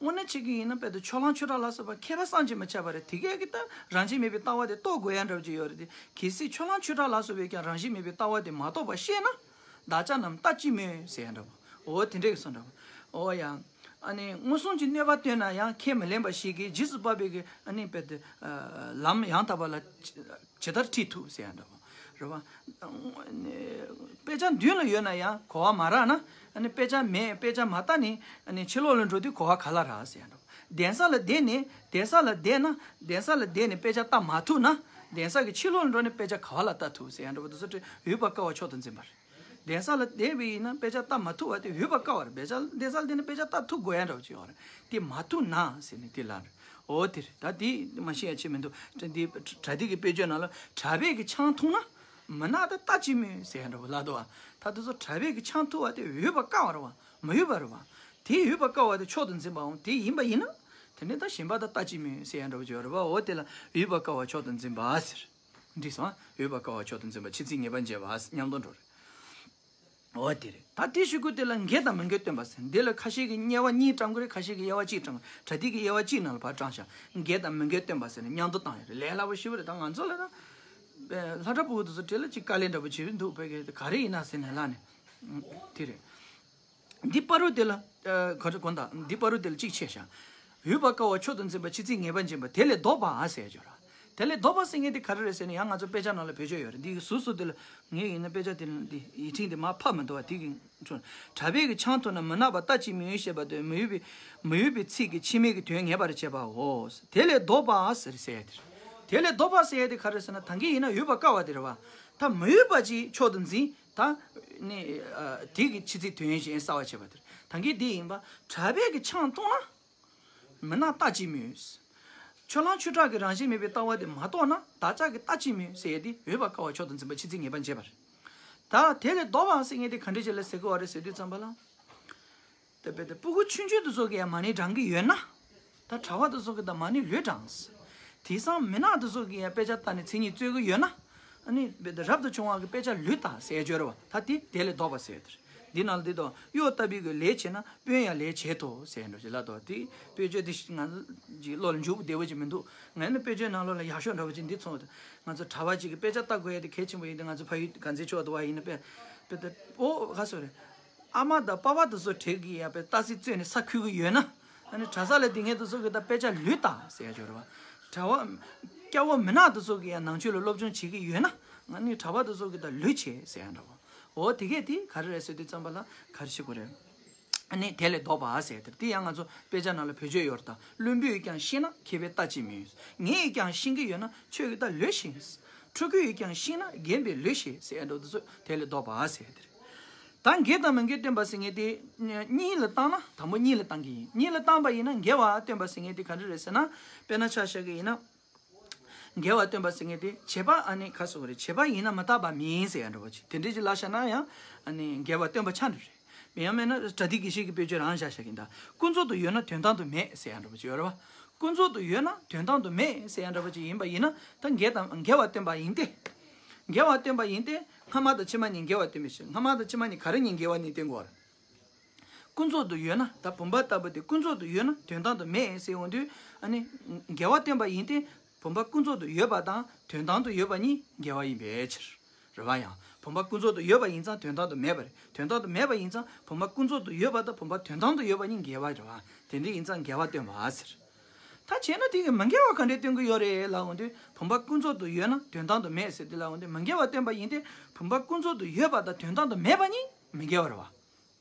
དངོས་གནས་བྱེད་ཀྱི་ཡིན་ན་དཔེ་དེ་ཕྱོགས་གླང་ཆོས་གྲགས་ལ་སོགས་པ་མཁས་པ་བསམ་གྱིས་མི་ཁྱབ་པ་རེད། དེ་གས་ཀྱི་ད་རང་བཞིན་མེད་པའི་ལྟ་བ་དེ་རྟོགས་དགོས་ཡ་འདྲ་བོ་ཅིག་ཡོད་རེད་དེ། གལ་སྲིད་ཕྱོགས་གླང་ཆོས་གྲགས་ལ་སོགས་པས་ཀྱང་རང་བཞིན་མེད་པའི་ལྟ་བ་དེ་མ་རྟོགས་པ་ཤེས་ན། བདག་ཅག་རྣམས་ལྟ་ཅི་སྨོས་ཟེར་ཡ་འདྲ་བོ། འོ་དེ་འདྲས་ཀྱི་སོ་འདྲ་བོ། འོ་ཡ། ཨ་ནི་མངོན་སུམ་གྱི་གནོད་པ་བསྟན་ན་ཡང་ཁས་མི་ལེན་པ་ཞིག་གིས་རྗེས་སུ་དཔག་པའི་གི་ཨ་ནི་དཔེ་དེ་ལམ་ཡང་དག་པ་ལ་ཇི་ལྟར་ཁྲིད་ཐུབ་ཟེར་ཡ་འདྲ་བོ། རེད་བ། དཔེ་ཆ་མདུན་ལ་ཡོད་ན་ཡང་གོ་བ་མ་རག་ན། ཨ་ནི་དཔེ་ཆ་མེད། དཔེ་ཆ་མ་ལྟ་ནས་ཨ་ནི་ཕྱི་ལོགས་ལ་འགྲོ་དུས་གོ་བ་ག་ལ་རག་ཟེར་ཡ་འདྲ་བོ། གདན་ས་ལ་བསྡད་ནས་གདན་ས་ལ་བསྡད་ན། གདན་ས་ལ་བསྡད་ནས་དཔེ་ཆ་ལྟ་མ་ཐུབ་ན། གདན་ས་གི་ཕྱི་ལོགས་ལ་འགྲོ་ནས་དཔེ་ཆ་ག་བ་ལ་ལྟ་ཐུབ་ཟེར་ཡ་འདྲ་བོ་དེ་ཚོ་འོས་པ་དཀའ་བ་མཆོག་ཏུ་འཛིན་པ་རེད། གདན་ས་ལ་བསྡད་པ་ཡིན་ན་དཔེ་ཆ་ལྟ་མ་ཐུབ་པ་དེ་འོས་པ་དཀའ་བ་རེད། དཔེ་ཆ་གདན་ས་ལ་བསྡད་ན་དཔེ་ཆ་ལྟ་ཐུབ་དགོས་ཡ་འདྲ་བོ་ཅིག་ཡོད་རེད། དེ་མ་ཐུབ་ན་ཟེར་ནས་དེ་ལ་རེད། འོ་དེ་རེད། ད་དེ་མ་ཤེས་ཡ་ཆེ་མི་འདུག་དེ་འདི་གྲ་སྒྲིག་གི་དཔེ་བརྗོད་ནང་ལ་གྲྭ་པས་ཀྱི་ཆང་འཐུང་ན། མུན་ནག་དེ་ལྟ་ཅི་སྨོས་ཟེར་ཡ་འདྲ་བོ་ལབ་འདུག་བ། ད་དེ་ཚོ་གྲྭ་པས་ཀྱི་ཆང་འཐུང་བ་དེ་འོས་པ་དཀའ་བ་རེད་བ། མི་འོས་པ་རེད་བ། དེ་འོས་པ་དཀའ་བ་དེ་མཆོག་ཏུ་འཛིན་པའམ་དེ་ཡིན་པ་ཡིན་ན། དེ་ནས་ད་གཞན་པ་དང་ལྟ་ཅི་སྨོས་ཟེར་ཡ་འདྲ་བོ་ཅིག་ཡོད་རེད་བ། འོ་དེ་ལ་འོས་པ་དཀའ་བ་མཆོག་ཏུ་འཛིན་པ་ཟེར། འགྲིག་སོང་ཨ། འོས་པ་དཀའ་བ་མཆོག་ཏུ་འཛིན་པ། ཕྱི་ཚིག་ངེས་པར་འབྱེད་པ་ཟེར་མཉམ་དུ་འགྲོ་རེད། འོ་དེ་རེད། ད་དེ་ཞུ་དགོས་དེ་ལ་འགལ་དང་མི་འགལ་སྟོན་པ་ཟེར། འདི་ལ་ཁ་ཤས་ཀྱིས་དམྱལ་བ་གཉིས་བགྲང་གི་རེད། ཁ་ཤས་ཀྱིས་དབྱེ་བ་གཅིག་བགྲང་གི། གྲ་སྒྲིག་གི་དབྱེ་བ་གཅིག་ནང་ལ་ཕར་བགྲང་བཞག་འགལ་དང་མི་འགལ་སྟོན་པ་ཟེར་ནས་མཉམ་དུ་བཏང་ཡོད་རེད། ལས་སླ་པོ་ཞེ་པོ་རེད། ད་ང་ཚོ་ལ་ད་ལྷ་གྲྭ་ཕྲུ་གུ་དེ་ཚོ་གྲས་ལ་ཅིག་དཀའ་ལས་འདྲ་པོ་བྱེད་ཀྱི་འདུག་དཔེ་ག་རེ་ཡིན་ན་ཟེར་ནས་ལབ་ནས། དེ་རེད། འདི་བར་དུ་དེ་ལ། ཨ། ག་རེ་དགོངས་དག་འདི་བར་དུ་དེ་ལ་གཅིག་ཆད་བཞག་འོས་པ་དཀའ་བ་མཆོག་ཏུ་འཛིན་པ། ཕྱི་ཚིག་ངེས་པར་འབྱེད་པ། དེ་ལས་ལྡོག་པ་ཟེར་ཡ་ཅིག་ཡོད་རེད། དེ་ལས་ལྡོག་པ་ཟེར་མཁན་དེ་ག་རེ་རེད་ཟེར་ན། ཡང་ང་ཚོ་དཔེ་ཆ་ནང་ལ་བེད་སྤྱོད་ཡོད་རེད། འདི་གི་ཟུར་ཟུར་དེ་ལ་ངས་ཡིན་ན་དཔེ་ཆ་དེ་ལ་འདི་ཡིག་ཕྲེང་དེ་མར་ཕབ་མི་འདུག་བ། དེ་གི་ཚོ། གྲྭ་པས་ཀྱི་ཆང་འཐུང་ན། མུན་ནག་པ་ལྟ་ཅི་སྨོས་ཞེས་པ་དེ་མི་འོས་པའི། མི་འོས་པའི་ཚིག་གིས་ཕྱི་མའི་གི་དོན་ངེས་པར་བྱེད་པའོ། དེ་ལས་ལྡོག་པ་ཟེར་ཟེར་ཡ་དེ་རེད། དེ་ལས་ལྡོག་པ་ཟེར་ཡ་དེ་ག་རེ་ཟེར་ན། ད་གིན་ཡིན་ན་འོས་པ་དཀའ་བ་དེ་རེད་བ། ད་མི་འོས་པ་ཅིག་མཆོག་ཏུ་འཛིན། ད་ནི་ཨ་དེ་གི་ཕྱི་ཚིག་དོན་གཞན་གསལ་བར་བྱེད་པ་དེ་རེད། ད་གིན་དེ་ཡིན་པ། གྲྭ་པས་ཀྱི་ཆང་འཐུང་ན། མུན་ནག་ལྟ་ཅི་སྨོས། ཕྱོགས་གླང་ཆོས་གྲགས་ཀྱི་རང་བཞིན་མེད་པའི་ལྟ་བ་དེ་མ་རྟོགས་ན། བདག་ཅག་གིས་ལྟ་ཅི་སྨོས་ཟེར་ཡ་དེ་འོས་པ་དཀའ་བ་མཆོག་ཏུ་འཛིན་པ། ཕྱི་ཚིག་ངེས་པར་འབྱེད་པ་རེད། ད་དེ་ལས་ལྡོག་པ་ཟེར་མཁན་དེ་ག་འདྲ་ཅིག་ལ་ཟེར་གི་ཡོད་རེད་ཟེར་དུས་ཙམ་པ་ལ། དེ་བས་ཏེ་སྤུ་གུ་ཆུང་ཆུང་དེ་ཚོ་གིས་ཡང་མ་ཎི་བགྲང་གི་ཡོད་ན། ད་གྲྭ་པ་དེ་ཚོ་གིས་ད་མ་ཎི་ལོས་བགྲང་། དེང་སང་མུན་ནག་དེ་ཚོ་གིས་ཡང་དཔེ་ཆ་ལྟ་ནས་མཚན་ཉིད་རྩོད་གི་ཡོད་ན། ཨ་ནི་རབ་ཏུ་བྱུང་བ་གིས་དཔེ་ཆ་ལུས་ལྟ་ཟེར་ཡ་ཅིག་ཡོད་རེད་བ། ད་དེ་དེ་ལས་ལྡོག་པ་ཟེར་ཡ་དེ་རེད། འདི་ནང་ལ་འདི་དང་གཡོག་ལྟ་བུའི་གི་ལས་བྱེད་ན། དཔོན་ཡང་ལས་བྱེད་དོ་ཟེར་འགྲོ་ཞིག་ལ་དོ། དེ་དཔེ་བརྗོད་དེ་ང་ཅིག་བློ་ལ་འཇུག་བདེ་བོ་ཅིག་མི་འདུག་ངས་ནི་དཔེ་བརྗོད་ནང་ལོགས་ལ་ཡག་ཤོས་འདྲ་བོ་ཅིག་འདི་མཐོང་། ང་ཚོ་གྲྭ་པ་ཅིག་གིས་དཔེ་ཆ་ལྟ་དགོས་ཡ་དེ་གལ་ཆེན་པོ་ཡིན་དེ། ང་ཚོ་ཕ་ཡུལ་དཀར་མཛེས་ཕྱོགས་དུ་བ་ཡིན་ན་དཔེ་དཔེ་དེ་ཨོ་ག་སོ་རེད། ཨ་མ་དང་པ་ཕ་དེ་ཚོ་གྲས་ཀྱིས་ཡ་དཔེ་ལྟ་ཚིག་རྩོད་ནས་ས་འཁུལ་གི་ཡོད་ན། ཨ་ནི་གྲྭ་ས་ལ་དེ་ངས་དེ་ཚོ་གིས་ད་དཔེ་ཆ་ལུས་ལྟ་ཟེར་ཡ་ཅིག་ཡོད་རེད་བ། གྲྭ་པ་སྐྱ་བོ་མུན་ནག་དེ་ཚོ་གིས་ཡང་ནང་ཆོས་ལ་སློབ་སྦྱོང་བྱེད་ཀྱི་ཡོད་ན། ཨ་ནི་གྲྭ་པ་དེ་ཚོ་གིས་ད་ལུས་བྱེད་ཟེར་ཡ་འདྲ་བོ། འོ་དེ་གས་དེ་ག་རེ་རེད་ཟེར་དུས་ཙམ་པ་ལ་ག་རེ་བྱེད་དགོས་རེད། ཨ་ནི་དེ་ལས་ལྡོག་པ་ཟེར་དེ་དེ་ཡང་ང་ཚོ་དཔེ་ཆ་ནང་ལ་བེད་སྤྱོད་ཡོད་རེད་ད། བླུན་པོས་ཀྱང་ཤེས་ན་མཁས་པས་ལྟ་ཅི་སྨོས། ངས་ཀྱང་ཤེས་ཀྱི་ཡོད་ན་ཁྱོད་ཀྱིས་ད་ལོས་ཤེས། ཕྲུ་གུས་ཀྱང་ཤེས་ན་རྒན་པས་ལོས་ཤེས་ཟེར་ཡ་འདྲ་བོ་དེ་ཚོ་དེ་ལས་ལྡོག་པ་ཟེར་དེ་རེད། ད་འགལ་དང་མི་འགལ་སྟོན་པ་ཟེར་མཁན་དེ་གཉིས་ལ་བཏང་ན། དང་པོ་གཉིས་ལ་བཏང་གི་ཡིན། གཉིས་ལ་བཏང་པ་ཡིན་ན་འགལ་བ་སྟོན་པ་ཟེར་མཁན་དེ་ག་འདྲ་རེད་ཟེར་ན། དཔེར་ན་ཆ་བཞག་གི་ཡིན་ན། འགལ་བ་སྟོན་པ་ཟེར་མཁན་དེ་བྱེད་པ་ཨ་ནི་ག་སོགས་རེད། བྱེད་པ་ཡིན་ན་མི་རྟག་པ་མིན་ཟེར་ཡ་འདྲ་བོ་ཅིག་དེ་འདྲ་ཅིག་ལབ་བཞག་ན་ཡང་ཨ་ནི་འགལ་བ་སྟོན་པ་ཆགས་འགྲོ་རེད། ཡང་མིན་ན་པྲ་ཏི་དགེ་བཤེས་ཀྱི་དཔེ་བརྗོད་རང་བཞག་བཞག་གི་ཡིན་ད། ཀུན་རྫོབ་ཏུ་ཡོད་ན་དོན་དམ་དུ་མེད་ཟེར་ཡ་འདྲ་བོ་ཅིག་ཡོད་རེད་བ། ཀུན་རྫོབ་ཏུ་ཡོད་ན་དོན་དམ་དུ་མེད་ཟེར་ཡ་འདྲ་བོ་ཅིག་ཡིན་པ་ཡིན་ན། ད་འགལ་དང་འགལ་བ་སྟོན་པ་ཡིན་ཏེ། འགལ་བ་སྟོན་པ་ཡིན་ཏེ། སྔ་མ་དང་ཕྱི་མ་གཉིས་འགལ་བ་སྟོན་པའི་ཕྱིར། སྔ་མ་དང་ཕྱི་མ་གཉིས་ག་རེ་གཉིས་འགལ་བ་གཉིས་སྟོན་དགོས་རེད། ཀུན་རྫོབ་ཏུ་ཡོད་ན། ད་བུམ་པ་ལྟ་བུ་དེ་ཀུན་རྫོབ་ཏུ་ཡོད་ན་དོན་དམ་དུ་མེད་ཟེར་འོང་དུས། ཨ་ནི་འགལ་བ་སྟོན་པ་ཡིན་ཏེ། བུམ་པ་ཀུན་རྫོབ་ཏུ་ཡོད་པ་དང་དོན་དམ་དུ་ཡོད་པ་གཉིས་འགལ་བ་ཡིན་པའི་ཕྱིར། རེད་བ། ཡང་བུམ་པ་ཀུན་རྫོབ་ཏུ་ཡོད་པ་ཡིན་ཙང་དོན་དམ་དུ་མེད་པ་རེད། དོན་དམ་དུ་མེད་པ་ཡིན་ཙང་བུམ་པ་ཀུན་རྫོབ་ཏུ་ཡོད་པ་དང་བུམ་པ་དོན་དམ་དུ་ཡོད་པ་གཉིས་འགལ་བ་རེད་བ། དེ་འདྲ་ཡིན་ཙང་འགལ་བ་སྟོན་པ་ཟེར། ད་བྱས་ན་དེ་གི་མི་འགལ་བ་ག་འདྲས་སྟོན་གི་ཡོད་རེད་ལབ་འོང་དུས། བུམ་པ་ཀུན་རྫོབ་ཏུ་ཡོད་ན་དོན་དམ་དུ་མེད་ཟེར་དེ་ལབ་འོང་དུས། མི་འགལ་བ་སྟོན་པ་ཡིན་ཏེ། བུམ་པ་ཀུན་རྫོབ་ཏུ་ཡོད་པ་དང་དོན་དམ་དུ་མེད་པ་གཉིས་མི་འགལ་བ་རེད་བ།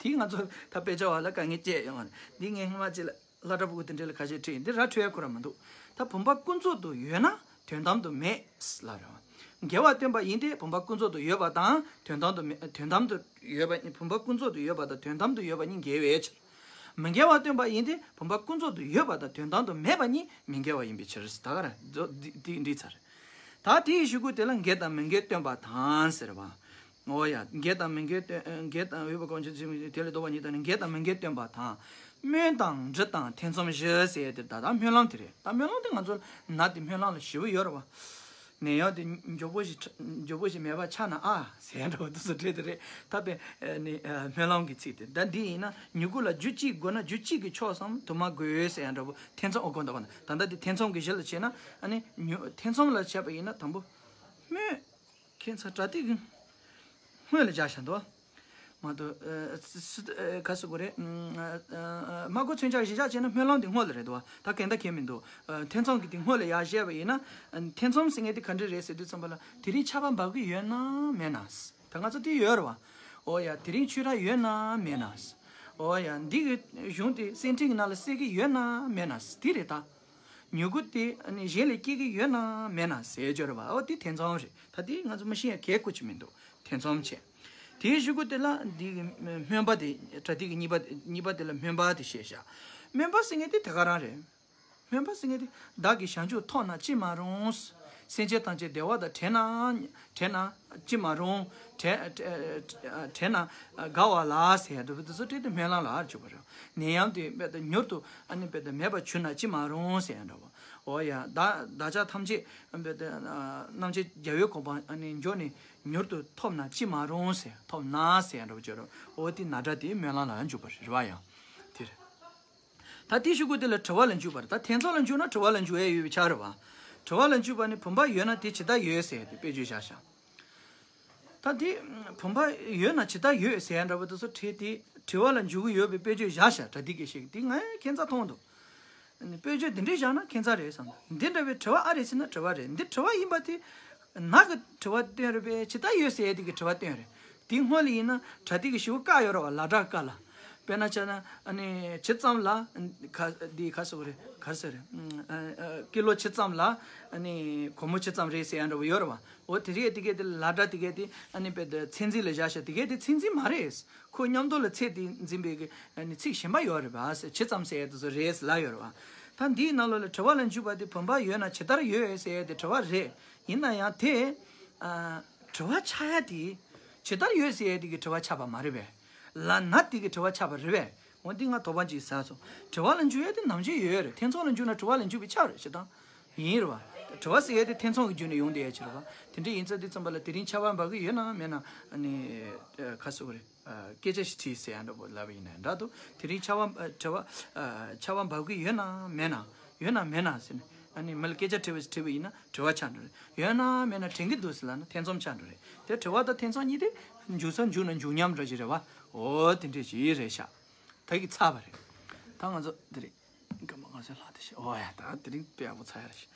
དེ་ང་ཚོ་ད་དཔེ་ཆ་བ་ལ་དཀའ་ངལ་སྐྱེས་ཡོང་བ་རེད། འདི་ངས་སྔོན་མ་ཅིག་ལ་སློབ་གྲྭ་ཕྲུ་གུ་དེ་འདྲ་ལ་ཁ་ཤས་ཁྲིད་ཡིན། འདི་ར་འཕྲོད་ཡ་ཁོ་ར་མི་འདུག་ད་བུམ་པ་ཀུན་རྫོབ་ཏུ་ཡོད་ན་དོན་དམ་དུ་མེད་ལབ་རེད་བ། འགལ་བ་སྟོན་པ་ཡིན་ཏེ། བུམ་པ་ཀུན་རྫོབ་ཏུ་ཡོད་པ་དང་དོན་དམ་དུ་མེད། དོན་དམ་དུ་ཡོད་པ། བུམ་པ་ཀུན་རྫོབ་ཏུ་ཡོད་པ་དང་དོན་དམ་དུ་ཡོད་པ་གཉིས་འགལ་བའི་ཕྱིར། མི་འགལ་བ་སྟོན་པ་ཡིན་ཏེ། བུམ་པ་ཀུན་རྫོབ་ཏུ་ཡོད་པ་དང་དོན་དམ་དུ་མེད་པ་གཉིས་མི་འགལ་བ་ཡིན་པའི་ཕྱིར། ད་ག་ར་འདི་འདི་འདི་ཚར། ད་དེའི་གཞུག་གུ་དེ་ལ་འགལ་དང་མི་འགལ་སྟོན་པ་དང་ཟེར་བ། འོ་ཡ། འགལ་དང་མི་འགལ་སྟོན། འགལ་དང་འོས་པ་གང་ཆོས་ཅན་དེ་ལས་ལྡོག་པ་ཉིད་དང་ནི། འགལ་དང་མི་འགལ་སྟོན་པ་དང་། སྨོན་དང་འབྲི་དང་ཐེ་ཚོམ་བཞི་ཟེར་ཏེ། ད་ད་སྨོན་ལམ་དེ་རེད། ད་སྨོན་ལམ་དེ་ང་ཚོ་ན་དེ་སྨོན་ལམ་ལ་ཞེ་པོ་ཡོད་རེད་བ། ནད་ཡམས་དེ་མགྱོགས་པོ་ཞིག་མགྱོགས་པོ་ཞིག་མེད་པ་ཆགས་ན་ཨ་ཟེར་འདྲ་བོ་དེ་ཚོ་བྲིས་དེ་རེད། ད་དཔེ་ནི་སྨོན་ལམ་གྱི་ཚིག་དེ་ད་འདི་ཡིན་ན་མྱུ་གུ་ལ་རྒྱུ་གཅིག་དགོས་ན་རྒྱུ་གཅིག་གི་ཕྱོགས་སམ་དུ་མ་དགོས་ཟེར་ཡ་འདྲ་བོ་ཐེ་ཚོམ་ཨོ་གོ་འདྲ་བོ་ན་ད་ལྟ་དེ་ཐེ་ཚོམ་གྱི་གཞི་ལ་བྱས་ན་ཨ་ནི་མྱུ་ཐེ་ཚོམ་ལ་བྱས་པ་ཡིན་ན་དང་པོ་སྨོན། ཁྱད་མཚར་པྲ་ཏི་གི་སྔོན་ལ་བཞག་བཞག་འདུག་མ་གཏོགས་ཨ་སི་སི་ཨ་ག་སུ་གོ་རེད། ཨ་ཨ་མ་གོ་མཚོན་ཆ་གཞི་བཞག་བྱས་ན་སྨོན་ལམ་དེ་སྔོན་ལ་རེད་འདུག་ད་གན་ད་གན་མི་འདུག་ཨ་ཐེ་ཚོམ་གྱི་དེ་སྔོན་ལ་ཡར་བཤད་པ་ཡིན་ན་ཨ་ཐེ་ཚོམ་ཟེར་མཁན་དེ་ག་འདྲ་རེད་ཟེར་དུས་ཙམ་པ་ལ་དེ་རིང་ཆར་པ་འབབ་གི་ཡོད་ན་མེད་ན། ད་ང་ཚོ་དེ་ཡོད་རེད་བ། ཨོ་ཡ་དེ་རིང་ཆོས་ར་ཡོད་ན་མེད་ན། ཨོ་ཡ་འདི་གི་གཞུང་དེ་སེང་ཁྲི་གི་ནང་ལ་གསལ་གི་ཡོད་ན་མེད་ན་དེ་རེད་ད། མྱུ་གུ་དེ་ཨ་ནི་གཞན་ལས་སྐྱེ་གི་ཡོད་ན་མེད་ན་ཟེར་སྦྱོར་བ་ཨོ་དེ་ཐེ་ཚོམ་རེད། ད་དེ་ང་ཚོ་མི་ཤེས་ཡ་གལ་ཁུ་ཆུ་མི་འདུག་ཐེ་ཚོམ་བྱས། དེའི་གཞུག་གུ་དེ་ལ་འདི་གི་སྨོན་པ་དེ་པྲ་ཏི་གི་གཉིས་པ་གཉིས་པ་དེ་ལ་སྨོན་པ་དེ་བཤད་བཞག་སྨོན་པ་ཟེར་མཁན་དེ་དེ་ག་རང་རེད། སྨོན་པ་ཟེར་མཁན་དེ་བདག་གིས་བྱང་ཆུབ་ཐོབ་ན་ཅི་མ་རུང་། སེམས་ཅན་ཐམས་ཅད་བདེ་བ་དང་བྲལ་ན་བྲལ་ན་ཅི་མ་རུང་། བྲལ་བྲལ་ན་དགའ་བ་ལ་ཟེར་ཡ་འདུག་པ་དེ་ཚོ་བྲིས་ཏེ་སྨོན་ལམ་ལ་འཇུག་པ་རེད། ནད་ཡམས་དེ་དཔེ་དེ་མྱུར་དུ་ཨ་ནི་དཔེ་དེ་མེད་པར་གྱུར་ན་ཅི་མ་རུང་ཟེར་ཡ་འདྲ་བོ། འོ་ཡ་བདག་བདག་ཅག་ཐམས་ཅད་དཔེ་དེ་རྣམ་མཁྱེན་རྒྱལ་བའི་གོ་འཕང་ཨ་ནི་འབྱོར་ནས་མྱུར་དུ་ཐོབ་ན་ཅི་མ་རུང་ཟེར་ཐོབ་ན་ཟེར་ཡ་འདྲ་བོ་བརྗོད་རོགས། འོ་དེ་ན་སྒྲ་དེ་སྨོན་ལམ་ལ་འཇུག་པ་རེད་བ་ཡང་། དེ་རེད། ད་དེའི་གཞུག་གུ་དེ་ལ་དྲི་བ་ལ་འཇུག་པ་རེད། ད་ཐེ་ཚོམ་ལ་འཇུག་ན་དྲི་བ་ལ་འཇུག་ཡས་ཡོད་པའི་ཆ་རེད་བ། དྲི་བ་ལ་འཇུག་པ་ནི་བུམ་པ་ཡོད་ན་དེ་ཇི་ལྟར་ཡོད་ཟེར་ཏེ་དཔེ་བརྗོད་བཞག་བཞག་ད་དེ་བུམ་པ་ཡོད་ན་ཇི་ལྟར་ཡོད་ཟེར་ཡ་འདྲ་པོ་དེ་ཚོ་བྲིས་ཏེ་དྲི་བ་ལ་འཇུག་གི་ཡོད་པའི་དཔེ་བརྗོད་བཞག་བཞག་པྲ་ཏི་གི་ཞིག་དེ་ངས་ཁྱད་མཚར་མཐོང་འདུག་དཔེ་བརྗོད་འདི་འདྲས་བཞག་ན་ཁྱད་མཚར་རེད་བསམ། འདི་འདྲ་བའི་དྲི་བ་ཨ་རེད་ཟེར་ན་དྲི་བ་རེད། འདི་དྲི་བ་ཡིན་པ་དེ་ནག་གི་དྲི་བ་སྟོན་རེད་པས་ཇི་ལྟར་ཡོད་ཟེར་ཡ་དེ་གི་དྲི་བ་སྟོན་རེད། དེའི་སྔོན་ལ་ཡིན་ན་པྲ་ཏི་གི་ཞེ་པོ་བཀག་ཡོད་རེད་བ། ལ་དྲག་བཀག་ལ། དཔེར་ན་ཆ་ན་ཨ་ནི་ཇི་ཙམ་ལ་ག་འདི་ག་ཟེར་རེད་ག་ཟེར་རེད། ཀི་ལོ་ཇི་ཙམ་ལ་ཨ་ནི་སྒོར་མོ་ཇི་ཙམ་རེད་ཟེར་ཡ་འདྲ་བོ་ཡོད་རེད་བ། འོ་དེ་རེད། དེ་གས་དེ་ལ་དྲག་དེ་གས་དེ་ཨ་ནི་དཔེ་དེ་ཚད་འཛིན་ལ་བཞག་བཞག་དེ་གས་དེ་ཚད་འཛིན་མ་རེད། ཁོ་མཉམ་དུ་ལ་ཚད་དེ་འཛིན་པའི་གི་ཨ་ནི་ཚིག་གཞན་པ་ཡོད་རེད་བ། ཇི་ཙམ་ཟེར་ཡ་དེ་ཚོ་རེད་ལ་ཡོད་རེད་བ། ད་འདིའི་ནང་ལོགས་ལ་དྲི་བ་ལ་འཇུག་པ་དེ་བུམ་པ་ཡོད་ན་ཇི་ལྟར་ཡོད་ཟེར་ཡ་དེ་དྲི་བ་རེད། ཡིན་ན་ཡང་དེ། ཨ། དྲི་བ་ཆགས་ཡ་དེ། ཇི་ལྟར་ཡོད་ཟེར་ཡ་དེ་གི་དྲི་བ་ཆགས་པ་མ་རེད་པས། ལ་ན་དེ་གི་དྲི་བ་ཆགས་པ་རེད་པས། འོ་འདི་ང་དོགས་པ་ཅིག་ཟ་སོང་། དྲི་བ་ལ་འཇུག་ཡ་དེ་ནམ་རྒྱུན་ཡོད་རེད། ཐེ་ཚོམ་ལ་འཇུག་ན་དྲི་བ་ལ་འཇུག་པའི་ཆ་རེད་ཞེ་དང་། ཡིན་རེད་བ། དྲི་བ་ཟེར་ཡ་དེ་ཐེ་ཚོམ་གི་རྒྱུ་ནས་ཡོང་བསྡད་ཡ་ཅིག་རེད་བ། དེ་འདྲ་ཡིན་ཙང་དེ་ཙམ་པ་ལ་དེ་རིང་ཆར་པ་འབབ་གི་ཡོད་ན་མེད་ན་ཨ་ནི། ཁ་སུ་རེད། སྐད་ཆ་ཞིག་དྲིས་ཟེར་ཡ་འདྲ་པོ་ལབ་པ་ཡིན་ན་འདྲ་འདུག་དེ་རིང་ཆར་པ་དྲི་བ། ཆར་པ་འབབ་གི་ཡོད་ན་མེད་ན། ཡོད་ན་མེད་ན་ཟེར་ནས་ཨ་ནི་མི་ལ་སྐད་ཆ་དྲི་བ་དྲི་བ་ཡིན་ན་དྲི་བ་ཆགས་འགྲོ་རེད། ཡོད་ན་མེད་ན་དྲན་གི་འདུག་ཟེར་ལབ་ན་ཐེ་ཚོམ་ཆགས་འགྲོ་རེད། དེ་དྲི་བ་དང་ཐེ་ཚོམ་གཉིས་དེ་འཇུག་ས་འཇུག་ན་འཇུག་སྙམ་འདྲ་ཞིག་རེད་བ། འོ་དེ་འདྲ་ཞིག་རེད་ཤག་ད་གི་ཚར་བ་རེད། ད་ང་ཚོ་འདི་རེད། སྐར་མ་ང་ཚོའི་ལྷག་དེ་ཞིག་ཨོ་ཡ་ད་དེ་རིང་དཔེ་ཡག་པོ་ཚར་ཡ་རེད་ཤག་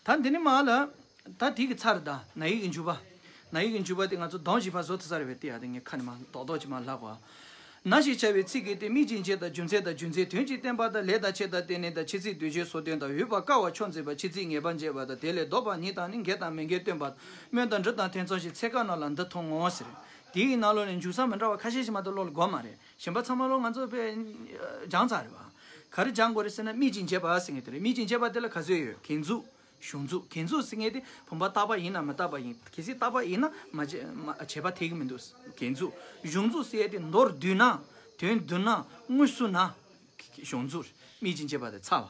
ད་འདི་ནི་མ་ལ། ད་དེ་གི་ཚར་ད་ན་ཡི་གི་འཇུག་པ། ན་ཡི་གི་འཇུག་པ་དེ་ང་ཚོ་གདོང་བཞི་པ་བཟོ་ཐུབ་ས་རེད་པས། དེ་ཡ་དེ་ངས་ཁ་ནས་མ་རྡོག་རྡོག་ཅིག་མ་ལྷག་གོ་ན་ཞེས་བྱ་བའི་ཚིག་གིས་དེ་དམིགས་ཀྱིས་འབྱེད་དང་རྒྱུ་མཚན་དང་རྒྱུ་མཚན་དོན་གྱིས་བསྟན་པ་དང་ལས་དང་ཆེད་དང་རྟེན་གནས་དང་ཕྱི་ཚིག་དུས་གཅོད་སོགས་སྟོན་དང་འོས་པ་དཀའ་བ་ཕྱོགས་འཛིན་པ་ཕྱི་ཚིག་ངེས་པ་འབྱེད་པ་དང་དེ་ལས་ལྡོག་པ་ཉིད་དང་ནི་འགལ་དང་མི་འགལ་སྟོན་པ་སྨོན་དང་འབྲུ་དང་ཐེ་ཚོམ་ཞེས་ཚེ་སྐབས་རྣམས་ལ་འདི་མཐོང་ངོ་ཟེར། དེའི་ནང་ལོགས་ནས་འཇུག་ས་མི་འདྲ་བ་ཁ་ཤས་ཤིག་མ་གཏོགས་བློ་ལ་འགོ་མ་རེད། གཞན་པ་ཚང་མ་ལོ་ང་ཚོ་དཔེ་སྦྱངས་ཚར་རེད་བ། ག་རེ་སྦྱང་དགོས་རེད་ཟེར་ན་དམིགས་ཀྱིས་འབྱེད་པ་ཟེར་མཁན་དེ་རེད། དམིགས་ཀྱིས་འབྱེད་པ་དེ་ལ་ག་ཚོད་ཡོད། གེགས་འཛུགས། གཞུང་འཛུགས། གེགས་འཛུགས་ཟེར་མཁན་དེ་བུམ་པ་རྟག་པ་ཡིན་ན་མི་རྟག་པ་ཡིན། གལ་སྲིད་རྟག་པ་ཡིན་ན་མ་བྱེད་མ་བྱེད་པ་འཐད་ཀྱི་མི་འདུག་གེགས་འཛུགས། གཞུང་འཛུགས་ཟེར་ཡ་དེ་མདོར་བསྡུས་ན། དོན་བསྡུ་ན། དངོས་སུ་ན། གཞུང་འཛུགས། དམིགས་ཀྱིས་འབྱེད་པ་དེ་ཚར་བ།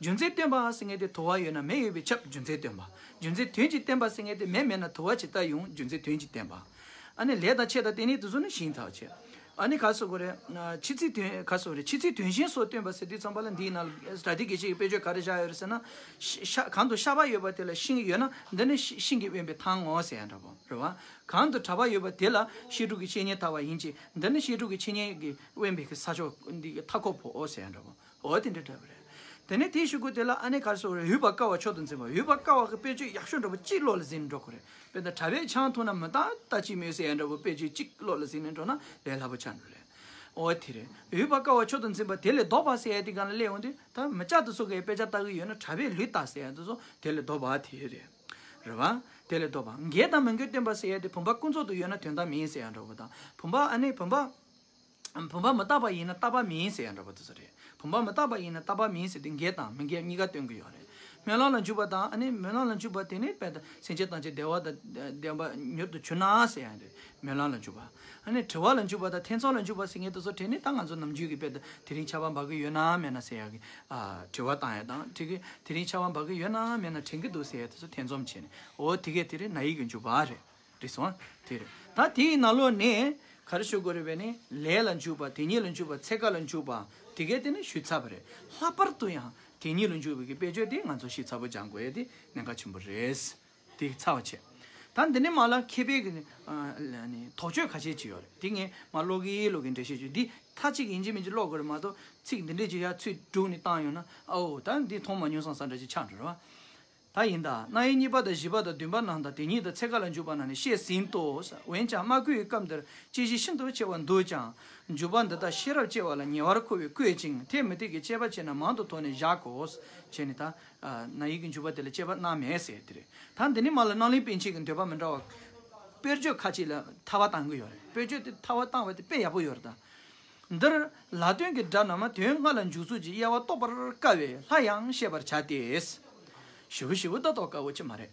རྒྱུ་མཚན་སྟོན་པ་ཟེར་མཁན་དེ་དུ་བ་ཡོད་ན་མེ་ཡོད་པས་ཁྱབ་རྒྱུ་མཚན་སྟོན་པ། རྒྱུ་མཚན་དོན་གྱིས་བསྟན་པ་ཟེར་མཁན་དེ་མེ་མེད་ན་དུ་བ་ཇི་ལྟར་ཡོང་རྒྱུ་མཚན་དོན་གྱིས་བསྟན་པ། ཨ་ནི་ལས་དང་ཆེད་དང་རྟེན་གནས་དེ་ཚོ་ནི་ཤིང་ཐག་ཆོད། ཨ་ནི་ག་སོ་གོ་རེད། ཕྱི་ཚིག་དོན་ག་སོ་རེད། ཕྱི་ཚིག་དོན་གཞན་སོགས་སྟོན་པ་ཟེར་དུས་ཙམ་པ་ལ་འདིའི་ནང་ལ་ར་དེ་དགེ་བཤེས་ཀྱི་དཔེ་བརྗོད་ག་རེ་བཞག་ཡོད་རེད་ཟེར་ན། ཤ་ཤ་གང་དུ་ཤ་པ་ཡོད་པ་དེ་ལ་ཤིང་ཡོད་ན་འདི་ནི་ཤི་ཤིང་གིས་དབེན་པའི་ཐང་ངོ་ཟེར་ཡ་འདྲ་པོ་རེད་བ། གང་དུ་གྲྭ་པ་ཡོད་པ་དེ་ལ་བཤད་སྒྲུབ་ཀྱི་བཤེས་གཉེན་དར་བ་ཡིན་གྱི་འདི་ནི་བཤད་སྒྲུབ་ཀྱི་བཤེས་གཉེན་གྱིས་དབེན་པའི་ས་ཕྱོགས་འདི་གི་མཐའ་འཁོབ་བོ་ཟེར་ཡ་འདྲ་པོ། འོ་དེ་འདྲ་འདྲ་བ་རེད། དེ་ནས་དེའི་གཞུག་གུ་དེ་ལ་ཨ་ནེ་ག་རེ་ཟེར་དགོས་རེད། འོས་པ་དཀའ་བ་མཆོག་ཏུ་འཛིན་པ། འོས་པ་དཀའ་བ་གི་དཔེ་བརྗོད་ཡག་ཤོས་འདྲ་པོ་གཅིག་བློ་ལ་ཟིན་འགྲོ་དགོས་རེད། དཔེར་ན་གྲྭ་པས་ཆང་འཐུང་ན་མི་རྟག་ལྟ་ཅི་སྨོས་ཟེར་ཡ་འདྲ་པོ་དཔེ་བརྗོད་གཅིག་བློ་ལ་ཟིན་ནས་འགྲོ་ན་ལས་སླ་པོ་ཆགས་འགྲོ་རེད། འོ་དེ་རེད། འོས་པ་དཀའ་བ་མཆོག་ཏུ་འཛིན་པ་དེ་ལས་ལྡོག་པ་ཟེར་ཡ་དེ་ག་ལ་སླེབས་འོང་དུས་ད་མི་སྐྱ་དེ་ཚོ་གིས་དཔེ་ཆ་ལྟ་གི་ཡོད་ན་གྲྭ་པས་ལུས་ལྟ་ཟེར་ཡ་དེ་ཚོ་དེ་ལས་ལྡོག་པ་དེ་རེད། རེད་བ། དེ་ལས་ལྡོག་པ། འགལ་དང་མི་འགལ་སྟོན་པ་ཟེར་ཡ་དེ་བུམ་པ་ཀུན་རྫོབ་ཏུ་ཡོད་ན་དོན་དམ་མིན་ཟེར་ཡ་འདྲ་པོ་དང་བུམ་པ་ཨ་ནེ་བུམ་པ། བུམ་པ་མི་རྟག་པ་ཡིན་ན་རྟག་པ་མིན་ཟེར་ཡ་འདྲ་པོ་དེ་ཚོ་རེད། བུམ་པ་མི་རྟག་པ་ཡིན་ན་རྟག་པ་མིན་ཟེར་དུས་འགལ་དང་མི་འགལ་གཉིས་ཀ་སྟོན་གྱི་ཡོད་རེད། སྨོན་ལམ་ལ་འཇུག་པ་དང་། ཨ་ནི་སྨོན་ལམ་ལ་འཇུག་པ་དེ་ནི་དཔེ་དང་། སེམས་ཅན་ཐམས་ཅད་བདེ་བ་དང་ལྡན་པ་མྱུར་དུ་གྱུར་ན་ཟེར་ཡ་དེ་སྨོན་ལམ་ལ་འཇུག་པ། ཨ་ནི་དྲི་བ་ལ་འཇུག་པ་དང་ཐེ་ཚོམ་ལ་འཇུག་པ་ཟེར་མཁན་དེ་ཚོ་དེ་ནི་ད་ང་ཚོ་ནམ་རྒྱུན་གྱི་དཔེ་དང་། དེ་རིང་ཆར་པ་འབབ་ཀྱི་ཡོད་ན་མེད་ན་ཟེར་ཡ་གི་ཨ་དྲི་བ་བཏང་ཡ་དང་། དེ་གི་དེ་རིང་ཆར་པ་འབབ་ཀྱི་ཡོད་ན་མེད་ན་དྲན་གྱི་འདུག་ཟེར་ཡ་དེ་ཚོ་ཐེ་ཚོམ་བྱས་ནས། འོ་དེ་གས་དེ་རེད། ན་ཡིག་གི་འཇུག་པ་རེད། རེད་སོང་། དེ་རེད། ད་དེའི་ནང་ལོགས་ནས་ག་རེ་ཞུ་དགོས་རེད་པས་ནི། ལས་ལ་འཇུག་པ། དེ་ཉིད་ལ་འཇུག་པ། ཚེ་འགའ་ལ་འཇུག་པ། དེ་གས་དེ་ནི་ཞུས་ཚར་བ་རེད། ལྷག་པར་དུ་ཡང་དེ་ཉིད་ལ་འཇུག་པའི་གི་དཔེ་བརྗོད་དེ་ང་ཚོ་ཞིབ་ཚགས་པོ་སྦྱང་དགོས་ཡ་དེ་གནད་འགག་ཆེན་པོ་རེད། དེ་ཚར་བ་བྱས། ད་འདི་ནས་མར་ལ་མཁས་པའི་གི་ཨ་ནི་དོགས་གཅོད་ཁ་ཤས་ཅིག་ཡོད་རེད། དེ་ངས་མར་ཀློག་གི་ཀློག་གི་འགྲེལ་བཤད་བྱོས། འདི་མཐའ་གཅིག་ཡིན་གཅིག་མིན་གཅིག་ཀློག་དགོས་རེད་མ་གཏོགས། ཚིག་འདི་འདྲས་ཅིག་ཡར་ཚུར་བསྒྲུགས་ནས་བཏང་ཡོང་ན། ཨའོ་ད་འདི་མཐོང་མ་མྱོང་བསམ་བསམ་འདྲ་ཅིག་ཆགས་འགྲོ་རེད་བ། ད་ཡིན་ད། རྣམ་དབྱེ་གཉིས་པ་དང་བཞི་པ་དང་བདུན་པ་རྣམས་དང་། དེ་ཉིད་དང་ཚེ་འགའ་ལ་འཇུག་པ་རྣམས་ནི་བཤད་ཟིན་ཏོ། འོན་ཀྱང་སྨྲ་སྐུའི་སྐབས་འདིར་དཔྱད་གཞི་ཤིན་ཏུ་ཆེ་བར་འདུག་ཀྱང་། འཇུག་པ་འདི་དག་ཤེས་རབ་སྐྱེ་བ་ལ་ཉེ་བར་མཁོ་བས་བཀོད་ཅིང་། དེ་མི་འཐད་ཀྱི་དཔྱད་པ་ཆེ་ན་མང་དུ་དོགས་ནས་བཞག་གོ་ཞེས་ནས། ད་རྣམ་དབྱེ་གི་འཇུག་པ་དེ་ལ་དཔྱད་པ་གནང་མེད་ཟེར་དེ་རེད། ད་འདི་ནས་མར་ལ་རྣམ་གླིང་པཎ་ཆེན་གྱི་འདོད་པ་མི་འདྲ་བ་དཔེར་བརྗོད་ཁ་ཅིག་ལ་ཐར་པ་བཏང་གི་ཡོད་རེད། དཔེར་བརྗོད་དེ་ཐར་པ་བཏང་བ་དེ་དཔེ་ཡག་པོ་ཡོད་རེད་ད། འདིར་ལ་དོན་གྱི་སྒྲ་རྣམས་དོན་ལྔ་ལ་འཇུག་ཚུལ་གྱི་དབྱེ་བ་རྟོགས་པར་དཀའ་བས་སླར་ཡང་བཤད་པར་བྱ་སྟེ། ཞེ་པོ་ཞེ་པོ་ད་རྟོགས་དཀའ་བོ་ཅིག་མ་རེད།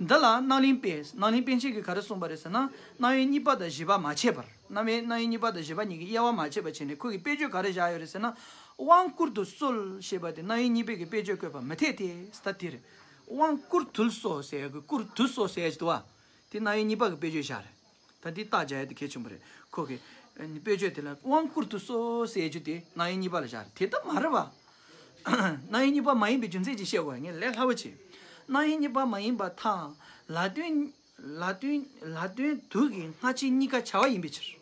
འདི་ལ་རྣམ་གླིང་པས། རྣམ་གླིང་པཎ་ཆེན་གྱིས་ག་རེ་གསུངས་པ་རེད་ཟེར་ན། རྣམ་དབྱེ་གཉིས་པ་དང་བཞི་པ་མ་ཕྱེ་བར། རྣམ་དབྱེ་རྣམ་དབྱེ་གཉིས་པ་དང་བཞི་པ་གཉིས་ཀྱི་དབྱེ་བ་མ་ཕྱེ་བར་བྱས་ནས་ཁོ་གིས་དཔེ་བརྗོད་ག་རེ་བཞག་ཡོད་རེད་ཟེར་ན། དབང་བསྐུར་དུ་གསོལ་ཞེས་པ་དེ་རྣམ་དབྱེ་གཉིས་པའི་གི་དཔེ་བརྗོད་བཀོད་པ་མི་འཐད་དེ། ད་དེ་རེད། དབང་བསྐུར་དུ་གསོལ་ཟེར་ཡ་གི་བསྐུར་དུ་གསོལ་ཟེར་ཡ་ཅིག་འདུག་བ། དེ་རྣམ་དབྱེ་གཉིས་པ་གི་དཔེ་བརྗོད་བཞག་རེད། ད་འདི་རྟགས་སྦྱར་ཡ་དེ་གལ་ཆེན་པོ་རེད། ཁོ་གི་ཨ་ནི་དཔེ་བརྗོད་དེ་ལ་དབང་བསྐུར་དུ་གསོལ་ཟེར་རྒྱུ་དེ་རྣམ་དབྱེ་གཉིས་པ་ལ་བཞག་རེད། དེ་ལྟ་མ་རེད་བ། རྣམ་དབྱེ་གཉིས་པ་མ་ཡིན་པའི་རྒྱུ་མཚན་ཅིག་བཤད་དགོས། ངས་ལས་སླ་པོ་བྱས། རྣམ་དབྱེ་གཉིས་པ་མ་ཡིན་པར་ཐལ། ལ་དོན། ལ་དོན། ལ་དོན་དུ་གི་སྔ་ཕྱི་གཉིས་ཀ་བྱ་བ་ཡིན་པའི་ཕྱིར།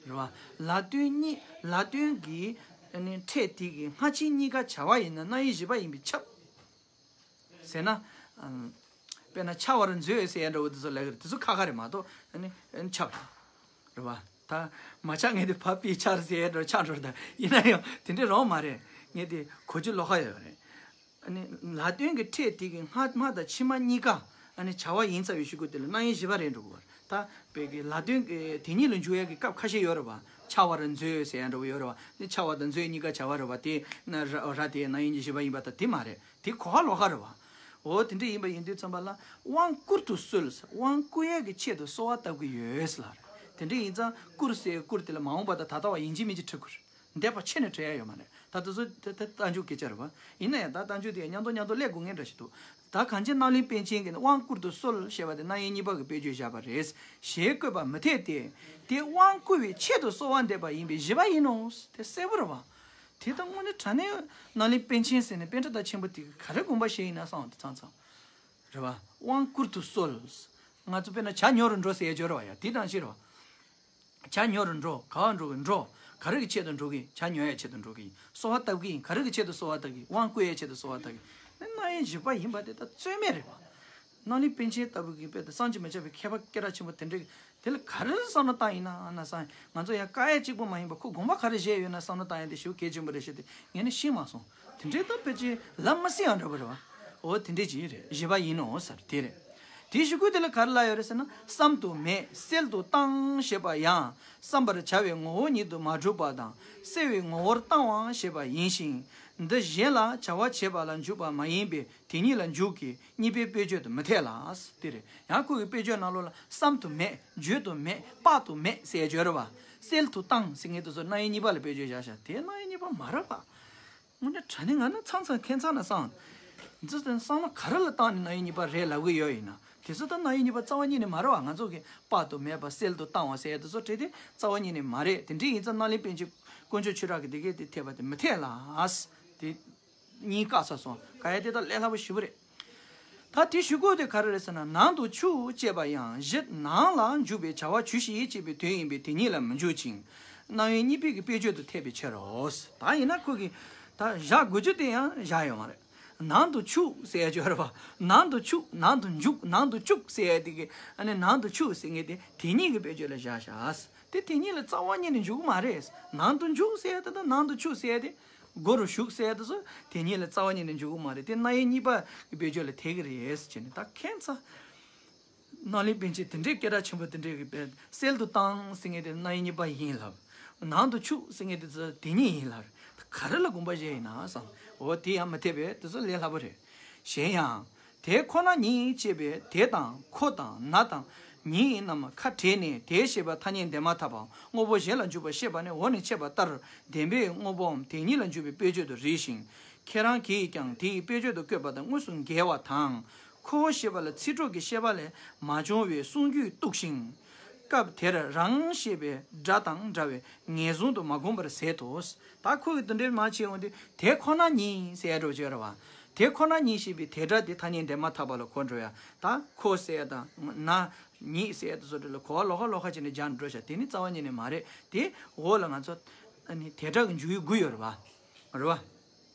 རེད་བ། ལ་དོན་གཉིས། ལ་དོན་གྱི་ཨ་ནི་ཕྲད་དེ་གི་སྔ་ཕྱི་གཉིས་ཀ་བྱ་བ་ཡིན་ན་རྣམ་དབྱེ་བཞི་པ་ཡིན་པས་ཁྱབ། ཟེར་ན། ཨམ། དཔེར་ན་འཆར་བར་མཛོད་ཟེར་ཡ་འདྲ་བོ་དེ་ཚོ་ལབ་ཀྱི་རེད། དེ་ཚོ་ཁ་ཁ་རེད་མ་གཏོགས་ཨ་ནི་ཨ་ནི་ཁྱབ་རེད། རེད་བ། ད་མ་ཆགས་ངེས་དེ་བབས་པས་འཆར་ཟེར་ཡ་འདྲ་བོ་ཆགས་འགྲོ་རེད། ད་ཡིན་ན་ཡང་དེ་འདྲའི་རང་མ་རེད། ངས་དེ་གོ་རྒྱུ་ལོགས་ཀ་ཡོད་རེད། ཨ་ནི་ལ་དོན་གྱི་ཕྲད་དེ་གི་སྔ་མ་དང་ཕྱི་མ་གཉིས་ཀ་ཨ་ནི་བྱ་བ་ཡིན་ཚར་བའི་གཞུག་གུ་དེ་ལ་རྣམ་དབྱེ་བཞི་པ་རེད་འགྲོ་གི་རེད། ད་དཔེ་གི་ལ་དོན་གྱི་དེ་ཉིད་ལ་འཇུག་ཡ་གི་སྐབས་ཁ་ཤས་ཡོད་རེད་བ། འཆར་བར་མཛོད་ཟེར་ཡ་འདྲ་བོ་ཡོད་རེད་བ། ནི་འཆར་བ་དང་མཛོད་གཉིས་ཀ་བྱ་བ་རེད་བ། དེ་ན་ར་ར་དེ་རྣམ་དབྱེ་གཉིས་བཞི་པ་ཡིན་པ་དང་དེ་མ་རེད། དེ་གོ་བ་ལོགས་ཀ་རེད་བ། འོ་དེ་འདྲ་ཡིན་པ་ཡིན་དུས་ཙམ་པ་ལ་དབང་བསྐུར་དུ་གསོལ། དབང་བསྐུར་ཡས་ཀྱི་ཆེད་དུ་གསོལ་བ་བཏབ་ཀྱི་ཡོད་ལ། དེ་འདྲ་ཡིན་ཙང་བསྐུར་ཟེར་བསྐུར་དེ་ལ་མ་འོངས་པ་དང་ད་ལྟ་བ་ཡིན་གཅིག་མིན་གཅིག་འབྲི་དགོས་རེད། འདས་པ་ཕྱི་ནས་འབྲི་ཡ་ཡོད་མ་རེད། ད་དེ་ཚོ་ད་ད་རྟགས་འཇུག་སྐད་ཆ་རེད་བ། ཡིན་ན་ཡང་ད་རྟགས་འཇུག་དེ་ཡང་མཉམ་དུ་མཉམ་དུ་སླེབས་དགོས་ངེས་འདྲ་ཞིག་འདུག་ད་གངས་ཅན་རྣམ་གླིང་པཎ་ཆེན་གྱིས་ནི་དབང་བསྐུར་དུ་གསོལ་ཞེས་པ་དེ་རྣམ་དབྱེ་གཉིས་པ་གི་དཔེ་བརྗོད་བཞག་པ་རེད། ཞེས་བཀོད་པ་མི་འཐད་དེ། དེ་དབང་བསྐུར་བའི་ཆེད་དུ་གསོལ་བ་འདེབས་པ་ཡིན་པས་བཞི་པ་ཡིན་ནོ། དེ་གསལ་པོ་རེད་བ། དེ་ལྟ་དངོས་གནས་དྲང་གནས་རྣམ་གླིང་པཎ་ཆེན་ཟེར་ནས་པཎྜི་ཏ་ཆེན་པོ་དེ་ག་རེ་དགོངས་པ་བཞེས་ཡིན་ན་བསམ་དེ་ཚང་ཚང་། རེད་བ། དབང་བསྐུར་དུ་གསོལ། ང་ཚོ་དཔེར་ན་བྱ་ཉོ་རུ་འགྲོ་ཟེར་ཡ་སྦྱོར་བ་ཡ་དེ་དང་ཕྱིར་བ། བྱ་ཉོ་རུ་འགྲོ། ག་བ་འགྲོ་གི་འགྲོ། ག་རེ་གི་ཆེད་དུ་འགྲོ་གི། བྱ་ཉོ་ཡའི་ཆེད་དུ་འགྲོ་གི། གསོལ་བ་བཏབ་གི་ཡིན། ག་རེ་གི་ཆེད་དུ་གསོལ་བ་བཏབ་གི། དབང་བསྐུར་ཡའི་ཆེད་དུ་གསོལ་བ་བཏབ་གི། ནི་རྣམ་དབྱེ་བཞི་པ་ཡིན་པ་དེ་ད་རྩོད་མེད་རེད་བ། རྣམ་གླིང་པཎ་ཆེན་ལྟ་བུ་གི་དཔེ་དེ་བསམ་གྱིས་མི་ཁྱབ་པའི་མཁས་པ་སྐད་གྲགས་ཆེན་པོ་དེ་འདྲ་གི། དེ་ལ་ག་རེ་བསམ་བློ་བཏང་ཡིན་ན་ན་བསམ། ང་ཚོ་ཡང་བཀག་ཡ་གཅིག་པོ་མ་ཡིན་པ་ཁོ་དགོངས་པ་ག་རེ་བཞེས་ཡོད་ན་བསམ་བློ་བཏང་ཡ་དེ་ཞེ་པོ་གལ་ཆེན་པོ་རེད་ཤག་དེ་ངས་ནི་ཤེས་མ་སོང་། དེ་འདྲའི་ད་ཕལ་ཆེར་ལབ་མ་སྲིད་ཡང་འདྲ་པོ་རེད་བ། འོ་དེ་འདྲས་ཅིག་རེད། བཞི་པ་ཡིན་ནོ་ཟེར་དེ་རེད། དེའི་གཞུག་གུ་དེ་ལ་ག་རེ་ལབ་ཡོད་རེད་ཟེར་ན། བསམ་དུ་མེད་བསལ་དུ་བཏང་ཞེས་པ་ཡང་བསམ་པར་བྱ་བའི་ངོ་བོ་ཉིད་དུ་མ་གྲུབ་པ་དང་། བསལ་བའི་ངོ་བོར་བཏང་བ་ཞེས་པ་ཡིན་ཞིང་། འདི་གཞན་ལ་བྱ་བ་བྱེད་པ་ལ་འཇུག་པ་མ་ཡིན་པས་དེ་ཉིད་ལ་འཇུག་གི་གཉིས་པའི་དཔེ་བརྗོད་དུ་མི་འཐད་ལ། དེ་རེད། ཡང་ཁོ་གི་དཔེ་བརྗོད་ནང་ལོགས་ལ་བསམ་དུ་མེད། བརྗོད་དུ་མེད། དཔག་ཏུ་མེད་ཟེར་ཡ་སྦྱོར་བ། བསལ་དུ་བཏང་ཟེར་མཁན་དེ་ཚོ་རྣམ་དབྱེ་གཉིས་པ་ལ་དཔེ་བརྗོད་བཞག་བཞག་དེ་རྣམ་དབྱེ་གཉིས་པ་མ་རེད་པ། དངོས་གནས་དྲང་གནས་ང་ནི་ཚང་ཚང་ཁྱད་མཚར་ན་སང་། འདི་ཚོ་བསམ་བློ་ག་རེ་ལ་བཏང་ནས་རྣམ་དབྱེ་གཉིས་པ་རེད་ལབ་གི་ཡོད་ཡིན་ན། དེ་ཚོ་ད་རྣམ་དབྱེ་གཉིས་པ་རྩ་བ་ཉིད་ནས་མ་རེད་བ། ང་ཚོ་གི་དཔག་ཏུ་མེད་པ་བསལ་དུ་བཏང་བ་ཟེར་ཡ་དེ་ཚོ་བྲིས་ཏེ་རྩ་བ་ཉིད་ནས་མ་རེད། དེ་འདྲ་ཡིན་ཙང་རྣམ་གླིང་པཎ་ཆེན་དཀོན་མཆོག་ཆོས་གྲགས་ཀྱི་དེ་གས་དེ་འཐད་པ་དེ་མི་འཐད་ལ། དེ་གཉིས་བཀག་ཚར་སོང་། བཀག་ཡ་དེ་ད་ལས་སླ་པོ་ཞེ་པོ་རེད། ད་དེ་ཞུ་དགོས་དེ་ག་རེ་རེད་ཟེར་ན། ནང་དུ་ཆུ་ཅེས་པ་ཡང་གཞི་ནང་ལ་འཇུག་པའི་བྱ་བ་ཇི་ཞིག་ཅེས་པའི་དོན་ཡིན་པས་དེ་ཉིད་ལ་མི་འཇུག་ཅིང་། རྣམ་དབྱེ་གཉིས་པའི་གི་དཔེ་བརྗོད་དུ་འཐད་པའི་ཕྱིར་རོ། ད་ཡིན་ན་ཁོ་གི་ད་བཞག་དགོས་རྒྱུ་དེ་ཡང་བཞག་ཡོད་མ་རེད། ནང་དུ་ཆུ་ཟེར་ཡ་ཅིག་ཡོད་རེད་པ། ནང་དུ་ཆུ། ནང་དུ་འཇུག་ནང་དུ་བཅུག་ཟེར་ཡ་དེ་གི། ཨ་ནི་ནང་དུ་ཆུ་ཟེར་མཁན་དེ་དེ་ཉིད་ཀྱི་དཔེ་བརྗོད་ལ་བཞག་བཞག་དེ་དེ་ཉིད་ལ་རྩ་བ་ཉིད་ནས་འཇུག་གི་མ་རེད། ནང་དུ་འཇུག་ཟེར་ཡ་དེ་དང་ནང་དུ་ཆུ་ཟེར་ཡ་དེ། སྒོ་རུ་ཞུགས་ཟེར་ཡ་དེ་ཚོ་དེ་ཉིད་ལ་རྩ་བ་ཉིད་ནས་འཇུག་གི་མ་རེད། དེ་རྣམ་དབྱེ་གཉིས་པ་གི་དཔེ་བརྗོད་ལ་འཐད་ཀྱི་རེད་ཟེར་ནས། ད་ཁྱད་མཚར། རྣམ་གླིང་པཎ་ཆེན་དེ་འདྲའི་སྐད་གྲགས་ཆེན་པོ་དེ་འདྲའི་གི་དཔེ་བསལ་དུ་བཏང་ཟེར་མཁན་དེ་རྣམ་དབྱེ་གཉིས་པ་ཡིན་ལབ། ནང་དུ་ཆུ་ཟེར་མཁན་དེ་ཚོ་དེ་ཉིད་ཡིན་ལབ། ག་རེ་ལ་དགོངས་པ་བཞེས་ཡིན་ན་བསམ། འོ་དེ་ཡང་མི་འཐད་པས་དེ་ཚོ་ལས་སླ་པོ་རེད། གཞན་ཡང་། དེ་ཁོ་ན་ཉིད་ཅེས་པའི་དེ་དང་ཁོ་དང་ན་དང་ཉིད་རྣམས་ཁ་བྲལ་ནས་དེ་ཞེས་པ་ཐ་སྙད་འདས་མ་ཐག་པའམ་དངོས་པོ་གཞན་ལ་འཇུག་པ་ཤེས་པ་ནི་འོག་ནས་འཆད་པ་ལྟར་བདེན་པའི་དངོས་པོའམ་དེ་ཉིད་ལ་འཇུག་པའི་དཔེ་བརྗོད་དུ་རིགས་ཤིང་། ཁྱེད་རང་གིས་ཀྱང་དེའི་དཔེ་བརྗོད་དུ་བཀོད་པ་དང་དངོས་སུ་འགལ་བ་དང་། ཁོ་བོ་ཞེས་པ་ལ་ཚིག་གྲོགས་ཀྱི་བཤད་པ་ལས་མ་བྱུང་བའི་གསུང་རྒྱུད་གཏུགས་ཤིང་། སྐབས་དེར་རང་ཞེས་པའི་སྒྲ་དང་འདྲ་བའི་ངེས་བཟུང་དུ་མ་དགོངས་པར་ཟད་དོ། ད་ཁོ་གི་དེ་འདྲའི་མ་བྱས་འོང་དུས་དེ་ཁོ་ན་ཉིད་ཟེར་འགྲོ་བྱོས་ར་བ། དེ་ཁོ་ན་ཉིད་ཞེས་པའི་དེ་སྒྲ་དེ་ཐ་སྙད་འདས་མ་ཐག་པ་ལ་གོ་འགྲོ་ཡ། ད་ཁོ་ཟེར་དང་ན་ཉིད་ཟེར་དུ་སོ་འདྲ་ལ་གོ་བ་ལོག་ཁ་ལོག་ཁ་བྱས་ནས་སྦྱར་འགྲོ་བྱ། དེ་ནི་རྩ་བ་ཉིད་ནས་མ་རེད། དེ་འོག་ལ་ང་ཚོ་ཨ་ནི་དེ་སྒྲ་གི་འཇུག་ཡུལ་དགུ་ཡོད་ར་བ། རེད་བ།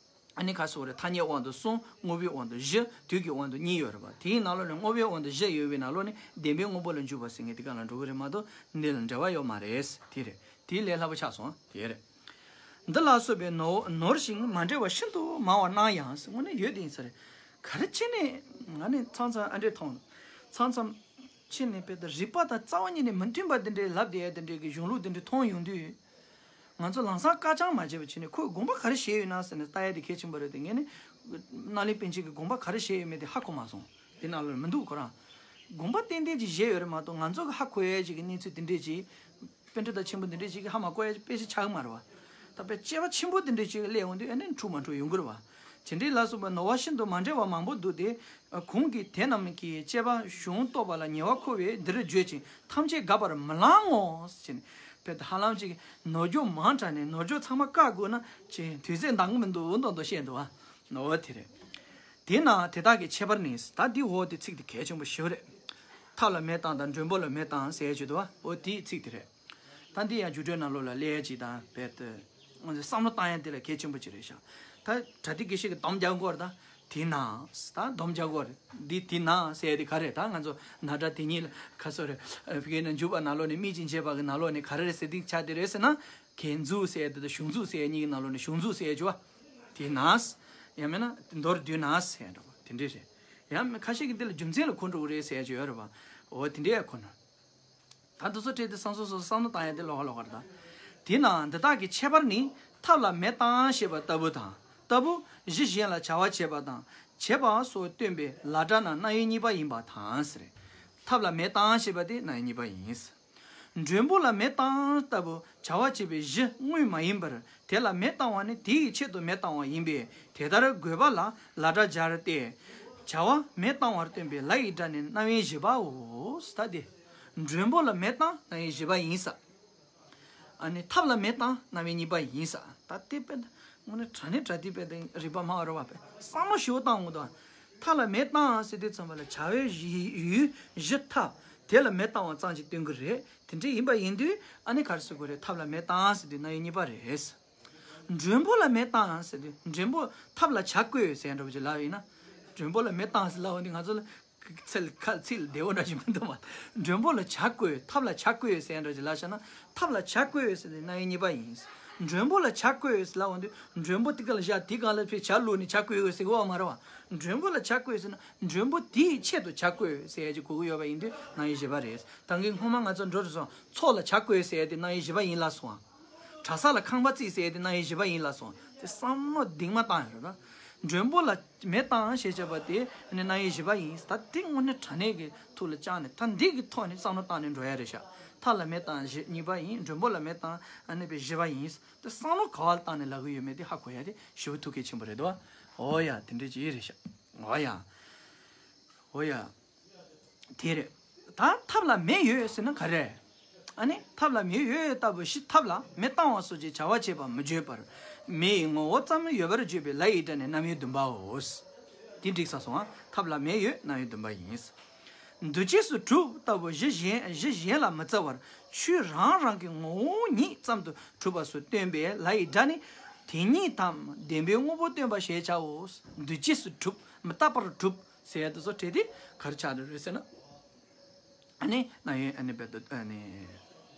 ཨ་ནི་ཁ་སོ་རེ་ཐ་སྙད་དབང་དུ་གསུམ། དངོས་པོའི་དབང་དུ་བཞི། དུས་ཀྱི་དབང་དུ་གཉིས་ཡོད་རེད་པ། དེའི་ནང་ལོགས་ནས་དངོས་པོའི་དབང་དུ་བཞི་ཡོད་པའི་ནང་ལོགས་ནས་བདེན་པའི་དངོས་པོ་ལ་འཇུག་པ་ཟེར་མཁན་དེ་ག་ལ་འགྲོ་གི་རེད་མ་གཏོགས་འདི་ལ་འབྲེལ་བ་ཡོད་མ་རེད། དེ་རེད། དེའི་ལས་སླ་པོ་ཆགས་སོང་། དེ་རེད། འདི་ལ་སོགས་པའི་ནོར་ནོར་ཞིང་མ་འབྲེལ་བ་ཤིན་ཏུ་མང་བ་སྣང་ཡང་ཟེར། དངོས་གནས་ཡོད་དེ་ཡིན་ས་རེད། ག་རེ་བྱས་ནས་ང་ནི་མཚམས་མཚམས་ཨ་འདྲས་མཐོང་། མཚམས་མཚམས་ཕྱི་ནས་དཔེ་ད་རིག་པ་དང་རྩ་བ་ཉིད་ནས་མི་མཐུན་པ་དེ་འདྲའི་ལབ་བསྡད་ཡ་དེ་འདྲའི་གི་གཞུང་ལུགས་དེ་འདྲའི་མཐོང་ཡོང་དུས། ང་ཚོ་ལམ་སང་སྐར་འཆམ་མ་བྱས་པ་བྱས་ནས་ཁོས་དགོངས་པ་ག་རེ་བཞེས་ཡོད་ན་ཟེར་ནས་ལྟ་ཡ་དེ་གལ་ཆེན་པོ་རེད་དེ། ངས་ནི་སྣང་ལེན་པཎ་ཆེན་གྱི་དགོངས་པ་ག་རེ་བཞེས་ཡོད་མེད་དེ་ཧ་གོ་མ་སོང་། དེ་ནང་ལོགས་མི་འདུག་ཁོ་རང་དགོངས་པ་ཏན་ཏན་ཅིག་བཞེས་ཡོད་རེད་མ་གཏོགས་ང་ཚོ་གི་ཧ་གོ་ཡ་ཅིག་གི་གནས་ཚུལ་དེ་འདྲས་ཅིག་པཎྜི་ཏ་ཆེན་པོ་འདི་འདྲས་ཅིག་གིས་ཧ་མ་གོ་ཡ་དཔེ་ཞིག་ཆགས་ཀྱི་མ་རེད་བ། ད་དཔེ་དཔྱད་པ་ཆེན་པོ་འདི་འདྲས་ཅིག་སླེབས་འོང་དུས་ཨ་ནི་འཁྲུག་མ་འཁྲུག་ཡོང་གི་རེད་བ། དེ་འདྲའི་ལ་སོགས་པ་ནོར་བ་ཤིན་ཏུ་མ་འབྲེལ་བ་མང་པོ་འདུག་སྟེ། གོང་གི་དེ་རྣམས་ཀྱི་དཔྱད་པ་གཞུང་རྟོགས་པ་ལ་ཉེ་བར་མཁོ་བས་འདིར་བརྗོད་ཅིང་ཐམས་ཅད་དགག་པར་མི་ལང་ངོ་ཟེར་ནས། དཔེ་ཧ་ལམ་ཅིག་ནོར་འཁྲུལ་མང་དྲགས་ནས་ནོར་འཁྲུལ་ཚང་མ་བཀག་དགོས་ན་ཅིག་དུས་ཚོད་འདང་གི་མི་འདུག་མདོག་མདོག་བཤད་འདུག་བ། འོ་དེ་རེད། དེས་ན་དེ་དག་གི་ཁྱད་པར་ནི། ད་འདི་འོ་དེ་ཚིག་དེ་གལ་ཆེན་པོ་ཞེ་པོ་རེད། ཐབས་ལ་མེ་བཏང་དང་མགྲོན་པོ་ལ་མེ་བཏང་ཟེར་ཡ་ཅིག་འདུག་བ། འོ་དེའི་ཚིག་དེ་རེད། ད་འདི་ཡང་རྒྱུ་འབྲས་ནང་ལོགས་ལ་སླེབས་ཡ་ཅིག་དང་རྦད་དེ། ང་ཚོས་བསམ་བློ་བཏང་ཡ་དེ་ལ་གལ་ཆེན་པོ་ཅིག་རེད་ཤག་ད་བྲ་ཏི་དགེ་བཤེས་ཀྱིས་སྡོམ་རྒྱག་གོ་རེད་ད། དེས་ན། ད་སྡོམ་རྒྱག་གོ་རེད། འདི་དེས་ན་ཟེར་ཡ་དེ་ག་རེད། ད་ང་ཚོ་ན་སྒྲ་དེ་ཉིད་ལ་ག་སོ་རེད། ཨ་ཕ་གི་ན་འཇུག་པ་ནང་ལོགས་ནས་དམིགས་ཅིང་བྱས་པ་གི་ནང་ལོགས་ནས་ག་རེ་རེད་ཟེར། དེ་ཆ་དེ་རེད་ཟེར་ན། གན་འཛུགས་ཟེར་ཡ་དེ་དང་གཞུང་འཛུགས་ཟེར་ཡ་གཉིས་ཀྱི་ནང་ལོགས་ནས་གཞུང་འཛུགས་ཟེར་ཡ་ཅིག་བ། དེས་ན། ཡང་མིན་ན་མདོར་བསྡུས་ན་ཟེར་ཡ་འདྲ་བ་དེ་འདྲས་རེད། ཡང་ཁ་ཤས་ཀྱིས་འདི་ལ་རྒྱུ་མཚན་ལ་གོ་འགྲོ་གི་རེད་ཟེར་ཡ་ཅིག་ཡོད་རེད་བ། འོ་དེ་འདྲས་ཡ་གོ་ན། ད་འདི་ཚོ་བྲིས་ཏེ་སང་སོ་སོ་བསམ་བློ་བཏང་ཡ་དེ་ལོགས་ཀ་ལོགས་ཀ་རེད་ད། དེས་ན་འདི་དག་གི་ཁྱད་པར་ནི་ཐབས་ལ་མེ་བཏང་ཞེས་པ་ལྟ་བུ་དང་ལྟ་བུ་གཞི་གཞན་ལ་བྱ་བ་བྱེད་པ་དང་བྱེད་པ་སོགས་སྟོན་པའི་ལ་སྒྲ་རྣམས་རྣམ་དབྱེ་གཉིས་པ་ཡིན་པ་དང་ཟེར། ཐབས་ལ་མེ་བཏང་ཞེས་པ་དེ་རྣམ་དབྱེ་གཉིས་པ་ཡིན། མགྲོན་པོ་ལ་མེ་བཏང་ལྟ་བུ་བྱ་བ་བྱེད་པའི་གཞི་དངོས་མ་ཡིན་པར་དེ་ལ་མེ་བཏང་བ་ནི་དེ་ཡི་ཆེད་དུ་མེ་བཏང་བ་ཡིན་པས་དེ་ལྟར་དགོས་པ་ལ་ལ་སྒྲ་སྦྱར་ཏེ། བྱ་བ་མེ་བཏང་བར་སྟོན་པའི་ལ་ཡི་སྒྲ་ནི་རྣམ་དབྱེ་བཞི་པའོ། ད་དེ། མགྲོན་པོ་ལ་མེ་བཏང་རྣམ་དབྱེ་བཞི་པ་ཡིན་ས། ཨ་ནི་ཐབས་ལ་མེ་བཏང་རྣམ་དབྱེ་གཉིས་པ་ཡིན་ས། ད་དེ་དཔེ་ད་དངོས་གནས་དྲང་གནས་དྲང་གནས་དཔེ་ད་རིག་པ་སྨྲ་བ་རེད་བ། དཔེ་བསམ་བློ་ཞིབ་བཏང་འོང་དང་། ཐབས་ལ་མེ་བཏང་ཟེར་དུས་ཙམ་པ་ལ་བྱ་བའི་ཡུལ་གཞི་ཐབས་དེ་ལ་མེ་བཏང་བ་ཙམ་ཅིག་སྟོན་གི་རེད། དེ་འདྲ་ཡིན་པ་ཡིན་དུས་ཨ་ནི་ག་རེ་ཟེར་དགོས་རེད། ཐབས་ལ་མེ་བཏང་ཟེར་དུས་རྣམ་དབྱེ་གཉིས་པ་རེད། མགྲོན་པོ་ལ་མེ་བཏང་ཟེར་དུས་མགྲོན་པོ་ཐབས་ལ་བྱ་བཀོལ་ཟེར་འདྲ་པོ་ཅིག་ལབ་ཡིན་ན། མགྲོན་པོ་ལ་མེ་བཏང་ཟེར་ལབ་འོང་དུས་ང་ཚོ་ལ། ཚིག་ཁ་ཚིག་ལ་བདེ་བོ་འདྲ་ཞིག་མི་འདུག་མ། མགྲོན་པོ་ལ་བྱ་བཀོལ། ཐབས་ལ་བྱ་བཀོལ་ཟེར་འདྲ་ཅིག་ལབ་བཞག་ན། ཐབས་ལ་བྱ་བཀོལ་ཟེར་དེ་རྣམ་དབྱེ་གཉིས་པ་ཡིན། མགྲོན་པོ་ལ་བྱ་བཀོལ་ཟེར་ལབ་འོང་དུས་མགྲོན་པོ་དེ་ག་ལ་བཞག་དེ་གང་ལ་ཕེབས་བྱ་བླུགས་ནས་བྱ་བཀོལ་ཟེར་གི་ཡོད་མ་རེད་བ། མགྲོན་པོ་ལ་བྱ་བཀོལ་ཟེར་ན་མགྲོན་པོ་དེའི་ཆེད་དུ་བྱ་བཀོལ་ཟེར་ཡ་ཅིག་གོ་གི་ཡོད་པ་ཡིན་དུས་རྣམ་དབྱེ་བཞི་པ་རེད། ད་གིན་སྔོན་མ་ང་ཚོ་འགྲོ་རུ་སོང་། ཚོགས་ལ་བྱ་བཀོལ་ཟེར་ཡ་དེ་རྣམ་དབྱེ་བཞི་པ་ཡིན་ལབ་སོང་ཨ། གྲྭ་ས་ལ་ཁང་པ་བརྩིགས་ཟེར་ཡ་དེ་རྣམ་དབྱེ་བཞི་པ་ཡིན་ལབ་སོང་། དེ་བསམ་བློ་གཏིང་མ་བཏང་ཡོད་རེད་ད། མགྲོན་པོ་ལ་མེ་བཏང་ཞེས་བྱ་བ་དེ་ནི་རྣམ་དབྱེ་བཞི་པ་ཡིན། ད་དེ་དངོས་གནས་དྲང་གནས་ཀྱི་ཐུགས་ལ་བཅངས་ནས་ད་འདི་གི་ཐོག་ནས་བསམ་བློ་བཏང་ནས་འགྲོ་ཡ་རེད་ཤག་ཐབས་ལ་མེ་བཏང་བཞི་གཉིས་པ་ཡིན། མགྲོན་པོ་ལ་མེ་བཏང་ཨ་ནི་པའི་བཞི་པ་ཡིན། དེ་བསམ་བློ་ག་བ་ལ་བཏང་ནས་ལབ་གི་ཡོད་མེད་དེ་ཧ་གོ་ཡ་དེ་ཞེ་པོ་ཐུགས་གལ་ཆེན་པོ་རེད་དོ། འོ་ཡ་དེ་འདྲ་ཅིག་རེད་ཤག་འོ་ཡ། འོ་ཡ། དེ་རེད། ད་ཐབས་ལ་མེ་ཡོད་ཟེར་ན་ག་རེ། ཨ་ནི་ཐབས་ལ་མེ་ཡོད་ལྟ་བུ་གཞི་ཐབས་ལ་མེ་བཏང་བ་སོགས་ཀྱི་བྱ་བ་བྱེད་པ་མི་བརྗོད་པར་མེ་ཡི་ངོ་བོ་ཙམ་ཡོད་པར་བརྗོད་པའི་ལ་ཡི་སྒྲ་ནི་རྣམ་དབྱེ་བདུན་པའོ། དེ་འགྲིག་ས་སོང་ཨ། ཐབས་ལ་མེ་ཡོད་རྣམ་དབྱེ་བདུན་པ་ཡིན། འདུ་བྱེད་སུ་གྲུབ་ལྟ་བུ་གཞི་གཞན་གཞི་གཞན་ལ་མི་རྩི་བར་ཆོས་རང་རང་གི་ངོ་བོ་ཉིད་ཙམ་དུ་གྲུབ་པ་སོགས་སྟོན་པའི་ལ་ཡི་སྒྲ་ནི་དེ་ཉིད་དམ་བདེན་པའི་དངོས་པོ་སྟོན་པ་ཞེས་བྱའོ། འདུ་བྱེད་སུ་གྲུབ་མི་རྟག་པར་གྲུབ། ཟེར་ཡ་དེ་ཚོ་བྲིས་ཏེ་ག་རེ་ཆགས་འགྲོ་རེད་ཟེར་ན། ཨ་ནི་རྣམ་དབྱེ་ཨ་ནི་རྦད་དེ་ཨ་ནི་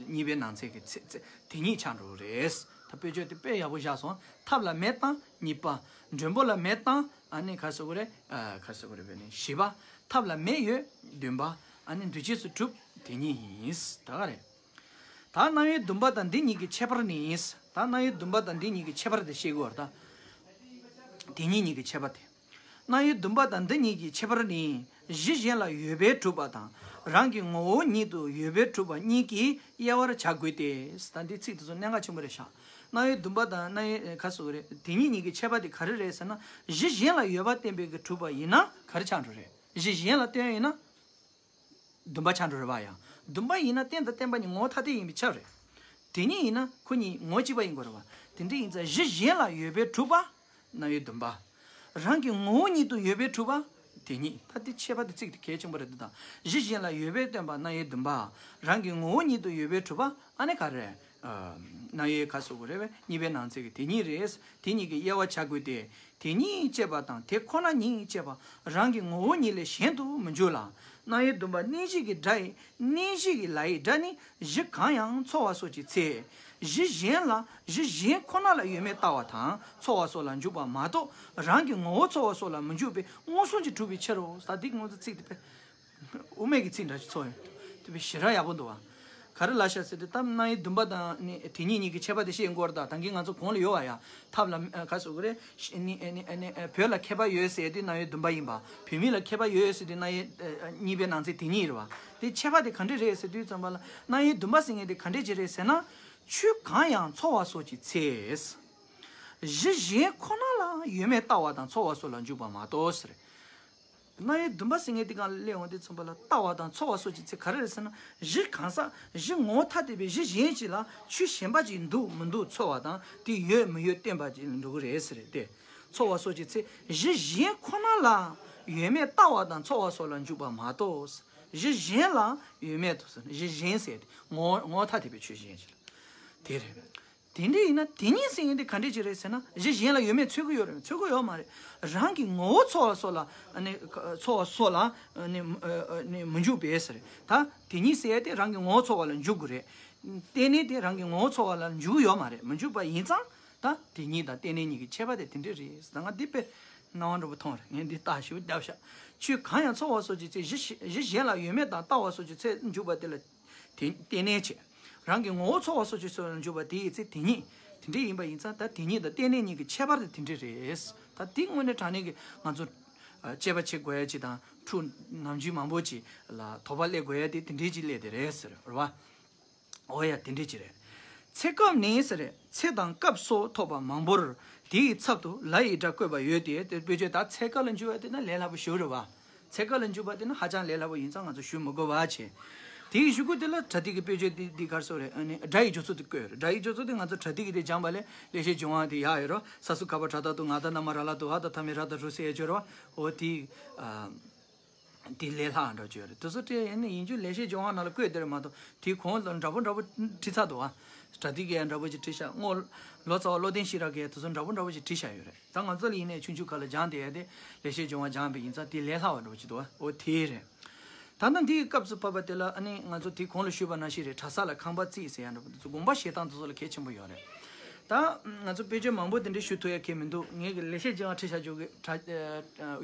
གཉིས་པའི་ནང་ཚན་གྱི་ཚེ་ཚེ་དེ་ཉིད་ཆགས་འགྲོ་རེད། ད་དཔེ་བརྗོད་དེ་དཔེ་ཡག་པོ་བཞག་སོང་། ཐབས་ལ་མེ་བཏང་གཉིས་པ། མགྲོན་པོ་ལ་མེ་བཏང་ཨ་ནི་ག་རེ་ཟེར་དགོས་རེད། ཨ་ག་རེ་ཟེར་དགོས་རེད་བས་ནི་བཞི་པ། ཐབས་ལ་མེ་ཡོད་བདུན་པ། ཨ་ནི་འདུ་བྱེད་སུ་གྲུབ་དེ་ཉིད་ཡིན། ད་ག་རེད། ད་རྣམ་དབྱེ་བདུན་པ་དང་འདི་གཉིས་ཀྱི་ཁྱད་པར་ནི་ཡིན། ད་རྣམ་དབྱེ་བདུན་པ་དང་འདི་གཉིས་ཀྱི་ཁྱད་པར་དེ་ཤེས་དགོས་རེད་ད། དེ་གཉིས་གཉིས་ཀྱི་ཁྱད་པར་དེ། སྣང་ཡུལ་བདུན་པ་དང་འདི་གཉིས་ཀྱི་ཁྱད་པར་ནི། གཞི་གཞན་ལ་ཡོད་པས་གྲུབ་པ་དང་རང་གི་ངོ་བོ་ཉིད་དུ་ཡོད་པས་གྲུབ་པ་གཉིས་ཀྱི་དབྱེ་བར་བྱ་དགོས་ཏེ། ད་འདི་ཚིག་དེ་ཚོ་གནད་འགག་ཆེན་པོ་རེད་ཤག་སྣང་ཡུལ་བདུན་པ་དང་སྣང་ཡུལ་ཁ་སོགས་རེད། དེ་གཉིས་གཉིས་ཀྱི་ཁྱད་པར་དེ་ག་རེ་རེད་ཟེར་ན། གཞི་གཞན་ལ་ཡོད་པ་བསྟན་པའི་གི་གྲུབ་པ་ཡིན་ན་ག་རེ་ཆགས་འགྲོ་རེད། གཞི་གཞན་ལ་བསྟན་ཡིན་ན། བདུན་པ་ཆགས་འགྲོ་རེད་བ། ཡང་བདུན་པ་ཡིན་ན་རྟེན་དང་བརྟེན་པ་གཉིས་ངོ་བོ་ཐ་དད་ཡིན་པས་ཁྱབ་རེད། དེ་གཉིས་ཡིན་ན་ཁོ་གཉིས་ངོ་བོ་གཅིག་པ་ཡིན་དགོས་རེད་བ། དེ་འདྲ་ཡིན་ཙང་གཞི་གཞན་ལ་ཡོད་པས་གྲུབ་པ། སྣང་ཡུལ་བདུན་པ། རང་གི་ངོ་བོ་ཉིད་དུ་ཡོད་པས་གྲུབ་པ། དེ་གཉིས་ད་དེ་ཁྱད་པར་དེ་ཚིག་དེ་གལ་ཆེན་པོ་རེད་འདུག་ད་གཞི་གཞན་ལ་ཡོད་པས་བསྟན་པ་སྣང་ཡུལ་བདུན་པ། རང་གི་ངོ་བོ་ཉིད་དུ་ཡོད་པས་གྲུབ་པ་ཨ་ནི་ག་རེ། སྣང་ཡུལ་ཁ་སོགས་རེད་བས་གཉིས་པའི་ནང་ཚན་གྱི་དེ་གཉིས་རེད། དེ་གཉིས་ཀྱི་དབྱེ་བ་བྱ་དགོས་ཏེ། དེ་གཉིས་བཅས་པ་དང་དེ་ཁོ་ན་ཉིད་བཅས་པ་རང་གི་ངོ་བོ་ཉིད་ལས་གཞན་དུ་མི་འཇུག་ལ། སྣང་ཡུལ་བདུན་པ་གནས་གཞི་གི་སྒྲ་ཡི་གནས་གཞི་གི་ལ་ཡི་སྒྲ་ནི་གཞི་གང་ཡང་ཚོར་བ་སོགས་ཀྱི་ཚེ། གཞི་གཞན་ལ་གཞི་གཞན་ཁོ་ན་ལ་ཡོད་མེད་ལྟ་བ་དང་ཚོར་བ་སོགས་ལ་འཇུག་པ་མ་གཏོགས་རང་གི་ངོ་བོ་ཚོར་བ་སོགས་ལ་མི་འཇུག་པའི་མངོན་སུམ་གྱིས་གྲུབ་པའི་ཕྱིར་རོ། ད་འདི་སྔོན་དུ་ཚིག་དེ་དཔེ། དབུ་མེད་ཀྱི་ཚིག་འདྲ་ཞིག་ཚོར་ཡོང་། དེ་བས་ཞེ་དྲག་ཡག་པོ་འདུག་བ། ག་རེ་ལབ་ཤག་ཟེར་དུས་ད་སྣང་ཡུལ་བདུན་པ་དང་ནི་དེ་གཉིས་གཉིས་ཀྱི་ཁྱད་པར་དེ་ཤེས་དགོས་རེད། ད་ད་གིན་ང་ཚོ་གོང་ལ་ཡོད་བ་ཡ། ཐབས་ལ་ཨ་ག་ཟེར་དགོས་རེད། ནི་ནི་ནི་བོད་ལ་མཁས་པ་ཡོད་ཟེར་དུས་སྣང་ཡུལ་བདུན་པ་ཡིན་པ། བོད་མི་ལ་མཁས་པ་ཡོད་ཟེར་དུས་སྣང་ཡུལ་གཉིས་པའི་ནང་ཚན་དེ་གཉིས་རེད་བ། དེ་ཁྱད་པར་དེ་ག་འདྲ་རེད་ཟེར་དུས་ཙམ་པ་ལ་སྣང་ཡུལ་བདུན་པ་ཟེར་མཁན་དེ་ག་འདྲ་ཅིག་རེད་ཟེར་ན། ཆོས་གང་ཡང་ཚོར་བ་སོགས་ཀྱི་ཚེ། གཞི་གཞན་ཁོ་ན་ལ་ཡོད་མེད་ལྟ་བ་དང་ཚོར་བ་སོགས་ལ་འཇུག་པ་མ་གཏོགས་ཟེར། སྣང་ཡུལ་བདུན་པ་ཟེར་མཁན་དེ་གང་ལ་སླེབས་འོང་དུས་ཙམ་པ་ལ་ལྟ་བ་དང་ཚོར་བ་སོགས་ཀྱི་ཚེ་ག་རེ་རེད་ཟེར་ན། གཞི་གང་ཟག་གཞི་ངོ་བོ་ཐ་དད་པའི་གཞི་གཞན་ཞིག་ལ་ཆོས་གཞན་པ་ཅིག་འདུག་མི་འདུག་ཚོར་བ་དང་དེ་ཡོད་མི་ཡོད་བསྟན་པ་ཅིག་འགྲོ་གི་རེད་ཟེར་ཏེ། ཚོར་བ་སོགས་ཀྱི་ཚེ་གཞི་གཞན་ཁོ་ན་ལ་ཡོད་མེད་ལྟ་བ་དང་ཚོར་བ་སོགས་ལ་འཇུག་པ་མ་གཏོགས། གཞི་གཞན་ལ་ཡོད་མེད་དུ་ཟེར་ན་གཞི་གཞན་ཟེར་ཏེ་ངོ་ངོ་བོ་ཐ་དད་པའི་ཆོས་གཞན་ཞིག་ལ་དེ་རེད། དེ་འདྲ་ཡིན་ན་དེ་གཉིས་ཟེར་མཁན་དེ་ག་འདྲ་ཅིག་རེད་ཟེར་ན། གཞི་གཞན་ལ་ཡོད་མེད་འཚོལ་གི་ཡོད་རེད། འཚོལ་གི་ཡོད་མ་རེད། རང་གི་ངོ་བོ་ཚོར་བ་སོགས་ལ་ཨ་ནི་ཚོར་བ་སོགས་ལ་ཨ་ནི་ཨ་ནི་མི་འཇུག་པས་ཟེར། ད་དེ་གཉིས་ཟེར་ཡ་དེ་རང་གི་ངོ་བོ་ཚོར་བ་ལ་འཇུག་དགོས་རེད། རྟེན་གནས་དེ་རང་གི་ངོ་བོ་ཚོར་བ་ལ་འཇུག་གི་ཡོད་མ་རེད། མི་འཇུག་པ་ཡིན་ཙང་ད་དེ་གཉིས་དང་རྟེན་གནས་གཉིས་ཀྱི་ཁྱད་པར་དེ་དེ་འདྲ་རེད། ད་ང་འདི་དཔེ་སྣང་བ་འདྲ་པོ་མཐོང་རེད། ངས་འདི་ལྟ་ཞིབ་བརྒྱབ་ཤག་ཆོས་གང་ཡང་ཚོར་བ་སོགས་ཀྱི་ཚེ་གཞི་གཞི་གཞན་ལ་ཡོད་མེད་དང་ལྟ་བ་སོགས་ཀྱི་ཚེ་འཇུག་པ་དེ་ལ། དེ་རྟེན་གནས་བྱས། རང་གི་ངོ་བོ་ཚོར་བ་སོགས་ཀྱི་ཚོར་བ་ལ་འཇུག་པ་དེ་ཡི་ཚེ་དེ་ཉིད། དེ་འདྲ་ཡིན་པ་ཡིན་ཙང་ད་དེ་ཉིད་དང་རྟེན་གནས་གཉིས་ཀྱི་ཁྱད་པར་དེ་དེ་འདྲ་རེད། ད་དེ་དངོས་གནས་དྲང་གནས་ཀྱི་ང་ཚོ་དཔྱད་པ་བྱེད་དགོས་ཡ་ཅིག་དང་ཕྲུ་ནམ་རྒྱུན་མང་པོ་ཅིག་ལ་དོགས་པ་སླེབས་དགོས་ཡ་དེ་དེ་འདྲའི་ཅིག་སླེབས་དེ་རེད་ཟེར་རེད་བ། འོ་ཡ་དེ་འདྲའི་ཅིག་རེད། ཚེ་སྐབས་ནི་ཟེར་རེད། ཚེ་དང་སྐབས་སོགས་ཐོབ་པ་མང་པོར་དེ་ཡི་ཚབ་ཏུ་ལ་ཡི་སྒྲ་བཀོད་པ་ཡོད་དེ། དེ་དཔེ་བརྗོད་ད་ཚེ་སྐབས་ལ་འཇུག་པ་དེ་ན་ལས་སླ་པོ་ཞིག་རེད་བ། ཚེ་སྐབས་ལ་འཇུག་པ་དེ་ནི་ཧ་ཅང་ལས་སླ་པོ་ཡིན་ཙང་ང་ཚོ་ཞུ་མི་དགོས་པ་བྱས། དེའི་གཞུག་གུ་དེ་ལ་པྲ་ཏི་གི་དཔེ་བརྗོད་དེ་འདི་གར་སོགས་རེད། ཨ་ནི་སྒྲ་ཡི་སྦྱོར་ཚུལ་དེ་བཀོད་རེད། སྒྲ་ཡི་སྦྱོར་ཚུལ་དེ་ང་ཚོ་པྲ་ཏི་གི་དེ་སྦྱངས་པ་ལས་ལེགས་བཤད་ལྗོན་དབང་དེ་ཡག་ཡོད་རོ། ས་སུ་ག་པ་བྲ་ད་དུ་ང་ད་ན་མ་ར་ལ་དུ་ཧ་ད་ཐ་མི་ར་ད་རུ་སེ་ཡ་སྦྱོར་བ་འོ་དེ། དེ་ལས་ལྷག་འགྲོ་ཆོག་རེད། དེ་ཚོ་སྤྲད་ཡིན་ན་ཡིན་རྒྱུ་ལེགས་བཤད་ལྗོན་དབང་ནང་ལ་བཀོད་དེ་རེད་མ་གཏོགས་དེའི་གོང་ལ་འདྲ་པོ་འདྲ་པོ་བྲིས་ཚར་འདུག་ཨ། པྲ་ཏི་གི་ཡང་འདྲ་པོ་ཅིག་བྲིས་ཤག་སྔོ་ལོ་ཙཱ་བ་བློ་ལྡན་ཤེས་རབ་ཀྱིས་དེ་ཚོ་འདྲ་པོ་འདྲ་པོ་ཅིག་བྲིས་ཤག་ཡོད་རེད། ད་ང་ཚོ་ལ་ཡིན་ནའི་ཆུང་ཆུང་ཁ་ལ་སྦྱངས་བསྡད་ཡ་དེ་ལེགས་བཤད་ལྗོན་དབང་སྦྱངས་པ་ཡིན་ཙང་དེ་ལས་ལྷག་པ་འདྲ་པོ་ཅིག་འདུག་ཨ། འོ་དེ་རེད། ད་ལྟ་འདིའི་སྐབས་སུ་བབས་པ་དེ་ལ་ཨ་ནི་ང་ཚོ་དེའི་གོང་ལ་ཞུས་པ་ནང་བཞིན་རེད། གྲྭ་ས་ལ་ཁང་པ་བརྩིགས་ཟེར་ཡ་འདྲ་པོ་དེ་ཚོ་དགོངས་པ་བཞེས་སྟངས་དེ་ཚོ་ལ་གལ་ཆེན་པོ་ཡོད་རེད། ད་ང་ཚོ་དཔེ་བརྗོད་མང་པོ་དེ་འདྲ་ཞུ་ཐུབ་ཡ་གལ་མི་འདུག་ངས་གི་ལེགས་བཤད་ལྗོན་དབང་ཁྲིད་བཞག་རྒྱུ་གི་དྲ་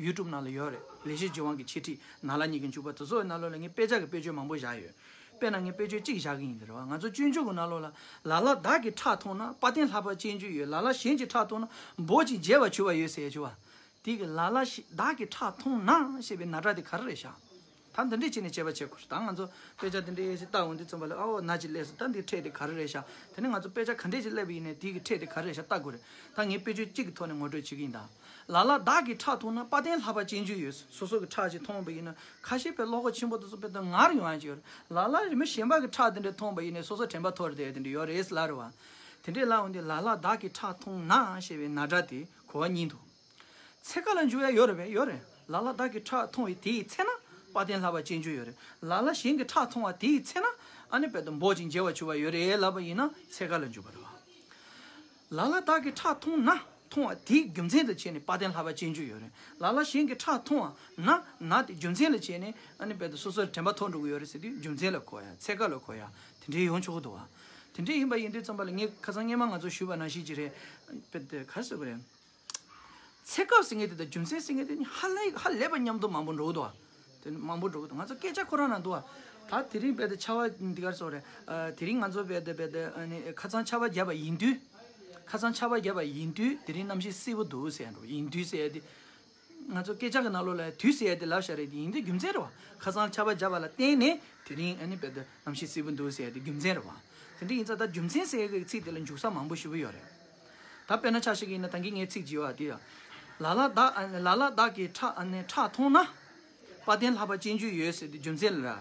ཡུ་ཊུབ་ནང་ལ་ཡོད་རེད། ལེགས་བཤད་ལྗོན་དབང་གི་འཆད་ཁྲིད་ནཱ་ལ་ཉིད་ཀྱི་འཇུག་པ་དེ་ཚོའི་ནང་ལོགས་ལ་ངས་དཔེ་ཆ་གི་དཔེ་བརྗོད་མང་པོ་བཞག་ཡོད། དཔེར་ན་ངས་དཔེ་བརྗོད་གཅིག་བཞག་གི་ཡིན། དེ་རེད་བ། ང་ཚོ་སྤྱོད་འཇུག་གི་ནང་ལོགས་ལ་ལ་ལ་བདག་གིས་ཁྲག་འཐུང་ན། དཔལ་ལྡན་ལྷ་པ་སྤྱོད་འཇུག་ཡོད། ལ་ལ་གཞན་གྱིས་ཁྲག་འཐུང་ན། འབོག་ཅིང་བྱེར་བར་འགྱུར་བ་ཡོད་ཟེར་ཡ་ཅིག་བ། དེ་གི་ལ་ལ་ཞིག་བདག་གིས་ཁྲག་འཐུང་ན་ཞེས་པའི་ན་སྒྲ་དེ་ག་རེ་རེད་ཤག་ད་འདི་འདྲས་བྱས་ནས་དཔྱད་པ་བྱེད་དགོས་རེད། ད་ང་ཚོ་དཔེ་ཆ་འདི་འདྲས་ཡེ་ཞིག་ལྟ་འོང་དུས་ཙམ་པ་ལ་ཨ་འོ་ན་ཅིག་སླེབས་སོང་། ད་འདི་ཕྲད་དེ་ག་རེ་རེད་ཤག་དེ་ནས་ང་ཚོ་དཔེ་ཆ་ག་འདྲས་ཅིག་སླེབས་པ་ཡིན་ནའི་དེ་གི་ཕྲད་དེ་ག་རེ་རེད་ཤག་ལྟ་དགོས་རེད། ད་ངས་དཔེ་བརྗོད་གཅིག་གི་ཐོག་ནས་ངོ་སྤྲོད་བྱེད་ཀྱི་ཡིན་ད། ལ་ལ་བདག་གིས་ཁྲག་འཐུང་ན། དཔལ་ལྡན་ལྷ་པ་སྤྱོད་འཇུག་ཡོད། སོ་སོ་གི་ཁྲག་ཅིག་འཐུང་བ་ཡིན་ན་ཁ་ཤས་པའི་བློ་ཁོག་ཆེན་པོ་དེ་ཚོ་དཔེ་དེ་ངར་ཡོང་ཡ་ཅིག་ཡོད་རེད། ལ་ལ་མི་གཞན་པ་གི་ཁྲག་དེ་འདྲས་འཐུང་བ་ཡིན་ནའི་སོ་སོ་དྲན་པ་ཐོར་དེ་དེ་འདྲས་ཡོད་རེད་ལབ་རེད་བ། དེ་འདྲས་ལབ་འོང་དུས་ལ་ལ་བདག་གིས་ཁྲག་འཐུང་ན་ཞེས་པའི་ན་སྒྲ་དེ་གོ་བ་གཉིས་འདུག་ཚེ་སྐབས་ལ་འཇུག་ཡ་ཡོད་རེད་པས། ཡོད་རེད། ལ་ལ་བདག་གིས་ཁྲག་འཐུང་བའི་དེའི་ཚེ་ན་དཔལ་ལྡན་ལྷ་པ་སྤྱོད་འཇུག་ཡོད་རེད། ལ་ལ་གཞན་གྱིས་ཁྲག་འཐུང་བ་དེའི་ཚེ་ན་ཨ་ནི་དཔེ་དེ་འབོག་ཅིང་བྱེར་བར་འགྱུར་བ་ཡོད་རེད་ལབ་པ་ཡིན་ན་ཚེ་སྐབས་ལ་འཇུག་པ་རེད་བ། ལ་ལ་བདག་གིས་ཁྲག་འཐུང་ན། འཐུང་བ་དེའི་རྒྱུ་མཚན་དུ་བྱས་ནས་དཔལ་ལྡན་ལྷ་པ་སྤྱོད་འཇུག་ཡོད་རེད། ལ་ལ་གཞན་གྱིས་ཁྲག་འཐུང་བ་ན། ན་དེ་རྒྱུ་མཚན་ལ་བྱས་ནས་ཨ་ནི་དཔེ་དེ་སོ་སོར་དྲན་པ་ཐོར་འགྲོ་གི་ཡོད་རེད་ཟེར་དུས་རྒྱུ་མཚན་ལ་གོ་ཡ། ཚེ་སྐབས་ལ་གོ་ཡ། དེ་འདྲའི་ཡོང་ཆོག་གི་འདུག་བ། དེ་འདྲའི་ཡིན་པ་ཡིན་དུས་ཙམ་པ་ལ་ངས་ཁ་སང་སྔས་མ་ང་ཚོ་ཞུས་པ་ནང་བཞིན་གྱི་རེད། དཔེ་དེ་ག་རེ་ཟེར་དགོས་རེད། ཚེ་སྐབས་ཟེར་མཁན་དེ་དང་རྒྱུ་མཚན་ཟེར་མཁན་དེ་གཉིས་ཧ་ལས་ཧ་ལས་པ་མཉམ་དུ་མང་པོ་འགྲོ་གི་འདུག་བ། དེ་མང་པོ་འགྲོ་གི་འདུག་ང་ཚོ་སྐད་ཆ་ཁོ་རང་ནང་འདུག་བ། ད་དེ་རིང་དཔེ་དེ་ཆར་པ་འདི་གར་སོགས་རེད། ཨ། དེ་རིང་ང་ཚོ་དཔེ་དེ་དཔེ་དེ་ཨ་ནི་ཁ་སང་ཆར་པ་བརྒྱབ་པ་ཡིན་དུས། ཁ་སང་ཆར་པ་བརྒྱབ་པ་ཡིན་དུས་དེ་རིང་གནམ་གཤིས་བསིལ་པོ་འདུག་ཟེར་ཡ་འགྲོ་ཡིན་དུས་ཟེར་ཡ་དེ། ང་ཚོ་སྐད་ཆ་གི་ནང་ལོགས་ལ་དུས་ཟེར་ཡ་དེ་ལབ་བཞག་རེད། དེ་ཡིན་དེ་རྒྱུ་མཚན་རེད་བ། ཁ་སང་ཆར་པ་བརྒྱབ་པ་ལ་བརྟེན་ནས་དེ་རིང་ཨ་ནི་དཔེ་དེ་གནམ་གཤིས་བསིལ་པོ་འདུག་ཟེར་ཡ་དེ་རྒྱུ་མཚན་རེད་བ། དེ་འདྲ་ཡིན་ཙང་ད་རྒྱུ་མཚན་ཟེར་ཡ་གི་ཚིག་དེ་ལ་འཇུག་ས་མང་པོ་ཞེ་པོ་ཡོད་རེད། ད་དཔེར་ན་ཆ་བཞག་གི་ཡིན་ན་ད་གིན་ངས་ཚིག་བརྗེ་བ་དེ་ཡ། ལ་ལ་དྭགས་ཨ་ནི་ལ་ལ་དྭགས་ཀྱི་ཁྲག་ཨ་ནི་ཁྲག་འཐུང་ན། དཔལ་ལྡན་ལྷ་པ་སྤྱོད་འཇུག་ཡོད་ཟེར་དེ་རྒྱུ་མཚན་ལ་ར།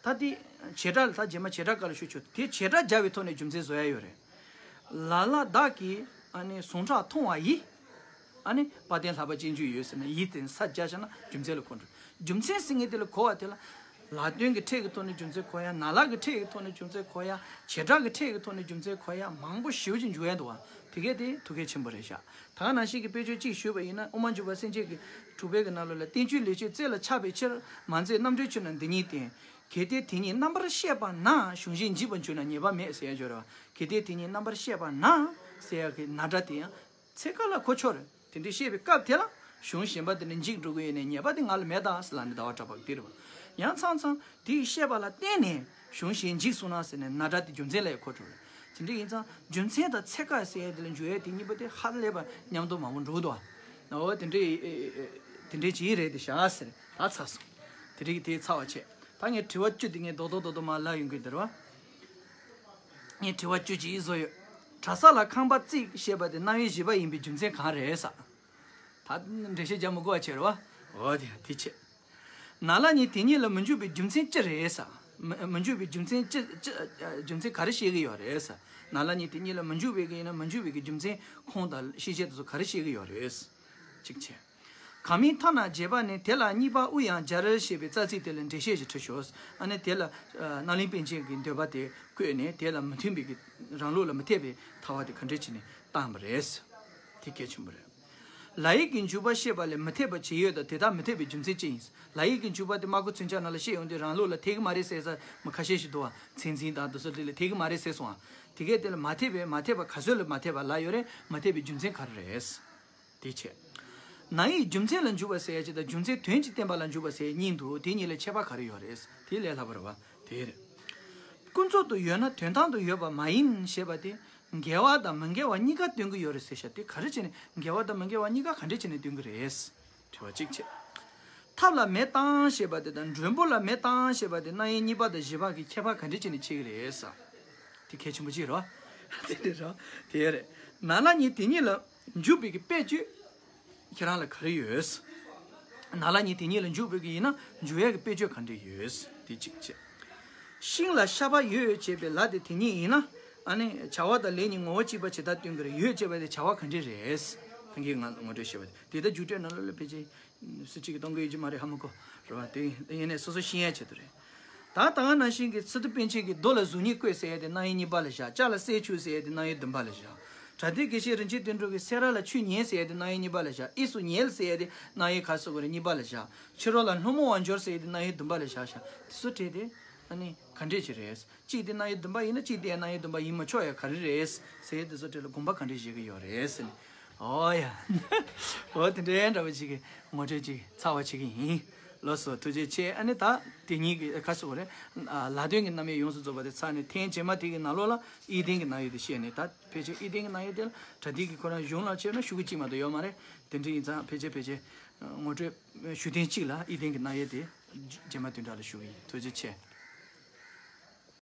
ད་དེ་བྱེད་སྒྲ་ལ་ད་རྗེས་མ་བྱེད་སྒྲ་ག་ལ་ཞུ་ཆོག་དེ་བྱེད་སྒྲ་སྦྱར་བའི་ཐོག་ནས་རྒྱུ་མཚན་བཟོ་ཡ་ཡོད་རེད། ལ་ལ་དྭགས་ཀྱི་ཨ་ནི་ཟུངས་ཁྲག་འཐུང་བ་ཡིས། ཨ་ནི་དཔལ་ལྡན་ལྷ་པ་སྤྱོད་འཇུག་ཡོད་ཟེར་ན་ཡིས་དེ་ས་སྦྱར་བྱས་ན་རྒྱུ་མཚན་ལ་གོ་འགྲོ། རྒྱུ་མཚན་ཟེར་མཁན་དེ་ལ་གོ་བ་དེ་ལ། ལ་དོན་གྱི་ཕྲད་ཀྱི་ཐོག་ནས་རྒྱུ་མཚན་གོ་ཡ། ན་ལ་གི་ཕྲད་ཀྱི་ཐོག་ནས་རྒྱུ་མཚན་གོ་ཡ། བྱེད་སྒྲ་གི་ཕྲད་ཀྱི་ཐོག་ནས་རྒྱུ་མཚན་གོ་ཡ་མང་པོ་ཞེ་པོ་ཅིག་འཇུག་ཡ་འདུག་བ། དེ་གས་དེ་ཐུགས་གལ་ཆེན་པོ་རེད་ཤག་ད་ག་ནང་བཞིན་གྱི་དཔེ་བརྗོད་གཅིག་ཞུས་པ་ཡིན་ན་དབུ་མ་འཇུག་པ་སེམས་བསྐྱེད་ཀྱི་དྲུག་པའི་གི་ནང་ལོགས་ལ། བསྟན་བཅོས་ལེགས་བཅོས་རྩལ་ལ་ཆགས་པའི་ཕྱིར། མ་མཛད་རྣམ་འགྲེལ་ཆོས་རྣམས་འདི་ཉིད་བསྟན། གལ་ཏེ་དེ་ཉིད་རྣམ་པར་ཤེས་པ་ན། གཞུང་གཞན་འཇིག་པར་འགྱུར་ན་ཉེས་པ་མེད་ཟེར་ཡ་ཅིག་ཡོད་རེད་བ། གལ་ཏེ་དེ་ཉིད་རྣམ་པར་ཤེས་པ་ན་ཟེར་ཡ་གི་ན་སྒྲ་དེ་ཡང་ཚེ་སྐབས་ལ་གོ་ཆོག་རེད། དེ་འདྲའི་བཤད་པའི་སྐབས་དེ་ལ་གཞུང་གཞན་པ་དེ་ནི་འཇིག་འགྲོ་གི་ཡོད་ནས་ཉེས་པ་དེ་ང་ལ་མེད་ད་ཟེར་ལབ་ནས་ཟླ་བ་གྲགས་པ་གི་དེ་རེད་བ། ཡང་མཚམས་མཚམས་དེའི་བཤད་པ་ལ་བརྟེན་ནས་གཞུང་གཞན་འཇིག་གསུངས་ན་ཟེར་ནས་ན་སྒྲ་དེ་རྒྱུ་མཚན་ལ་ཡང་གོ་ཆོག་རེད། དེ་འདྲ་ཡིན་ཙང་རྒྱུ་མཚན་དང་ཚེ་སྐབས་ཟེར་ཡ་དེ་ལ་འཇུག་ཡ་དེ་གཉིས་པོ་དེ་ཧ་ལས་པ་མཉམ་དུ་མང་པོ་འགྲོ་གི་འདུག་བ། འོ་དེ་འདྲའི་དེ་འདྲའི་ཅིག་རེད་དེ་བཞག་ཟེར་ད་ཚར་སོང་། དེ་རིགས་དེའི་ཚར་བ་བྱས། ད་ངས་དྲི་བ་བཅུ་དེ་ངས་རྡོག་རྡོག་རྡོག་རྡོག་མར་ལབ་ཡོང་གི་འདུག་རེད་བ། ངས་དྲི་བ་བཅུ་གཅིག་བཟོ་ཡོད། གྲྭ་ས་ལ་ཁང་པ་བརྩིགས་ཞེས་པ་དེ་རྣམ་དབྱེ་བཞི་པ་ཡིན་པའི་རྒྱུ་མཚན་གང་རེད་ཟེར། ད་འགྲེལ་བཤད་རྒྱག་མི་དགོས་པ་བྱས་རེད་བ། འོ་དེ་དེ་བྱས། ན་ལ་གཉིས་དེ་གཉིས་ལ་མི་འཇུག་པའི་རྒྱུ་མཚན་ཅི་རེད་ཟེར། མི་མི་འཇུག་པའི་རྒྱུ་མཚན་ཅི་ཅི་རྒྱུ་མཚན་ག་རེ་བཤད་ཀྱི་ཡོད་རེད་ཟེར། ན་ལ་གཉིས་དེ་གཉིས་ལ་མི་འཇུག་པའི་གི་ཡིན་ན་མི་འཇུག་པའི་གི་རྒྱུ་མཚན་ཁུངས་དང་ཤེས་བྱེད་དེ་ཚོ་ག་རེ་བཤད་ཀྱི་ཡོད་རེད། གཅིག་བྱས། གང་མིང་ཐ་ན་རྗེས་དཔག་ནི། དེ་ལ་གཉིས་པ་དབུ་ཡང་སྦྱར་ཞེས་པའི་རྩ་ཚིག་དེ་ལ་འགྲེལ་བཤད་ཞིག་འབྲི་ཤོག་ཨ་ནི་དེ་ལ་རྣམ་གླིང་པཎ་ཆེན་གྱི་འདོད་པ་དེ་བཀོད་ནས་དེ་ལ་མི་མཐུན་པའི་གི་རང་ལུགས་ལ་མི་འཐད་པའི་ཐལ་བ་དེ་ག་འདྲ་བྱས་ནས་བཏང་བ་རེད། དེ་གལ་ཆེན་པོ་རེད། ལ་ཡིག་གི་འཇུག་པ་བཤད་པ་ལས་མི་འཐད་པ་ཇི་ཡོད་དང་དེ་དག་མི་འཐད་པའི་རྒྱུ་མཚན་ཅི་ཡིན། ལ་ཡིག་གི་འཇུག་པ་དེ་སྨྲ་སྒོ་མཚོན་ཆ་ནང་ལ་བཤད་ཡོང་དུས་རང་ལུགས་ལ་འཐད་ཀྱི་མ་རེད་ཟེར་ས་མི་ཁ་ཤས་ཤིག་འདུག་བ། མཚན་འཛིན་དང་དེ་ཚོ་དེ་ལ་འཐད་ཀྱི་མ་རེད་ཟེར་སོང་བ། དེ་གས་དེ་ལ་མ་འཐད་པས་མ་འཐད་པ་ག་ཚོད་ལ་མ་འཐད་པ་ལབ་ཡོད་རེད། མ་འཐད་པའི་རྒྱུ་མཚན་ག་རེ་རེད། དེ་བྱས། ན་ཡིག་རྒྱུ་མཚན་ལ་འཇུག་པ་ཟེར་ཡ་ཅིག་དང་རྒྱུ་མཚན་དོན་གྱིས་བསྟན་པ་ལ་འཇུག་པ་ཟེར་ཡ་གཉིས་འདུག་དེ་གཉིས་ལ་ཁྱད་པར་ག་རེ་ཡོད་རེད། དེ་ལས་སླ་པོ་རེད་བ། དེ་རེད། ཀུན་རྫོབ་ཏུ་ཡོད་ན་དོན་དམ་དུ་ཡོད་པ་མ་ཡིན་ཞེས་པ་དེ་འགལ་བ་དང་མི་འགལ་བ་གཉིས་ཀ་སྟོན་གྱི་ཡོད་རེད་ཟེར་ཤག་དེ་ག་རེ་བྱས་ནས་འགལ་བ་དང་མི་འགལ་བ་གཉིས་ཀ་ག་འདྲ་བྱས་ནས་སྟོན་གྱི་རེད། དྲི་བ་གཅིག་བྱས། ཐབས་ལ་མེ་བཏང་ཞེས་པ་དེ་དང་མགྲོན་པོ་ལ་མེ་བཏང་ཞེས་པ་དེ་རྣམ་དབྱེ་གཉིས་པ་དང་བཞི་པ་གི་ཁྱད་པར་ག་འདྲ་བྱས་ནས་ཕྱེ་གི་རེད་ཟེར། དེ་གལ་ཆེན་པོ་གཅིག་རེད་བ། དེ་འདྲ་རེད་བ། དེ་རེད། ན་ལ་གཉིས་དེ་གཉིས་ལ་འཇུག་པའི་གི་དཔེ་བརྗོད། ཁྱེད་རང་ལ་ག་རེ་ཡོད། ན་ལ་གཉིས་དེ་གཉིས་ལ་འཇུག་པའི་གི་ཡིན་ན་འཇུག་ཡས་ཀྱི་དཔེ་བརྗོད་ག་འདྲ་ཡོད། དེ་གཅིག་བྱས། ཤིང་ལ་ཤ་པ་ཡོད་ཅེས་པའི་ལ་དེ་དེ་ཉིད་ཡིན་ན། ཨ་ནི་བྱ་བ་དང་ལས་གཉིས་ངོ་བོ་གཅིག་པ་ཇི་ལྟར་སྟོན་གྱི་རེད། ཡོད་ཅེས་པ་དེ་བྱ་བ་ག་འདྲ་རེད། ད་གིན་ང་ངོ་སྤྲོད་བྱས་པ་དེ་དེ་ལྟར་རྒྱུགས་སྤྲོད་ནང་ལོགས་ལ་ཕལ་ཆེར་སུ་གཅིག་གིས་གཏོང་གི་ཡོད་ཀྱི་མ་རེད། ཧ་མ་གོ་རེད་བ། དེ་ཡིན་ནའི་སོ་སོ་ཤེས་ཡ་ཆེད་དུ་རེད། ད་ད་ག་ནང་བཞིན་གྱི་ཚུལ་དུ་པཎ་ཆེན་གྱིས་རྡོ་ལ་གཟུགས་བརྙན་བཀོད་ཟེར་ཡ་དེ་རྣམ་དབྱེ་གཉིས་པ་ལ་བཞག་ལྕགས་ལ་གསེར་འཁྱུག་ཟེར་ཡ་དེ་རྣམ་དབྱེ་བདུན་པ་ལ་བཞག་བྲ་ཏི་དགེ་བཤེས་རིན་ཆེན་དོན་གྲུབ་ཀྱིས་སེ་ར་ལ་ཆུ་ཉལ་ཟེར་ཡ་དེ་རྣམ་དབྱེ་གཉིས་པ་ལ་བཞག་ཨི་སུ་ཉལ་ཟེར་ཡ་དེ་རྣམ་དབྱེ་ག་རེ་ཟེར་དགོས་རེད། གཉིས་པ་ལ་བཞག་ཕྱི་རོལ་ལ་སློང་མོ་བ་འབྱོར་ཟེར་ཡ་དེ་རྣམ་དབྱེ་བདུན་པ་ལ་བཞག་བཞག་དེ་ཚོ་བྲིས་ཏེ། ཨ་ནི་ག་འདྲས་ཅིག་རེད། གཅིག་དེ་རྣམ་དབྱེ་བདུན་པ་ཡིན་ན་གཅིག་དེ་རྣམ་དབྱེ་བདུན་པ་ཡིན་མ་ཆོག་ཡ་ག་རེ་རེད་ཟེར་ཡ་དེ་ཚོ་བྲིས་ལ་དགོངས་པ་ག་འདྲས་བཞེས་ཀྱི་ཡོད་རེད་ཟེར་ནས། ཨོ་ཡ། འོ་དེ་འདྲའི་འདྲ་བ་ཅིག་གི་ངོ་སྤྲོད་ཅིག་ཚར་བ་བྱེད་ཀྱི་ཡིན། ལགས་སོ། ཐུགས་རྗེ་ཆེ། ཨ་ནི་ད་དེ་གཉིས་ཀྱི་ཁ་གསོ་རེད། ལ་དོན་གྱི་རྣམ་དབྱེ་ཡོངས་སུ་རྫོགས་པ་དེ་ཚར་ནས་ཐེངས་རྗེས་མ་དེ་གི་ནང་ལོགས་ལ་ཨི་ལྡན་གྱི་རྣམ་དབྱེ་དེ་བཤད་ནས། ད་ཕལ་ཆེར་ཨི་ལྡན་གྱི་རྣམ་དབྱེ་དེ་ལ་བྲ་ཏི་གི་ཁོ་རང་གཞུང་ལ་བྱས་ན་ཤོག་གུ་གཅིག་མ་གཏོགས་ཡོད་མ་རེད། དེ་འདྲ་ཡིན་ཙང་ཕལ་ཆེར་ཕལ་ཆེར་ངོ་སྤྲོད་ཞུ་ཐེངས་གཅིག་ལ་ཨི་ལྡན་གྱི་རྣམ་དབྱེ་དེ་རྗེས་མ་བདུན་ཕྲག་ལ་ཞུ་གི་ཡིན། ཐུགས་རྗེ་ཆེ།